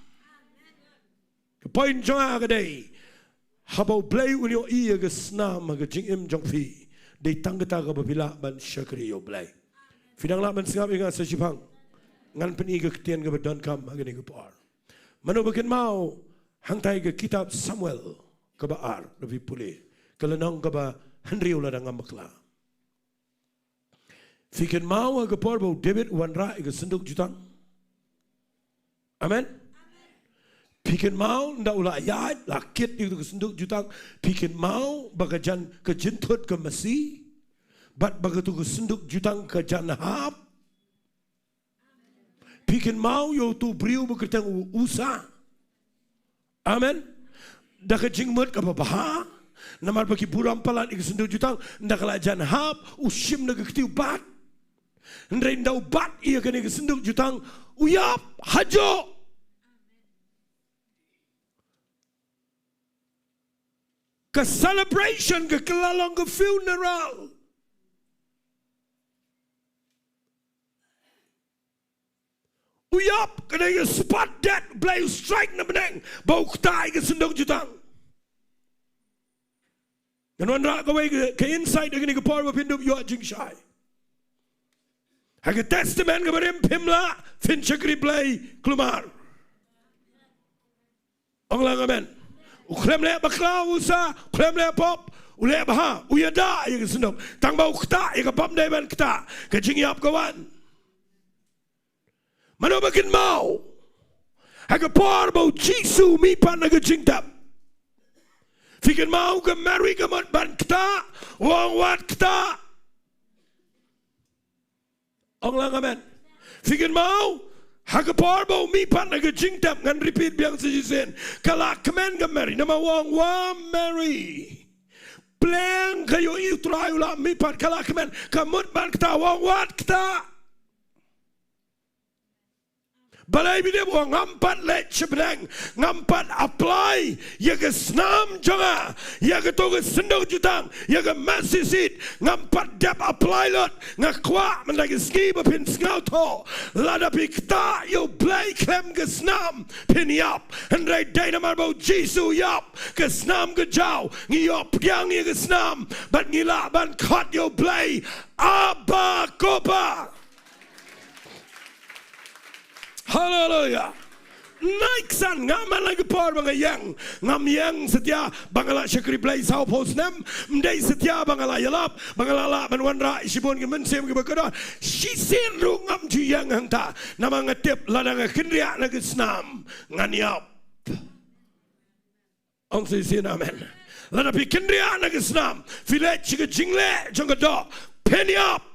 Ka point jong nga ka dei, haba u Blei un ïohi ïa ka snam ha ka jingim jong phi, dei tang kata kaba phi lah ban shakri ïa u Blei. Phi dang lah ban sngap ïa nga sa shiphang? Ngan pyni ka ktien kaba donkam ha kane ka por. Mano ba kynmaw hangtai ka kitab Samuel kaba ar, da phi pule ka lynnong kaba hynriew lada ngam bakla. Phi kynmaw ha ka por ba u David u wanrah ïa ka synduk jutang? Amen. Phi kynmaw nda u la ïaid la kit ïa ka synduk jutang? Phi kynmaw ba ka jan ka jynthut ka masi bad ba ka tu ka synduk jutang ka jan hap? Phi kynmaw ïa utu u briew ba kyrteng u Usa? Amen. Da ka jingmut kaba bha, namar ba ki burom palat ïa ka synduk jutang, nda ka la jan hap u shim na ka kti u bat. Hynrei nda u bat ïa kane ka synduk jutang, u ïap hajoh. Ka celebration ka kylla long ka funeral. U ïap, ka dei ka spot death, Blei u strike na bneng ba u ktah ïa ka synduk jutang. Ngan wanrah kawei ka, ka insight ha kane ka por ba phin dup ïoh jingshai. Ha ka Testament kaba rim phim lah phin shakri Blei kulmar. Ong lang amen. U khlem leh bakla u Usa, u khlem leh pop, u leh bha, u ïada ïa ka synduk. Tang ba u ktah ïa kaba ym dei ban ktah, ka jingïap ka wan. Mano ba kynmaw ha ka por ba u Jisu u mihpat na ka jingtep? Phi kynmaw ka Mary ka mut ban ktah, u ong wat ktah. Ong lang amen. Phi kynmaw ha ka por ba u mihpat na ka jingtep, ngan repeat biang sa shisien. Ka la kmen ka Mary, namar u ong wa Mary. Pleng ka ïohi u Trai u la mihpat, ka la kmen, ka mut ban ktah, u ong wat ktah. Balei phi dep, u ong ngam pat leit sha bneng, ngam pat apply ïa ka snam jong nga ïa kato ka synduk jutang, ïa ka mercy seat, ngam pat dep apply lut. Nga kwah mynta ka sngi ba phin sngewthuh, lada phi ktah ïa u Blei khlem ka snam phin ïap. Hynrei dei namar ba u Jisu u ïap, ka snam ka jaw, ngi ïoh pdiang ïa ka snam bad ngi lah ban khot ïa u Blei Abba Kopa. Haleluya. Naiksan, nga man la ka por ba nga ïeng, ngam ïeng satia ba nga la shakri Blei sawphew snem, ym dei satia ba nga la ïalap ba nga la lah ban wanrah shibun ki mynsiem kiba kordor. Shisien ruh ngam ju ïeng hangta, namar nga tip lada nga kynriah na ka snam ngan ïap. Ong sa shisien amen. Lada phi kynriah na ka snam, phi leit sha ka jingleh jong ka doh, phin ïap.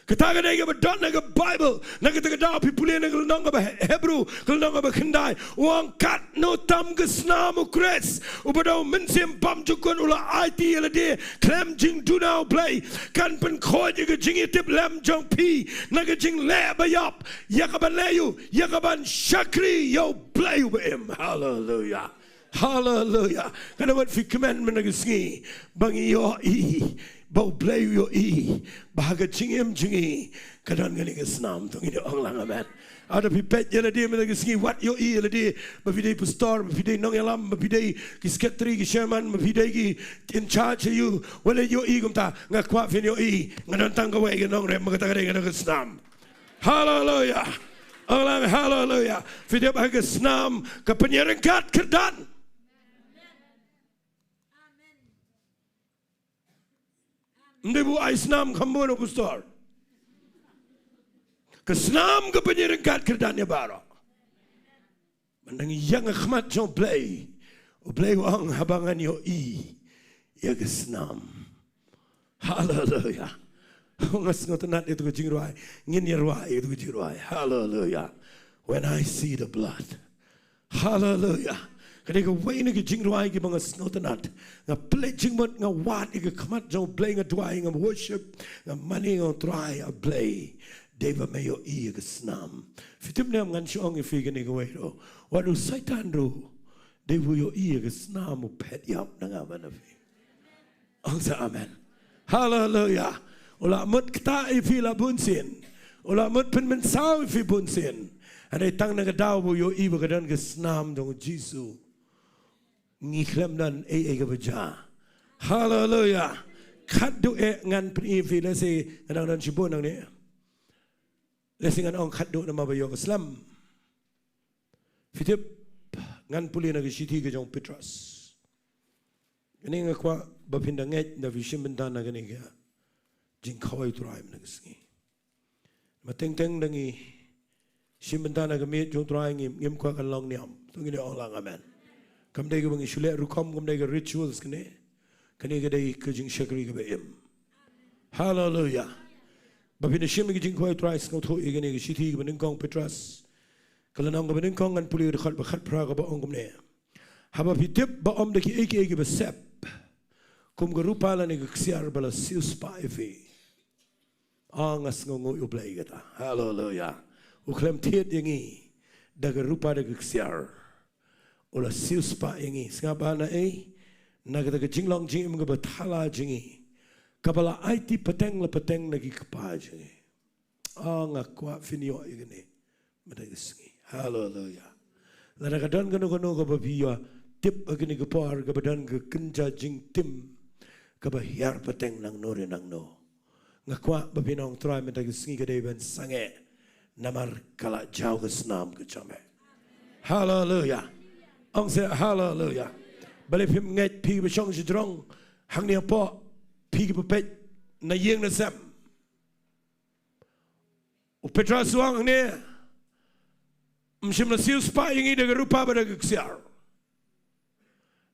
Kata ka dei kaba don na ka Baibl. Na kata ka daw phi pule na ka lynnong kaba Hebru, ka lynnong kaba khyndai, u ong katno tam ka snam u Khrist uba da u Mynsiem Bymjukut u la aiti ïa lade khlem jingduna ha u Blei kan pynkhuid ïa ka jingïatiplem jong phi na ka jingleh baïap ïa ka ban leh aïu? Ïa ka ban shakri ïa u Blei uba im. Haleluya. Haleluya. Ka dei wat phi kmen mynta ka sngi ba ngi ïohi, ba u Blei u ïohi ba ha ka jingim jong ngi ka don kane ka snam. To ngin ong lang amen. Lada phi peit ïa lade mynta ka sngi, wat ïohi ïa lade ba phi dei pastor, ba phi dei nongïalam, ba phi dei ki secretary, ki chairman, ba phi dei ki in charge aïu. Wat ïohi kumta. Nga kwah phin ïohi nga don tang kawei ka nongrep, ma kata ka dei ka don ka snam. Haleluya. Ong lang haleluya. Phi dep ha ka snam ka pynïaryngkat kyrdan. Ym dei ba u ai snam kham bun u pastor. Ka snam ka pynïaryngkat kyrdan ïa baroh. Mynta ngi ïeng ha khmat jong u Blei, u Blei u ong haba ngan ïohi ïa ka snam. Haleluya. Nga sngewtynnat ïa tu ka jingrwai. Ngin ïarwai ïa tu ka jingrwai. Haleluya. When I see the blood. Haleluya. Ka dei kawei na ki jingrwai kiba nga sngewtynnat. Nga pynleit jingmut, nga wad ïa ka khmat jong u Blei, nga duwai, nga worship, nga mane, nga ong Trai, a Blei, dei ba me ïohi ïa ka snam. Phi tip ne em, ngan shu ong ïa phi kane kawei ruh. Wat u Soitan ruh Dei ba u ïohi ïa ka snam u phet ïap na nga bad na phi. Ong sa amen. Haleluya. U la mut ktah ïa phi la bun sien. U la mut pynmynsaw ïa phi bun sien. Hynrei tang na ka daw ba u ïohi ba ka don ka snam jong u Jisu, ngi khlem don ei ei kaba jia. Haleluya. Khatduh eh ngan pyni ïa phi, lehse nga dang don shibun nangne. Lehse ngan ong khatduh namar ba ïoh ka slem. Phi tip, ngan pule na ka shithi ka jong u Petros. Kane nga kwah ba phin da ngeit ynda phi shim bynta na kane ka jingkhawai u Trai mynta ka sngi. Namar teng teng ynda ngi shim bynta na ka miet jong u Trai ngim, ngim kwah kan long niam. To ngin ong lang amen. Kam dei kaba ngi shu leh rukom, kam dei ka rituals kane. Kane ka dei ka jingshakri kaba im. Haleluya. Ba phin da shim ïa ka jingkhawai u Trai, sngewthuh ïa kane ka shithi kaba nyngkong Petros. Ka lynnong kaba nyngkong, ngan pule ka dkhot ba khatphra kaba ong kumne. Haba phi tip ba ym da kiei kiei kiba sep kum ka rupa lane ka ksiar ba la siewspah ïa phi. Ah, nga sngewnguh ïa U Blei kata. Haleluya. U khlem thied ïa ngi da ka rupa da ka ksiar. U la siewspah ïa ngi. Sngap, ba na ei, na kata ka jinglong jingim kaba thala jong ngi, kaba la aiti pateng la pateng na ki kpa jong ngi. Ah, nga kwah phin ïoh ïa kane mynta ka sngi. Haleluya. Lada ka don kano kano kaba phi ïoh tip ha kane ka por, kaba don ka kynja jingtim kaba hiar pateng nangno re nangno, nga kwah ba phin ong, Trai, mynta ka sngi ka dei ban sangeh namar ka la jaw ka snam ka jong me. Haleluya. Ong sa haleluya. Balei phim ngeit, phi kiba shong shajrong hangne hapoh, phi kiba peit na ïing na sem. U Petros u ong hangne, ym shym la siewspah ïa ngi da ka rupa bad da ka ksiar,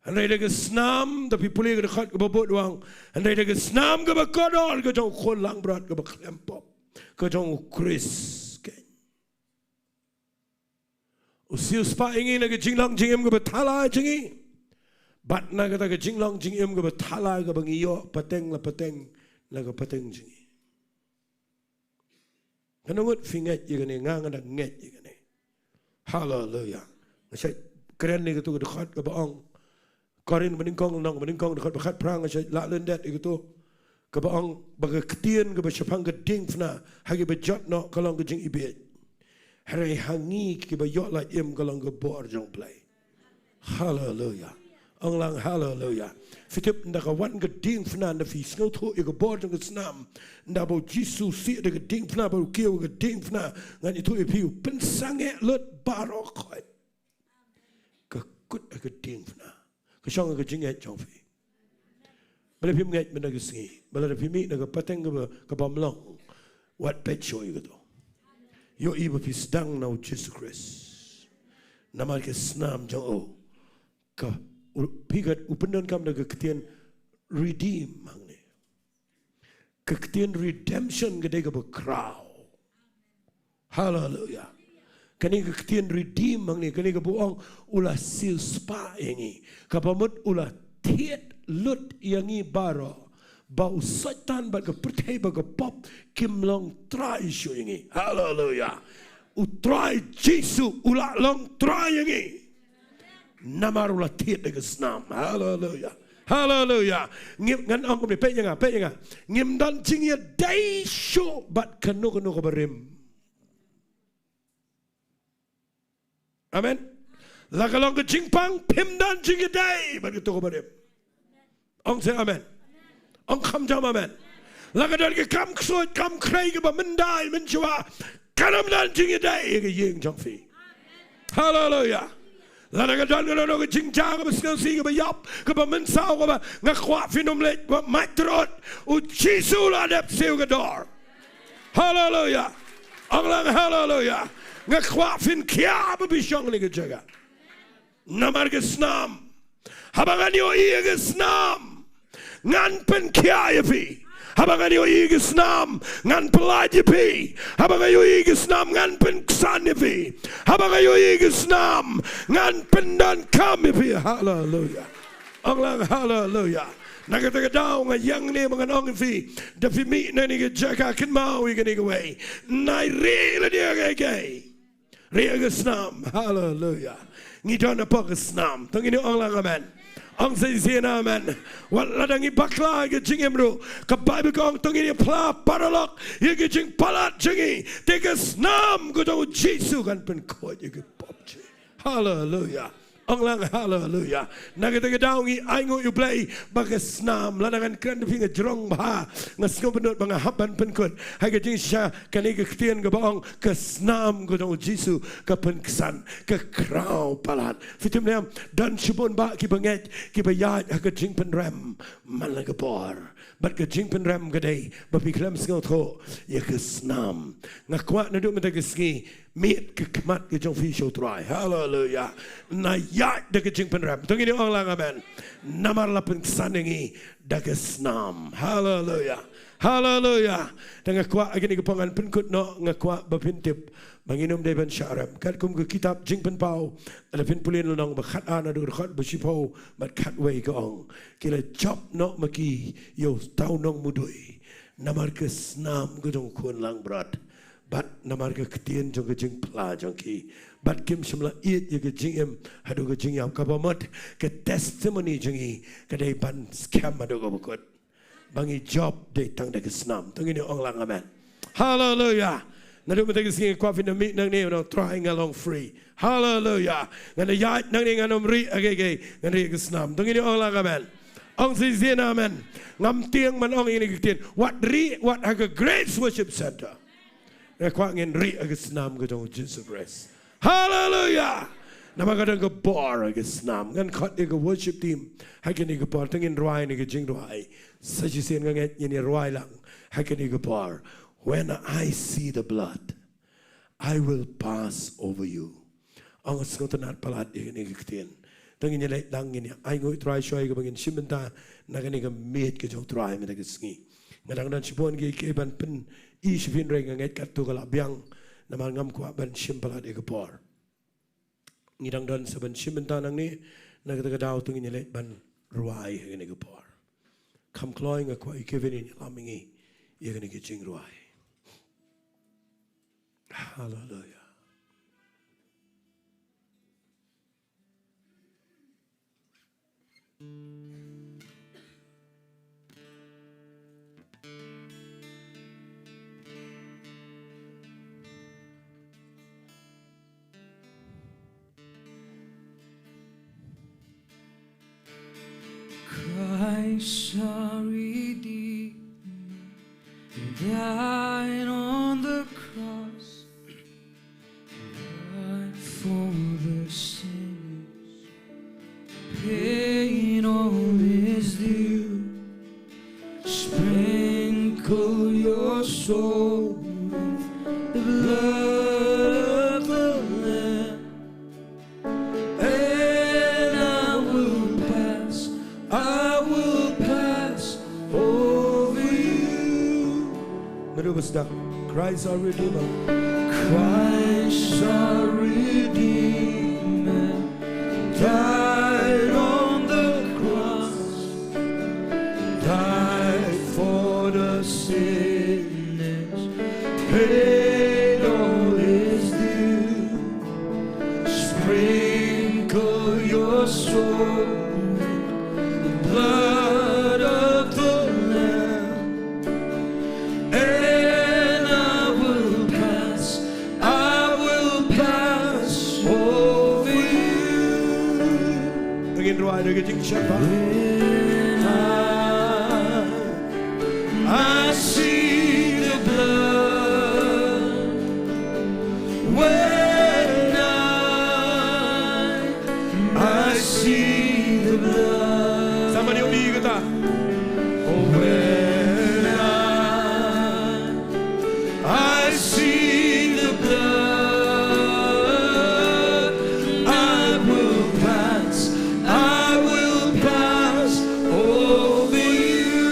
hynrei da ka snam. Da phi pule ka dkhot kaba bud u ong, hynrei da ka snam kaba kordor ka jong u khun langbrot kaba khlem pop, ka jong U Khrist keiñ. U siewspah ïa ngi na ka jinglong jingim kaba thala jong ngi, bad na kata ka jinglong jingim kaba thala kaba ngi ïoh pateng la pateng na ka pateng jong ngi. Kano ngut phi ngeit ïa kane? Nga, nga dang ngeit ïa kane. Haleluya. Nga shait kren ïa kato ka dkhot kaba ong, Korinth banyngkong, lynnong banyngkong, dkhot ba khatphra, nga shait lah lyndet ïa kato, kaba ong ba ka ktien kaba shaphang ka diengphna ha kiba jot noh ka long ka jingibieit, hynrei ha ngi kiba ïoh lait im ka long ka bor jong U Blei. Haleluya. Ong lang haleluya. Phi tip, ynda ka wan ka diengphna, ynda phi sngewthuh ïa ka bor jong ka snam, ynda ba U Jisu sih da ka diengphna, ba u kiew ka diengphna, ngan ïathuh ïa phi, u pynsangeh lut baroh khoit. Ka kut ha ka diengphna, ka shong ha ka jingngeit jong phi. Balei phim ngeit mynta ka sngi? Ba lada phi mih na ka pateng kaba, ka bym long, wat peit shuh ïa kato. Ïohi ba phi sdang na U Jisu Khrist. Namar ka snam jong u, ka, u, phi ka, u pyndonkam da ka ktien redeem hangne. Ka ktien redemption ka dei kaba khraw. Haleluya. Kane ka ktien redeem hangne, kane kaba ong u la siewspah ïa ngi, kaba mut u la thied lut ïa ngi baroh, ba u Soitan bad ka pyrthei bad ka pop kim long trai shuh ïa ngi. Haleluya. U Trai Jisu u la long trai ïa ngi. Namar u la thied da ka snam. Haleluya. Haleluya. Ngim, ngan ong kumne, peit ïa nga, peit ïa nga. Ngim don jingïadei shuh bad kano kano kaba rim. Amen. La ka long ka jingpang, phim don jingïadei bad kato kaba rim. Ong sa amen. Ong kham jam amen. La ka don ka kam ksuid kam khrei kaba myndai mynshuwa, kan ym don jingïadei ïa ka ïing jong phi. Haleluya. Lada ka don kano kano ka jingjia kaba sngewsih kaba ïap kaba mynsaw kaba, nga kwah phin ym leit ba mait rot. U Jisu u la dep siew ka dor. Haleluya. Ong lang haleluya. Nga kwah phin khia ba phi shong kane ka jaka. Namar ka snam. Haba ngan ïohi ïa ka snam, ngan pynkhia ïa phi. Haba ngan ïohi ïa ka snam, ngan pyllait ïa phi. Haba ngan ïohi ïa ka snam, ngan pynksan ïa phi. Haba ngan ïohi ïa ka snam, ngan pyndonkam ïa phi. Haleluya. Ong lang haleluya. Na kata ka daw nga ïeng ne ba ngan ong ïa phi, da phi mih na kane ka jaka, kynmaw ïa kane kawei. Nai ri lade ïa kaei kaei. Rieh ïa ka snam. Haleluia. Ngi don hapoh ka snam. To ngin ong lang amen. Ong sa shisien amen. Wat lada ngi bakla ïa ka jingim ruh, ka Baibl ka ong to ngin ïa phla paralok ïa ka jingpalat jong ngi. Te ka snam ka jong u Jisu kan pynkhuid ïa ki pop jong ngi. Haleluia. Ong lang haleluia. Na kata ka daw ngi ainguh ïa U Blei ba ka snam, lada ngan kren da phi nga jrong bha, nga sngewbha ban hap ban pynkut ha ka jingshisha kane ka ktien kaba ong ka snam ka jong u Jisu ka pynksan, ka khraw palat. Phi tip ne em, don shibun bah kiba ngeit, kiba ïaid ha ka jingpynrem man la ka por. Bad ka jingpynrem ka dei ba phi khlem sngewthuh ïa ka snam. Nga kwah naduh mynta ka sngi, miet ka khmat ka jong phi sha U Trai. Haleluia. Na ïaid da ka jingpynrem. To ngin ong lang amen. Namar la pynksan ïa ngi da ka snam. Haleluia. Haleluia. Te nga kwah ha kane ka por ngan pynkut noh, nga kwah ba phin tip ba ngin ym dei ban shah rem. Katkum ka kitab Jingpynpaw, lada phin pule lynnong ba khat ar naduh dkhot ba shiphew bad khatwei ka ong, ki la jop noh ma ki ïa uta u nongmudui, namar ka snam ka jong u khun langbrot, bad namar ka ktien jong ka jingphla jong ki. Bad kim shym la ïeit ïa ka jingim haduh ka jingïap, kaba mut ka testimony jong ngi ka dei ban skhem haduh kaba kut ba ngi jop dei tang da ka snam. To ngin ong lang amen. Haleluia. Naduh mynta ka sngi nga kwah phin da mih nangne, ong Trai nga long free. Haleluia. Ngan da ïaid nangne, ngan ym rieh ha kiei kiei, ngan rieh ha ka snam. To ngin ong lang amen. Ong shisien amen. Ngam tieng ban ong ïa kane ka ktien. Wat rieh, wat ha ka Grace Worship Centre. Nga kwah ngin rieh ha ka snam ka jong u Jisu Khrist. Haleluia. Namar ka don ka bor ha ka snam. Ngan khot ïa ka worship team ha kane ka por, to ngin rwai ïa ka jingrwai. Sa shisien nga ngeit ngin ïa rwai lang ha kane ka por. When I see the blood, I will pass over you. Ong sngewtynnat palat ïa kane ka ktien. To ngin ïa leit lang, ngin ïa ainguh ïa u Trai shuwa ïa kaba ngin shim bynta na kane ka miet ka jong u Trai mynta ka sngi. Nga dang don shibun kiei kiei ban pyni sha phi hynrei nga ngeit katto ka la biang, namar ngam kwah ban shim palat ïa ka por. Ngi dang don sa ban shim bynta nangne, na kata ka daw to ngin ïa leit ban rwai ha kane ka por. Kham kloi nga kwah ïa Kevin un ïalam ïa ngi ïa kane ka jingrwai. Haleluia. Christ our Redeemer died on the cross, died for the sinners, paid all is due. Sprinkle your soul with the blood of the Lamb. And I will pass, I will pass over you. Mari ba sdang. Christ our Redeemer. Christ our Redeemer died on the cross, died for the sinners, paid all is due. Sprinkle your soul with the blood of the Lamb, and I will pass, I will pass over you. Again, right, again, jingshaba. When I, I see the blood, when I, I see the blood. Somebody will be you. When I, I see the blood, I will pass, I will pass over you.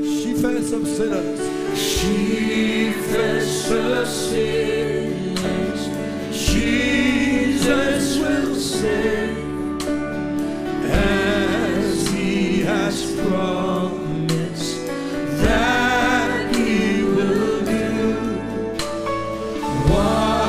Chiefest of sinners. Chiefest of sinners, Jesus will save, as he has promised that he will do. What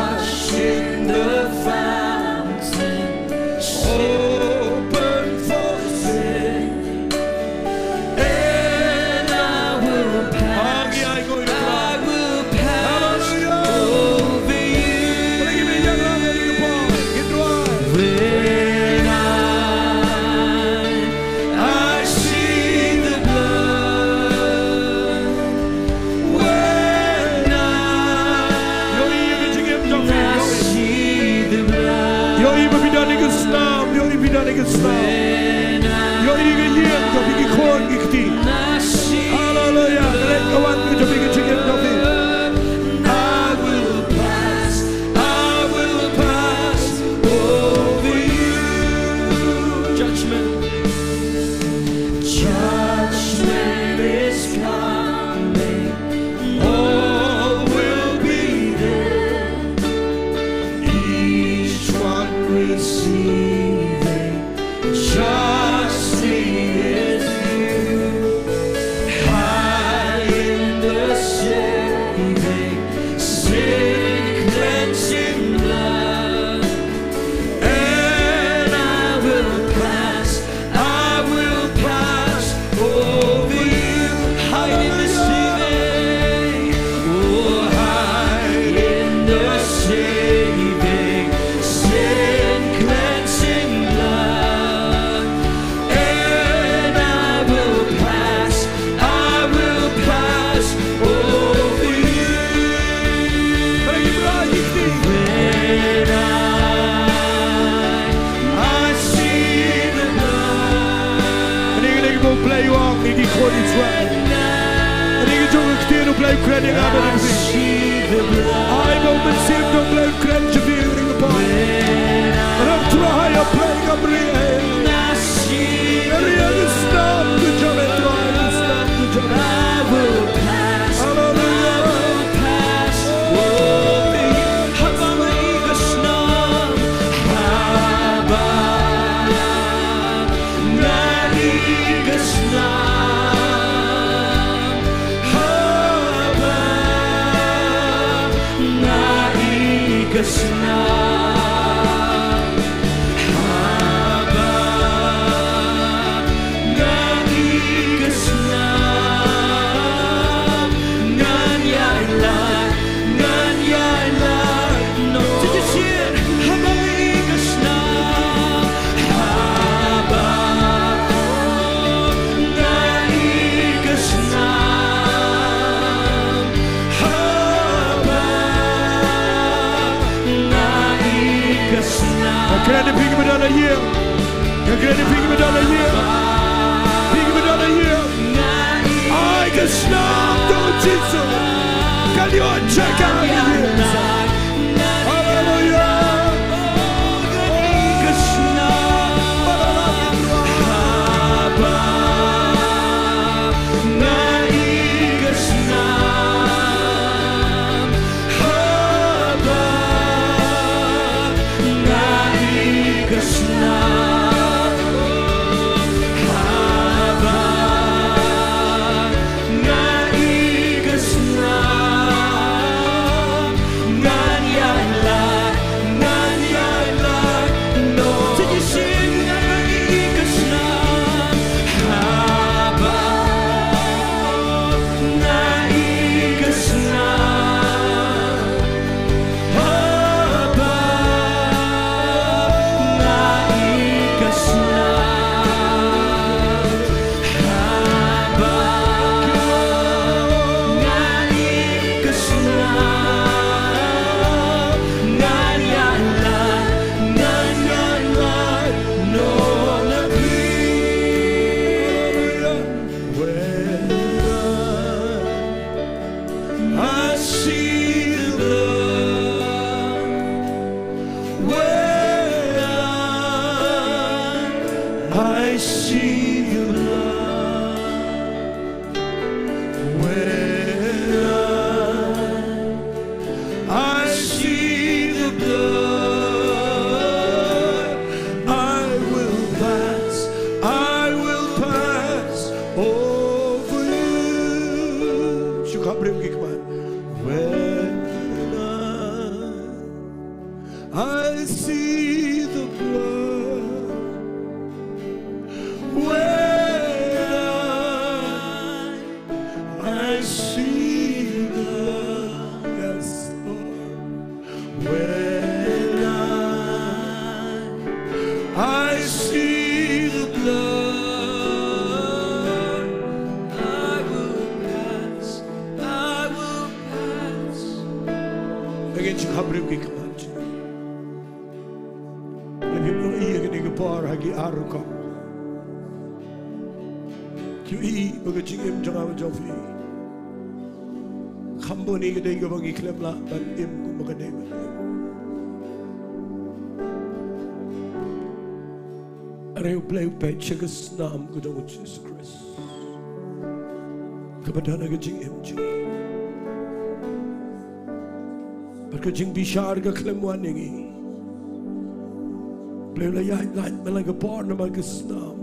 Blei u ong ïa ki khun Israel. Ïa ki jong ka ktien U Blei u kren ïa nga bad ïa phi. Ai ba U Mynsiem jong U Blei un kren sha phi ïa ka por. Ram Trai, ïa Blei ngam ri ei. Ri ïa ka snam ka jong me Trai, ka snam ka jong me. Haleluya. Nga ï ka snam, haba nga ï ka snam, haba nga ï ka snam, haba nga ï ka snam, ngan ïaid lait, ngan ïaid lait noh. Sa shisien, haba nga ï ka snam, haba nga ï ka snam, haba nga ï ka snam. Nga kren ïa phi kiba don ha ïing. Nga kren ïa phi kiba don ha ïing. Phi kiba don ha ïing. Ai ka snam jong U Jisu. Kan ïoh jaka ha ïing. Haleluya. Ai ka snam. Haba nga ï ka snam, haba nga ï ka snam, haba nga ï ka snam, ngan ïaid lait, ngan ïaid lait noh. Sa shisien, ngan ï ka snam, haba nga ï ka snam, haba nga ï ka snam, haba nga ï ka snam, ngan ïaid lait, ngan ïaid lait noh na phi. When I see the blood, when I, I see the blood, when I, I see the blood, I will pass, I will pass over you. Shu khapbriew ki khmat. When I, I see the blood, when I, I see the blood, yes, Lord. When I, I see the blood, I will pass, I will pass. Again, shu khapbriew ki khmat. Lada phim ïohi ha kane ka por ha ki ar rukom, to ïohi ba ka jingim jong nga bad jong phi kham bun hi ka dei kaba ngi khlem lah ban im kum ba ka dei ban im. Hynrei U Blei u peit sha ka snam ka jong U Jisu Khrist kaba don ha ka jingim jong ngi. Bad ka jingbishar ka khlem wan ïa ngi. U Blei u la ïaid lait man la ka por namar ka snam.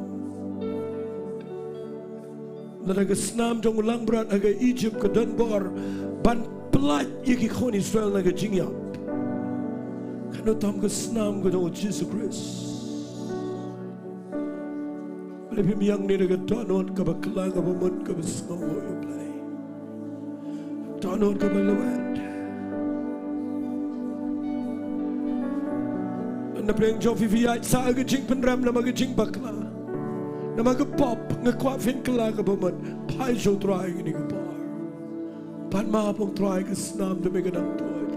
Lada ka snam jong u langbrot ha ka Egypt ka don bor ban pyllait ïa ki khun Israel na ka jingïap, katno tam ka snam ka jong U Jisu Khrist. Balei phim ïeng ne da ka dohnud kaba bakla kaba mut kaba sngewnguh ïa U Blei? Dohnud kaba lwet. Na pdeng jong phi phi ïaid sah ha ka jingpynrem namar ka jingbakla, namar ka pop, nga kwah phin kylla kaba mut. Phai sha U Trai kane ka por. Pan map, ong Trai, ka snam jong me ka dang tuid.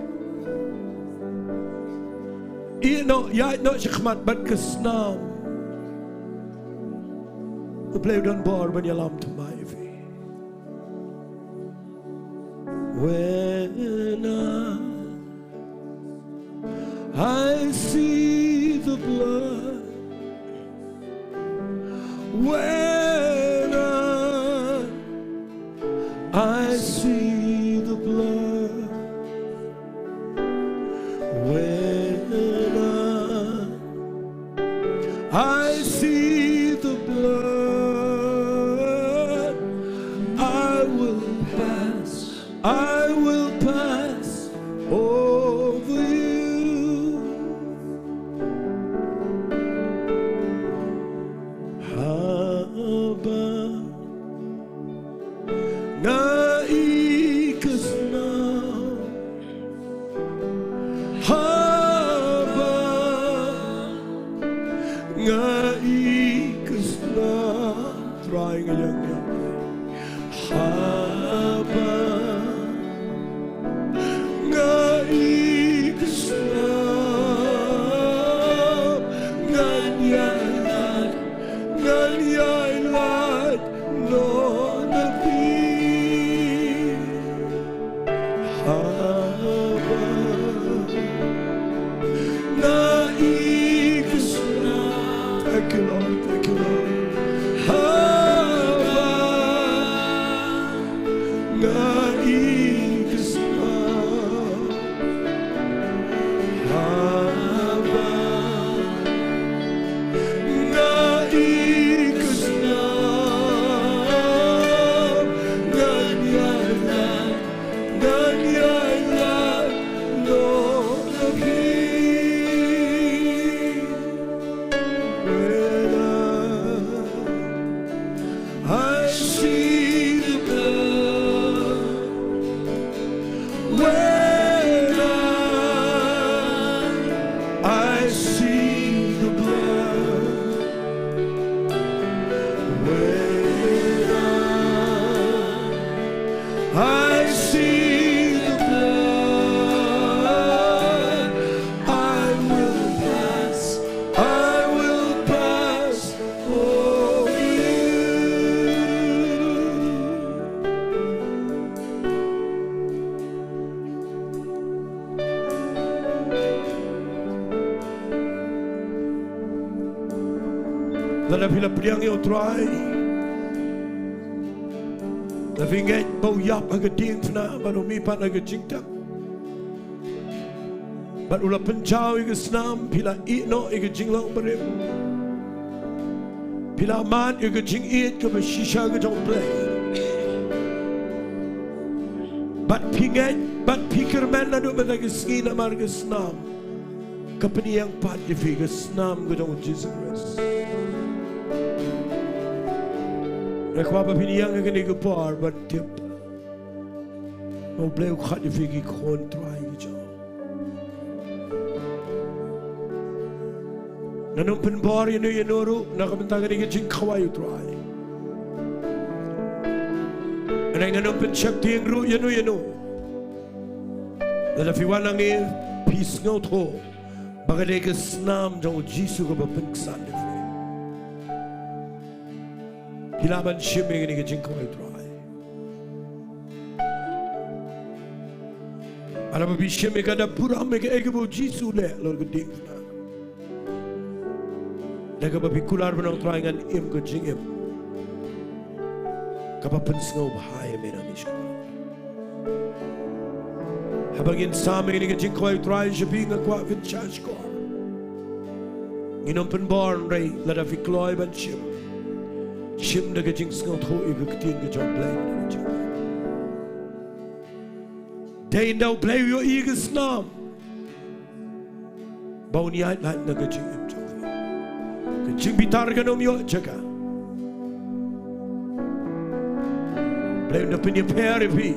Ïeh noh, ïaid noh shakhmat bad ka snam. U Blei u don bor ban ïalam thymmai ïa phi. When I, I see the blood, when I, I see the blood, when I, I see the blood, I will pass, I will pass over you. Haba nga ïohi ka snam, haba nga ïohi ka snam, Trai nga ïeng ïa. Haba nga ïohi ka snam, ngan ïailad, ngan ïailad noh na phi. Haba nga ïohi ka snam. Thank you, Lord. Thank you, Lord. Haba nga ïohi ka snam. Haba nga ïohi ka snam, ngan ïailad, ngan ïailad noh na phi. When I, I see the blood, when I, I see the blood, when I, I see the blood, I will pass, I will pass over you. Lada phi la pdiang ïa u Trai, lada phi ngeit ba u ïap ha ka diengphna bad u mihpat ha ka jingtep, bad u la pynjaw ïa ka snam, phi la ïeh noh ïa ka jinglong barim, phi la mad ïa ka jingïeit kaba shisha ka jong U Blei, bad phi ngeit bad phi kyrmen naduh mynta ka sngi namar ka snam, ka pynïeng pat ïa phi, ka snam ka jong U Jisu Khrist. Nga kwah ba phin ïeng ha kane ka por ban tip ba U Blei u khot ïa phi ki khun Trai ki jong. Ngan ym pynbor ïano ïano ruh na ka bynta kane ka jingkhawai U Trai. Ngan ym pynsheptieng ruh ïano ïano. Lada phi wan hangne phi sngewthuh ba ka dei ka snam jong U Jisu kaba pynksan ïa phi, phi lah ban shim ïa kane ka jingkhawai U Trai. Lada phi shim ïa ka, da burom ïa kaei kaba U Jisu u leh halor ka diengphna, da kaba phi kular ban ong, Trai, ngan im ka jingim kaba pynsngewbha ïa me nangne shakhmat. Haba ngin sam ïa kane ka jingkhawai U Trai sha phi, nga kwah phin shah shkor. Ngin ym pynbor, hynrei lada phi kloi ban shim, shim da ka jingsngewthuh ïa ka ktien ka jong U Blei. Dei ynda U Blei u ïohi ka snam, ba un ïaid lait na ka jingim jong phi. Ka jingbitar kan ym ïoh jaka. Blei un da pynïapher ïa phi,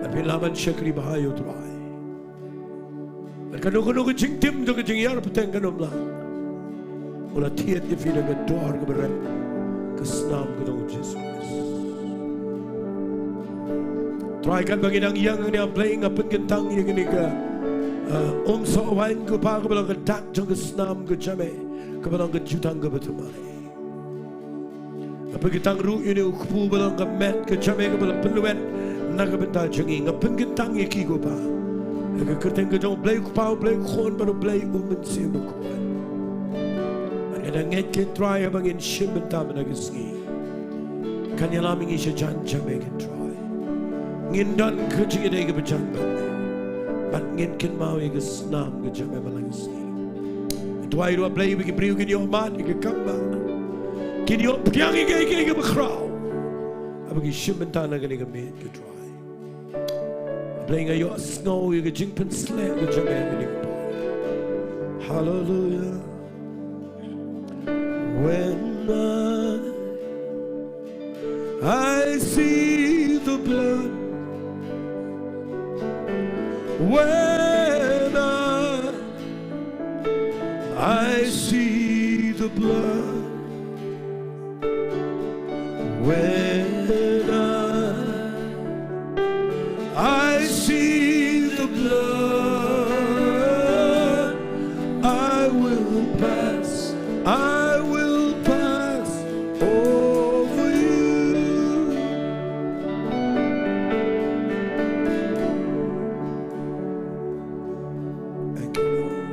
da phin lah ban shakri bha ïa U Trai. Bad kano kano ka jingtim jong ka jingïar pateng kan ym lah. U la thied ïa phi da ka dor kaba rem, ka snam ka jong U Jisu Khrist. Trai, katba ngi dang ïeng hangne, A Blei, nga pynkyntang ïa kane ka, ah, um soh wain, ko Pa, kaba long ka dak jong ka snam ka jong me. kaba long ka jutang kaba thymmai. Nga pynkyntang ruh ïa une u kpu ba long ka met ka jong me kaba la pynlwet na ka bynta jong ngi. Nga pynkyntang ïa ki, ko Pa, ha ka kyrteng ka jong U Blei U Kpa, U Blei U Khun bad U Blei U Mynsiem Bakhuid. Bad nga da ngeit, ko Trai, haba ngin shim bynta mynta ka sngi, kan ïalam ïa ngi sha jan jong me, ko Trai. Ngin don ka jingïadei kaba jan bad me, bad ngin kynmaw ïa ka snam ka jong me mynta ka sngi. Nga duwai ruh, A Blei, ba ki briew kin ïoh mad ïa ka kam ba, kin ïoh pdiang ïa ka, ïa ka, ïa ka bakhraw haba ki shim bynta na kane ka miet, ko Trai. A Blei, nga ïohsngew ïa ka jingpynsleh ka jong me ha kane ka por. Hallelujah. When I, I see the blood, when I, I see the blood, when I, I see the blood, I will pass, I will pass over you. Thank you, Lord.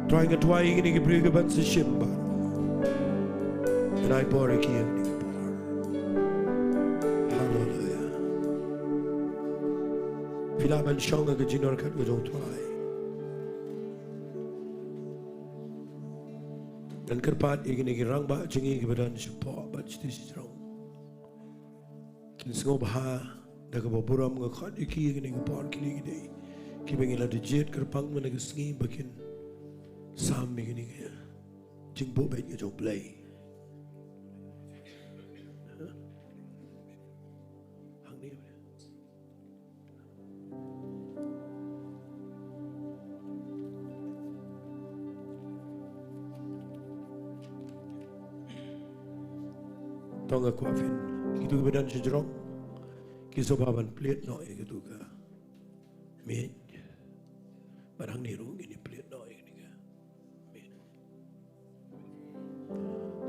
Trai, nga duwai ïa kine ki briew kiban sa shim baroh. Nga ai bor ïa ki ha kane ka por. Hallelujah. Phi lah ban shong ha ka jingïaroh ka jong U Trai. Ngan kyrpad ïa kine ki rangbah jong ngi kiba don shapoh bad shatei shajrong. Kin sngewbha da kaba burom, nga khot ïa ki ha kane ka por, kine ki dei kiba ngi la da jied kyrpang mynta ka sngi ba kin sam ïa kane ka jingbuh beit ka jong U Blei. Hangne. To nga kwah phin, kito kiba don shajrong ki sngewbha ban plied noh ïa kito ka miej. Bad hangne ruh ngin ïa plied noh ïa kane ka miej.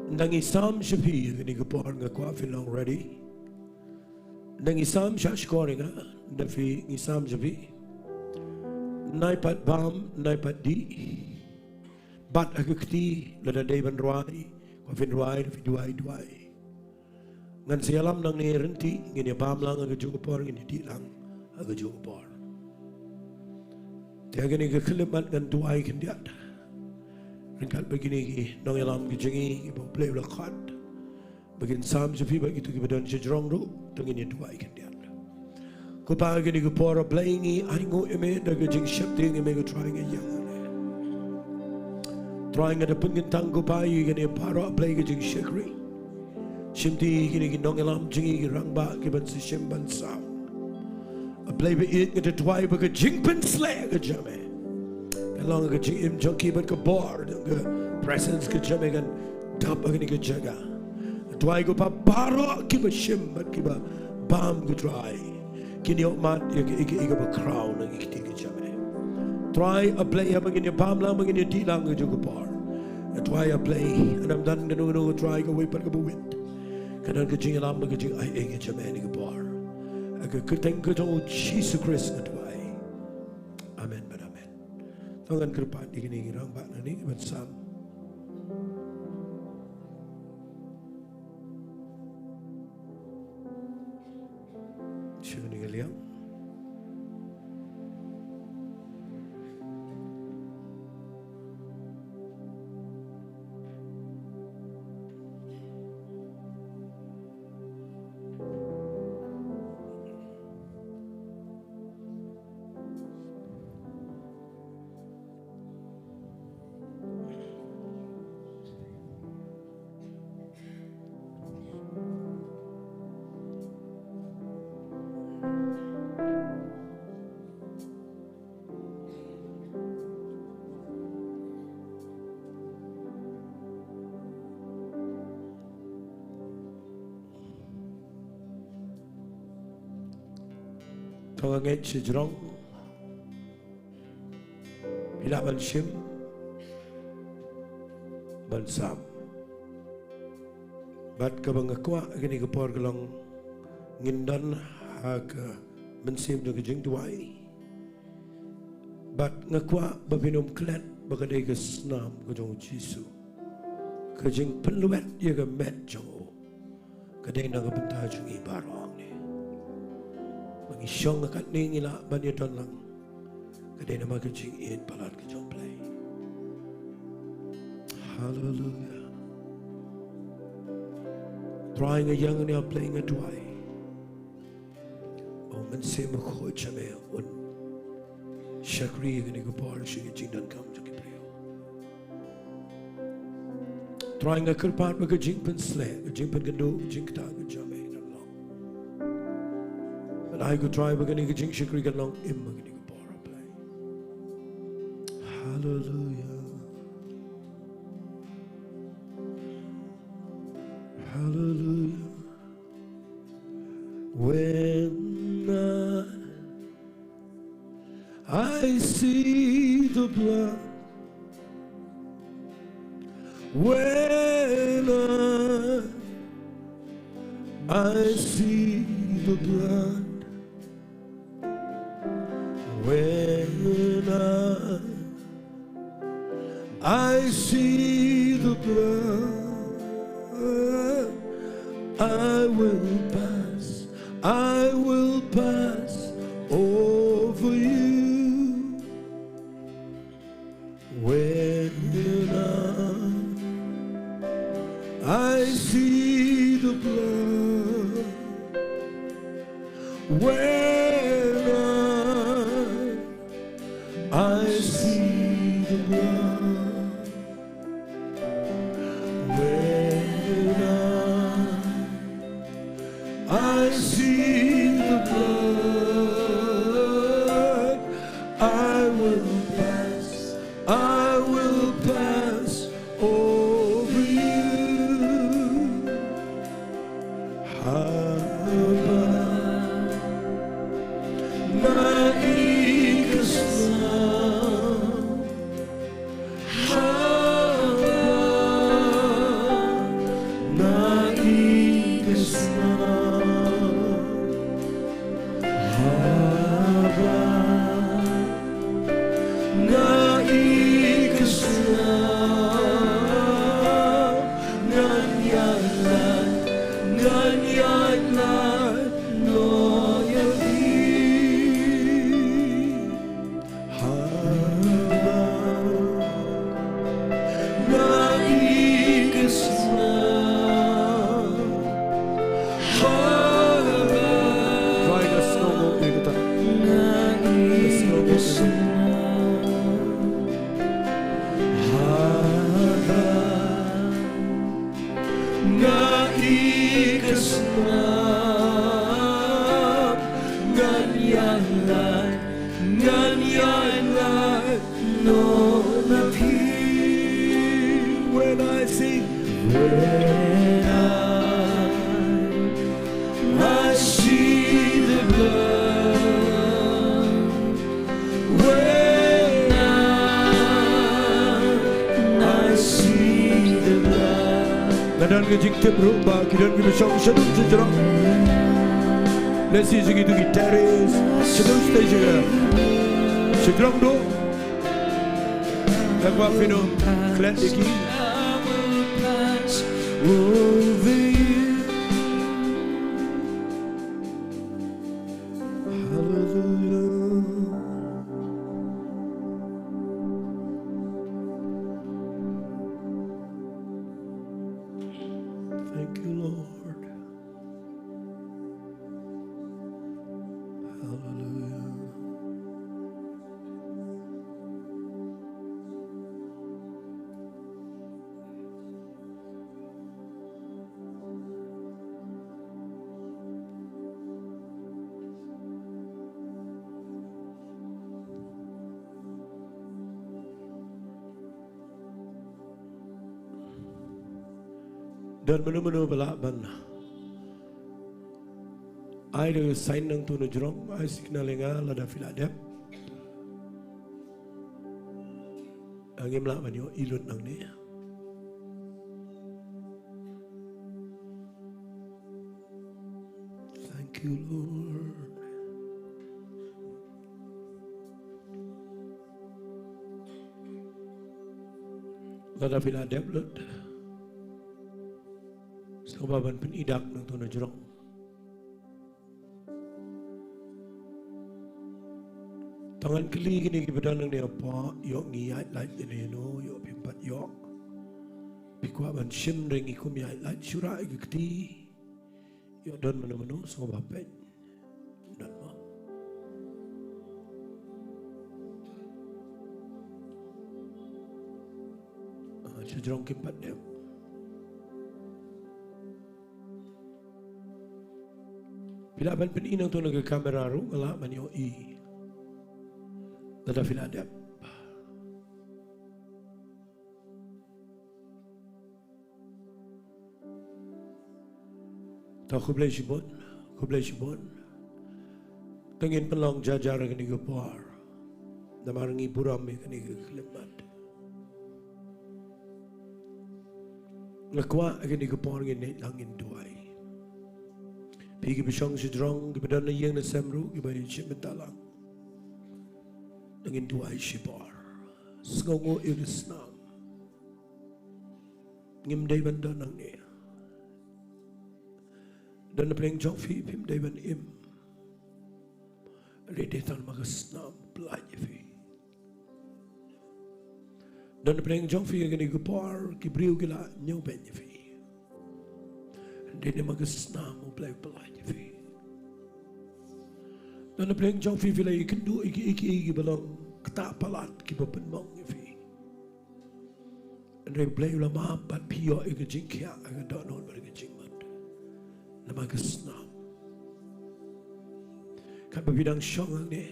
Ynda ngi sam sha phi ïa kane ka por, nga kwah phin long ready. Ynda ngi sam, shah shkor ïa nga ynda phi, ngi sam sha phi. Nai pat bam, nai pat dih. Bat ha ka kti, lada dei ban rwai, kwah phin rwai, lada phi duwai, duwai. Ngan sa ïalam nangne ryntih, ngin ïa bam lang ha kajuh ka por, ngin ïa dih lang ha kajuh ka por. Te ha kane ka khyllipmat ngan duwai khyndiat ryngkat bad kine ki nongïalam ki jong ngi kiba U Blei u la khot ba kin sam sha phi, bad kito kiba don shajrong ruh, to ngin ïa duwai khyndiat. Ko Pa, ha kane ka por, A Blei, ngi ainguh ïa me da ka jingsheptieng ïa me, ko Trai, ngi ïeng ïa me. Trai, nga da pynkyntang, ko Pa, ïa kane baroh, A Blei, ka jingshakri. Shimti ïa kine ki nongïalam jong ngi, ki rangbah kiban sa shim ban sam. A Blei ba ïeit, nga da duwai ba ka jingpynsleh ka jong me kan long ka jingim jong ki, bad ka bor jong ka presence ka jong me kan dap ha kane ka jaka. Duwai, ko Pa, baroh kiba shim bad kiba bam, ko Trai, kin ïoh mad ïa ka, ïa ka, ïa ka bakhraw na ki kti ki jong me. Trai, A Blei, haba ngin ïa bam lang, ba ngin ïa dih lang ha kajuh ka por, nga duwai, A Blei, ym don kano kano, ko Trai, kawei pat kaba wit ka don ka jingïalam bad ka jingaiei ka jong me ha kane ka por. Ha ka kyrteng ka jong U Jisu Khrist nga duwai. Amen bad amen. To ngan kyrpad ïa kine ki rangbah nangne ban sam. Sha kane ka liang. To nga ngeit shajrong phi lah ban shim. Don sam. Bad kaba nga kwah kane ka por ka long ngin don ha ka mynsiem jong ka jingduwai. Bad nga kwah ba phin ym klet ba ka dei ka snam ka jong u Jisu. Ka jingpynlwet ïa ka met jong u ka dei na ka bynta jong ngi baroh ne. Ba ngi shong ha katne ngi lah ban ïadon lang. Ka dei namar ka jingïeit palat ka jong U Blei. Haleluia. Trai nga ïeng ïa U Blei nga duwai. Ba u Mynsiem Bakhuid jong me un shakri ïa kane ka por sha ka jingdonkam jong ki briew. Trai nga kyrpad ba ka jingpynsleh, ka jingpynkynduh, ka jingktah ka jong me kan long. Bad ai ko Trai ba kane ka jingshakri kan long im ha kane ka por, O Blei. Haleluia. Haleluia. When I, I see the blood, when I, I see the blood, when I, I see the blood, I will pass, I will pass over you. When I, I see the blood, when I, I see the blood, when I, I see the blood, I will pass, I will pass over you. Haba nga ïeit ka snam, haba nga ïeit ka snam, haba nga ïeit ka snam, ngan ïaid lait, ngan ïaid lait noh ïa phi. Haba nga ïeit ka snam, haba nga ïeit ka snam, haba nga ïeit ka snam, haba nga ïeit ka snam, ngan ïaid lait, ngan ïaid lait noh na phi. When I see, when I, I see the blood, when I, I see the blood. Nga don ka jingtip ruh ba ki don kiba shong sha shnong sha jrong. Lehse sha kito ki terrace, sha shnong sha jrong. Sha jrong duh. Nga kwah phin ym klet ïa ki. Over you. Hallelujah. Thank you, Lord. Hallelujah. Don mano mano ba lah ban ai da ka sign nangto na jrong, ai signal ïa nga lada phi la dep. Ngim lah ban ïoh i lut nangne. Thank you, Lord. Lada phi la dep lut, sngewbha ban pyni dak nangto na jrong. Tang ngan kylli kine kiba don hangne hapoh, ïoh ngi ïaid lait ïa no ïa no, ïoh phim pat ïoh. Phi kwah ban shim, hynrei ngi kum ïaid lait, shu rah ïa ka kti. Ïoh don mano mano, sngewbha peit. Don mo? Ah, sha jrong kim pat dep. Phi lah ban pyni nangto na ka kamera ruh, nga lah ban ïohi lada phi la dep. To, khublei shibun, khublei shibun. To ngin pynlong jar jar ha kane ka por, namar ngi burom ïa kane ka khyllipmat. Nga kwah ha kane ka por ngin leit lang, ngin duwai. Phi kiba shong sha jrong, kiba don na ïing na sem ruh, kiba ïashim bynta lang, to ngin duwai shipor. Sngewnguh ïa ka snam. Ngim dei ban don hangne. Don na pdeng jong phi, phim dei ban im. Hynrei dei tang namar ka snam u pyllait ïa phi. Don na pdeng jong phi ha kane ka por, ki briew ki la ñiewbeiñ ïa phi. Dei namar ka snam U Blei u pyllait ïa phi. Don na pdeng jong phi, phi la ïakynduh ïa kiei kiei kiba long ktah palat, kiba pynmong ïa phi. Hynrei U Blei u la map bad phi ïoh ïa ka jingkhiah ha ka dohnud bad ka jingmut namar ka snam. Katba phi dang shong hangne,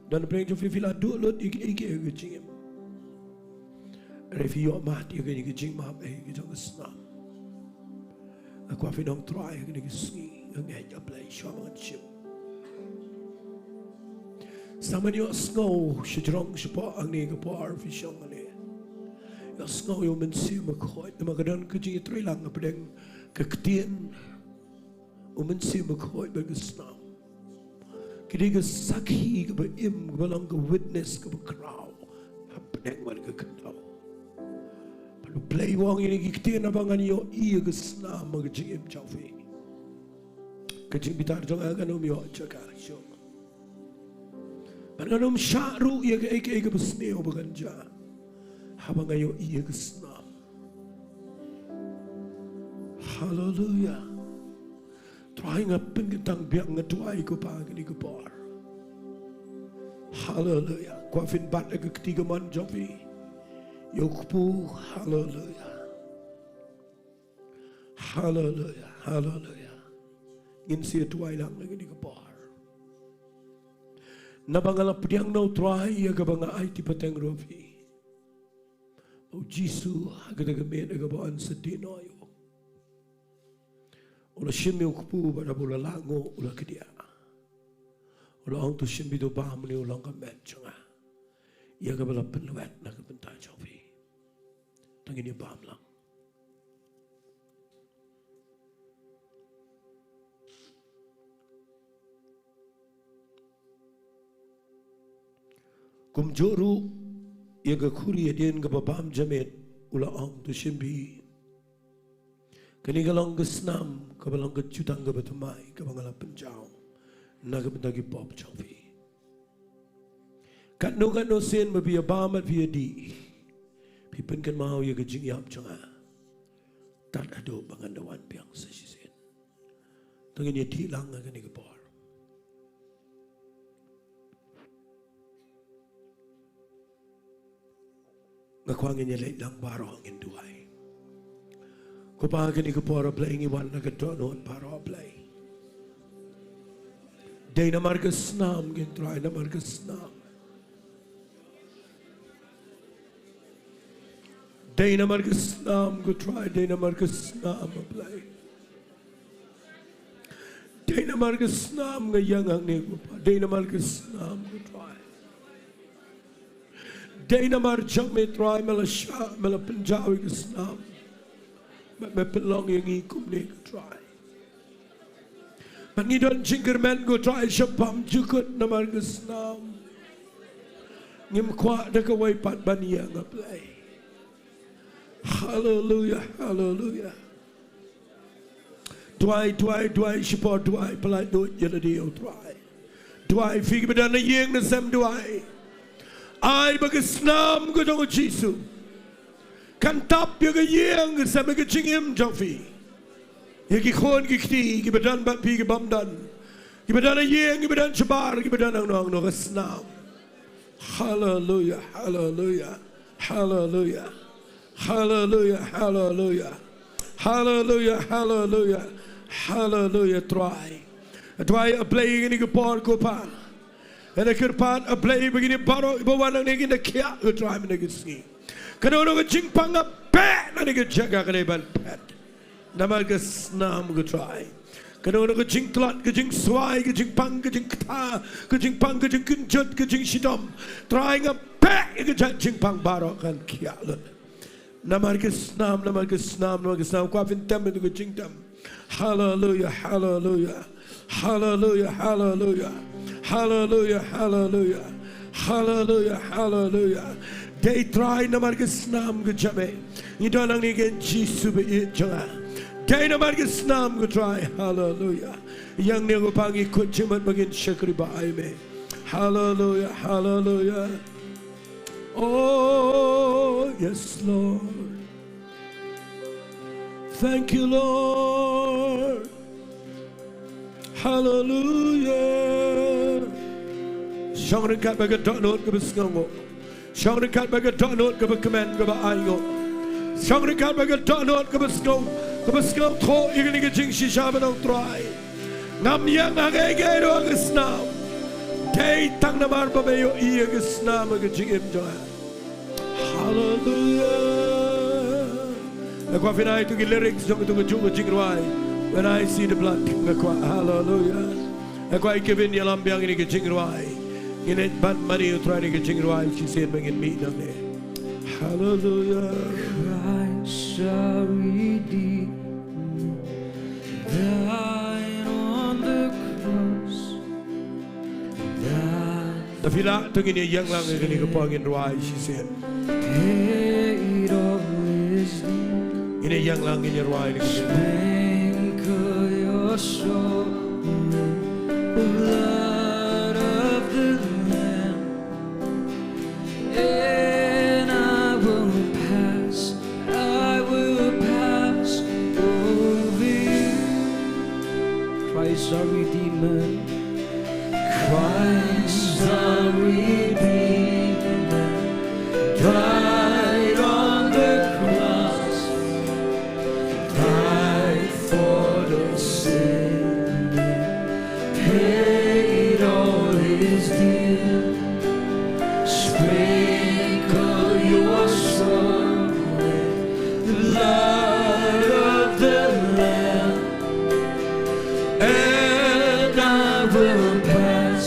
don na pdeng jong phi, phi la duh lut ïa kiei kiei ha ka jingim. Hynrei phi ïoh mad ïa ka, ïa ka jingmap, eh, ïa ka jong ka snam. Nga kwah phin ong, Trai, ha kane ka sngi nga ngeit ïa U Blei, shuwa ban shim. Sa mano ïohsngew sha jrong shapoh hangne, ka por phi shong hangne, ïohsngew ïa U Mynsiem Bakhuid, namar ka don ka jingïatreilang hapdeng ka ktien, U Mynsiem Bakhuid bad ka snam. Ki dei ka sakhi kaba im, kaba long ka witness kaba khraw hapdeng bad ka khyndew. Bad U Blei u ong ïa kine ki ktien, haba ngan ïohi ïa ka snam ha ka jingim jong phi, ka jingbitar jong nga kan ym ïoh jaka shuh. Bad ngan ym shah ruh ïa kaei kaei kaba sniew ba kan jia, haba nga ïohi ïa ka snam. Haleluia. Trai, nga pynkyntang biang, nga duwai, ko Pa, ha kane ka por. Haleluia. Kwah phin bat ïa ka kti kamon jong phi ïa U Kpu. Haleluia. Haleluia. Haleluia. Ngin sa duwai lang ha kane ka por. Naba nga la pdiang noh, Trai, ïa kaba nga aiti pateng ruh ha phi. U Jisu, ha kata ka miet ha kaba yn sa die noh ïa u, u la shim ïa U Kpu, bad haba u la lah nguh, u la kdiah. U la ong, to shim beit, to bam, une u long ka met jong nga, ïa kaba la pynlwet na ka bynta jong phi. To ngin ïa bam lang. Kumjuh ruh ïa ka khuri hadien kaba bam janmiet, u la ong, to shim beit, kane ka long ka snam kaba long ka jutang kaba thymmai, kaba nga la pynjaw na ka bynta ki pop jong phi. Katno katno sien ba phi ïa bam bad phi ïa dih, phi pynkynmaw ïa ka jingïap jong nga, tad haduh ba ngan da wan biang sa shisien. To ngin ïa dih lang ha kane ka por. Nga kwah ngin ïa leit lang baroh, ngin duwai. Ko Pa, ha kane ka por, A Blei, ngi wan na ka dohnud baroh, A Blei. Dei namar ka snam, ngin, Trai, namar ka snam. Dei namar ka snam, ko Trai, dei namar ka snam, A Blei. Dei namar ka snam nga ïeng hangne, ko Pa. Dei namar ka snam, ko Trai. Dei namar jong me, Trai, me la shah, me la pynjaw ïa ka snam. Me, me pynlong ïa ngi kumne, ko Trai. Bad ngi don jingkyrmen ko Trai shaphang jukut namar ka snam. Ngim kwah da kawei pat ban ïeng, A Blei. Haleluya, haleluya. Duwai, duwai, duwai, shipor duwai, pyllait lut ïa lade ïa u Trai. Duwai, phi kiba don ha ïing ne sem duwai. Ai ba ka snam ka jong u Jisu kan tap ïa ka ïing ka sem, ïa ka jingim jong phi. Ïa ki khun ki kti, kiba don bad phi kibym don. Kiba don ha ïing, kiba don shabar, kiba don hangno hangno, ka snam. Haleluya, haleluya, haleluya. Haleluya, haleluya. Haleluya, haleluya. Haleluya, Trai. Trai, A Blei, kane ka por ko Pa. Nga kyrpad, A Blei, ba kine baroh kiba wan hangne kin da khiah, ko Trai, mynne ka sngi. Kano kano ka jingpang nga beh na kane ka jaka, ka dei ban phet. Namar ka snam, ko Trai. Kano kano ka jingtlot, ka jingswai, ka jingpang, ka jingkta, ka jingpang, ka jingkynjut, ka jingshitom. Trai, nga beh ïa ka jait jingpang baroh, kan khiah lut. Namar ka snam, namar ka snam, namar ka snam. Kwah phin tem ïa ka jingtem. Haleluya, haleluya. Haleluya, haleluya. Haleluya, haleluya. Haleluya, haleluya. Dei Trai namar ka snam, ko Jisu. Ngi don hangne, ko Jisu ba ïeit jong nga. Dei namar ka snam, ko Trai. Haleluya. Ïa ngi, ko Pa, ngi kut jingmut ba ngin shakri bha ïa me. Haleluya, haleluya. Oh, yes, Lord. Thank you, Lord. Haleluya. Shong ryngkat bad ka dohnud kaba sngewnguh. Shong ryngkat bad ka dohnud kaba kmen, kaba ainguh. Shong ryngkat bad ka dohnud kaba sngew, kaba sngewthuh ïa kane ka jingshisha, ba ong, Trai, ngam ïeng ha kaei kaei ruh ha ka snam. Dei tang namar ba me ïohi ïa ka snam ha ka jingim jong nga. Haleluya. Nga kwah phin ai ïa ki lyrics jong kito ki jong ka jingrwai, When I See the Blood. Nga kwah, haleluya. Nga kwah ïa ki ban ïalam biang ïa kane ka jingrwai. Ngin ïa ban mane ïa u Trai ïa kane ka jingrwai shisien ba ngin mih nangne. Haleluya. Christ our Redeemer died on the cross. Lada phi lah, to ngin ïa ïeng lang ïa kane ka por, ngin rwai shisien. Paid all his debt. Ngin ïa ïeng lang, ngin ïa rwai ïa kane. Sprinkle your soul with the blood of the Lamb. And I will pass, I will pass over you. Christ our Redeemer, Christ our Redeemer, died on the cross, died for the sinner, paid all his due. Sprinkle your soul with the blood of the Lamb, and I will pass,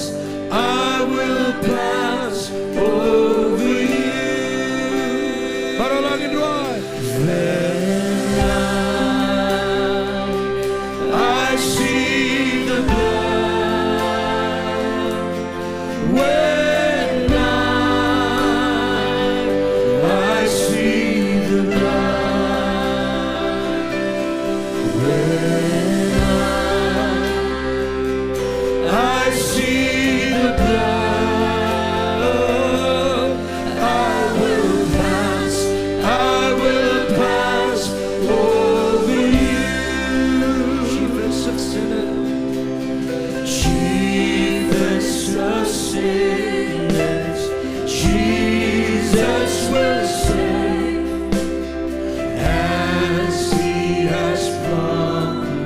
I will pass over you. Baroh lang ngin rwai. When I, I see the blood, when I, I see the blood, when I, I see the blood, I will pass, I will pass over you. Chiefest of sinners, chiefest of sinners, Jesus will save, as he has promised.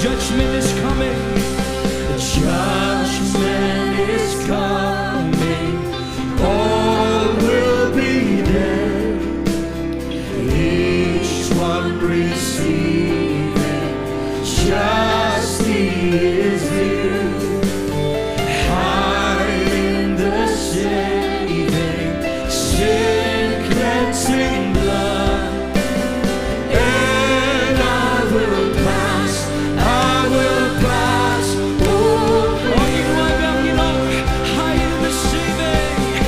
Judgment is coming. Judgment is coming. All will be there. Each one receiving just his due. Hide in the saving, sin cleansing blood. And I will pass, I will pass. Oh, oh, you are young, you know. Hide in the saving,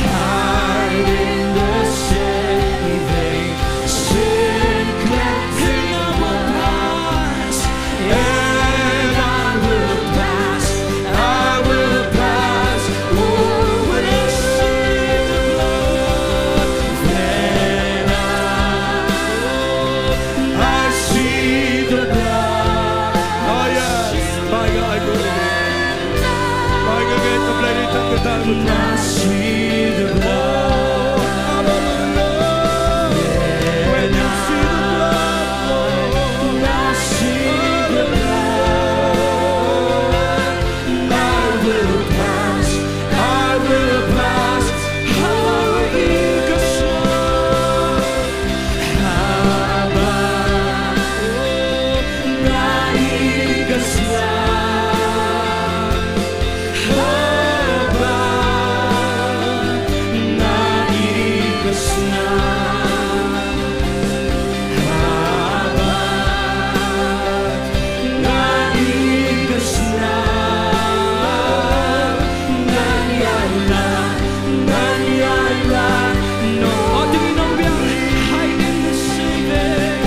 hide in the saving, sin cleansing blood. And I will pass, I will pass over the sea of the blood. When I, I see the blood. Oh, yes. My God, I go to the, my God, I go to the, I see the blood. When you see the blood, Lord, I see the blood. I will pass, I will pass. Haba, nani ka sna. Haba, nani ka sna. Haba, nani ka sna. Ngan ïaid lah, ngan ïaid lah. No. Oh, ding i nongbiang. Hide in the saving.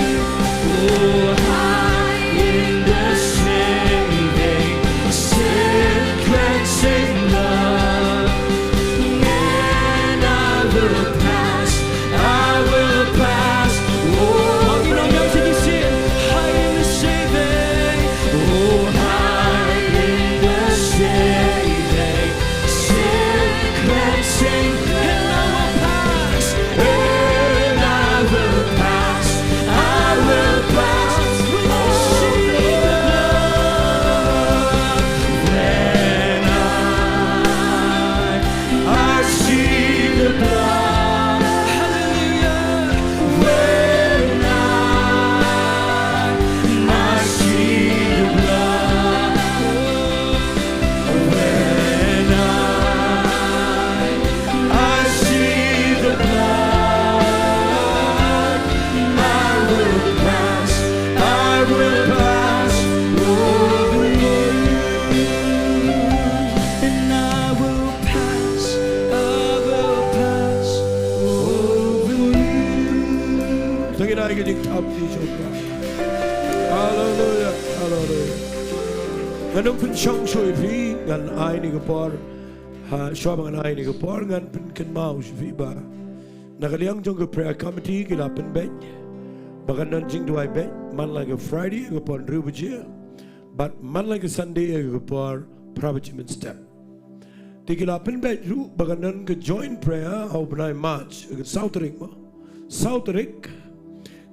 Oh, hide in the saving, sin cleansing blood. And I will pass, I will pass. Oh, you know, don't you see it? Hide in the saving. Oh, hide in the saving, sin cleansing. And I will pass, and I will pass, I will pass. When I see the blood, when I I see the blood. Hallelujah. When I, I see the blood. When I, I see the blood. I will pass, I will pass over you. And I will pass, I will pass over you. To ngin ai ka jingthap ïa u Trai. Haleluia, haleluia. Ngan ym pynshong shuh ïa phi, ngan ai kane ka por. Ha, shuwa ba ngan ai kane ka por, ngan pynkynmaw shuh ïa phi ba na ka liang jong ka prayer committee ki la pynbeit ba kan don jingduwai beit man la ka Friday ha ka por hynriew baje. Bad man la ka Sunday ha ka por phra baje mynstep. Te ki la pynbeit ruh ba kan don ka joint prayer ha u bnai March, ka saw tarik mo. Saw tarik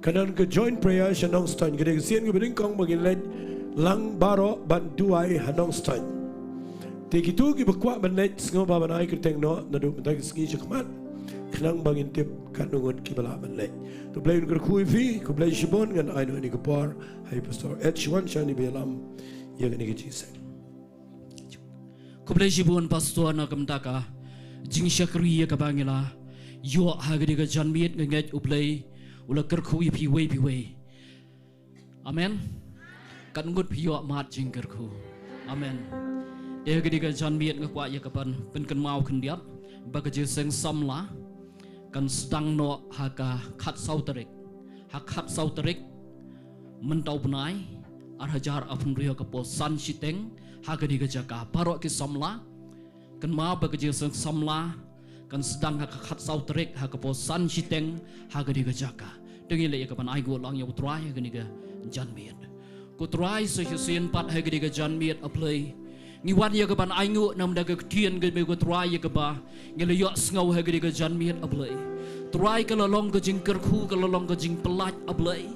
kan don ka joint prayer sha Nongstoiñ, ka dei ka sien kaba nyngkong ba ngin leit lang baroh ban duwai ha Nongstoiñ. Te kito kiba kwah ban leit, sngewbha ban ai kyrteng noh naduh mynta ka sngi shakhmat, khnang ba ngin tip katno ngut kiba lah ban leit. To Blei un kyrkhu ïa phi, khublei shibun. Ngan ai noh kane ka por ha i Pastor H one shane ba ïalam ïa kane ka jingïaseng. Khublei shibun Pastor na ka bynta ka jingshakri ïa kaba ngi la ïoh ha kane ka janmiet. Nga ngeit U Blei u la kyrkhu ïa phi iwei pa iwei. Amen. Katno ngut phi ïoh mad jingkyrkhu? Amen. Te ha kane ka janmiet nga kwah ïa ka ban pynkynmaw khyndiat ba ka jingïaseng samla kan sdang noh ha ka khatsaw tarik. Ha khatsaw tarik mynta u bnai, ar hajar arphew hynriew, ka por san shiteng ha kane ka jaka. Baroh ki samla, kynmaw ba ka jingïaseng samla kan sdang ha ka khatsaw tarik ha ka por san shiteng ha kane ka jaka. To ngin leit ïa ka ban ainguh lang ïa U Trai ha kane ka janmiet. Ko Trai, sa shisien pat ha kane ka janmiet, A Blei, ngi wan ïa ka ban ainguh namar ka ktien ka, ko Trai, ïa kaba ngi la ïohsngew ha kane ka janmiet, A Blei. Trai, ka la long ka jingkyrkhu, ka la long ka jingpyllait, A Blei.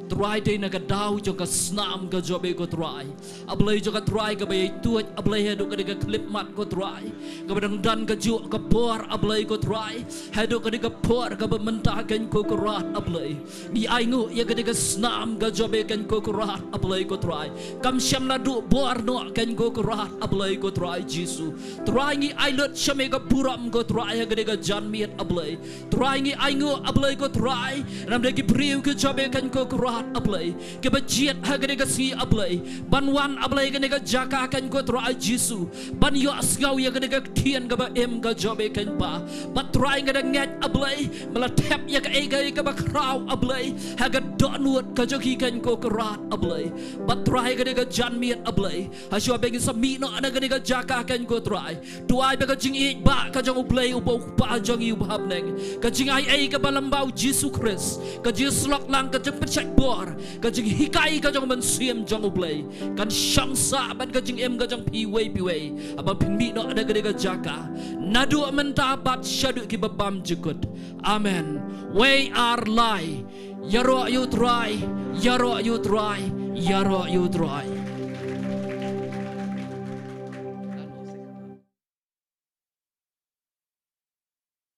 Trai, dei na ka daw jong ka snam ka jong me ko Trai. A Blei jong ka Trai, kaba ïai tuid, a Blei, haduh ka dei ka khyllipmat ko Trai. Kaba dang don ka juk ka por, a Blei ko Trai, haduh ka dei ka por kaba mynta, Kynrad ko Kynrad, a Blei. Ngi ainguh ïa ka dei ka snam ka jong me, Kynrad ko Kynrad, a Blei ko Trai. Kam shym la duh bor noh, Kynrad ko Kynrad, a Blei ko Trai Jisu. Trai, ngi ai lut sha me ka burom ko Trai, ha ka dei ka janmiet, a Blei. Trai, ngi ainguh, a Blei ko Trai, namar ki briew ki jong me, Kynrad ko Kynrad, a Blei, kiba jied ha ka dei ka sngi, a Blei, ban wan, a Blei, ha ka dei ka jaka, Kynrad ko Trai Jisu, ban ïohsngew ïa ka dei ka ktien kaba im ka jong me, Kynrad. Bad Trai, nga dang ngeit, a Blei, me la thep ïa kaei kaei kaba khraw, a Blei, ha ka dohnud ka jong ki, Kynrad ko Kynrad, a Blei. Bad Trai, ha ka dei ka janmiet, a Blei, ha shuwa ba ngin sa mih noh na ka dei ka jaka, Kynrad ko Trai, to ai ba ka jingïeit ba ka jong U Blei uba U Kpa jong ngi uba ha bneng, ka jingaiei kaba lyngba U Jisu Khrist, ka jingsyllok lang, ka jingpynshait bor, ka jinghikai ka jong U Mynsiem jong U Blei, kan shong sah bad ka jingim ka jong phi iwei pa iwei, haba phin mih noh na ka dei ka jaka, naduh mynta bad shaduh kiba bymjukut. Amen. Wei ar lai. Ïaroh ïa U Trai, ïaroh ïa U Trai, ïaroh ïa U Trai.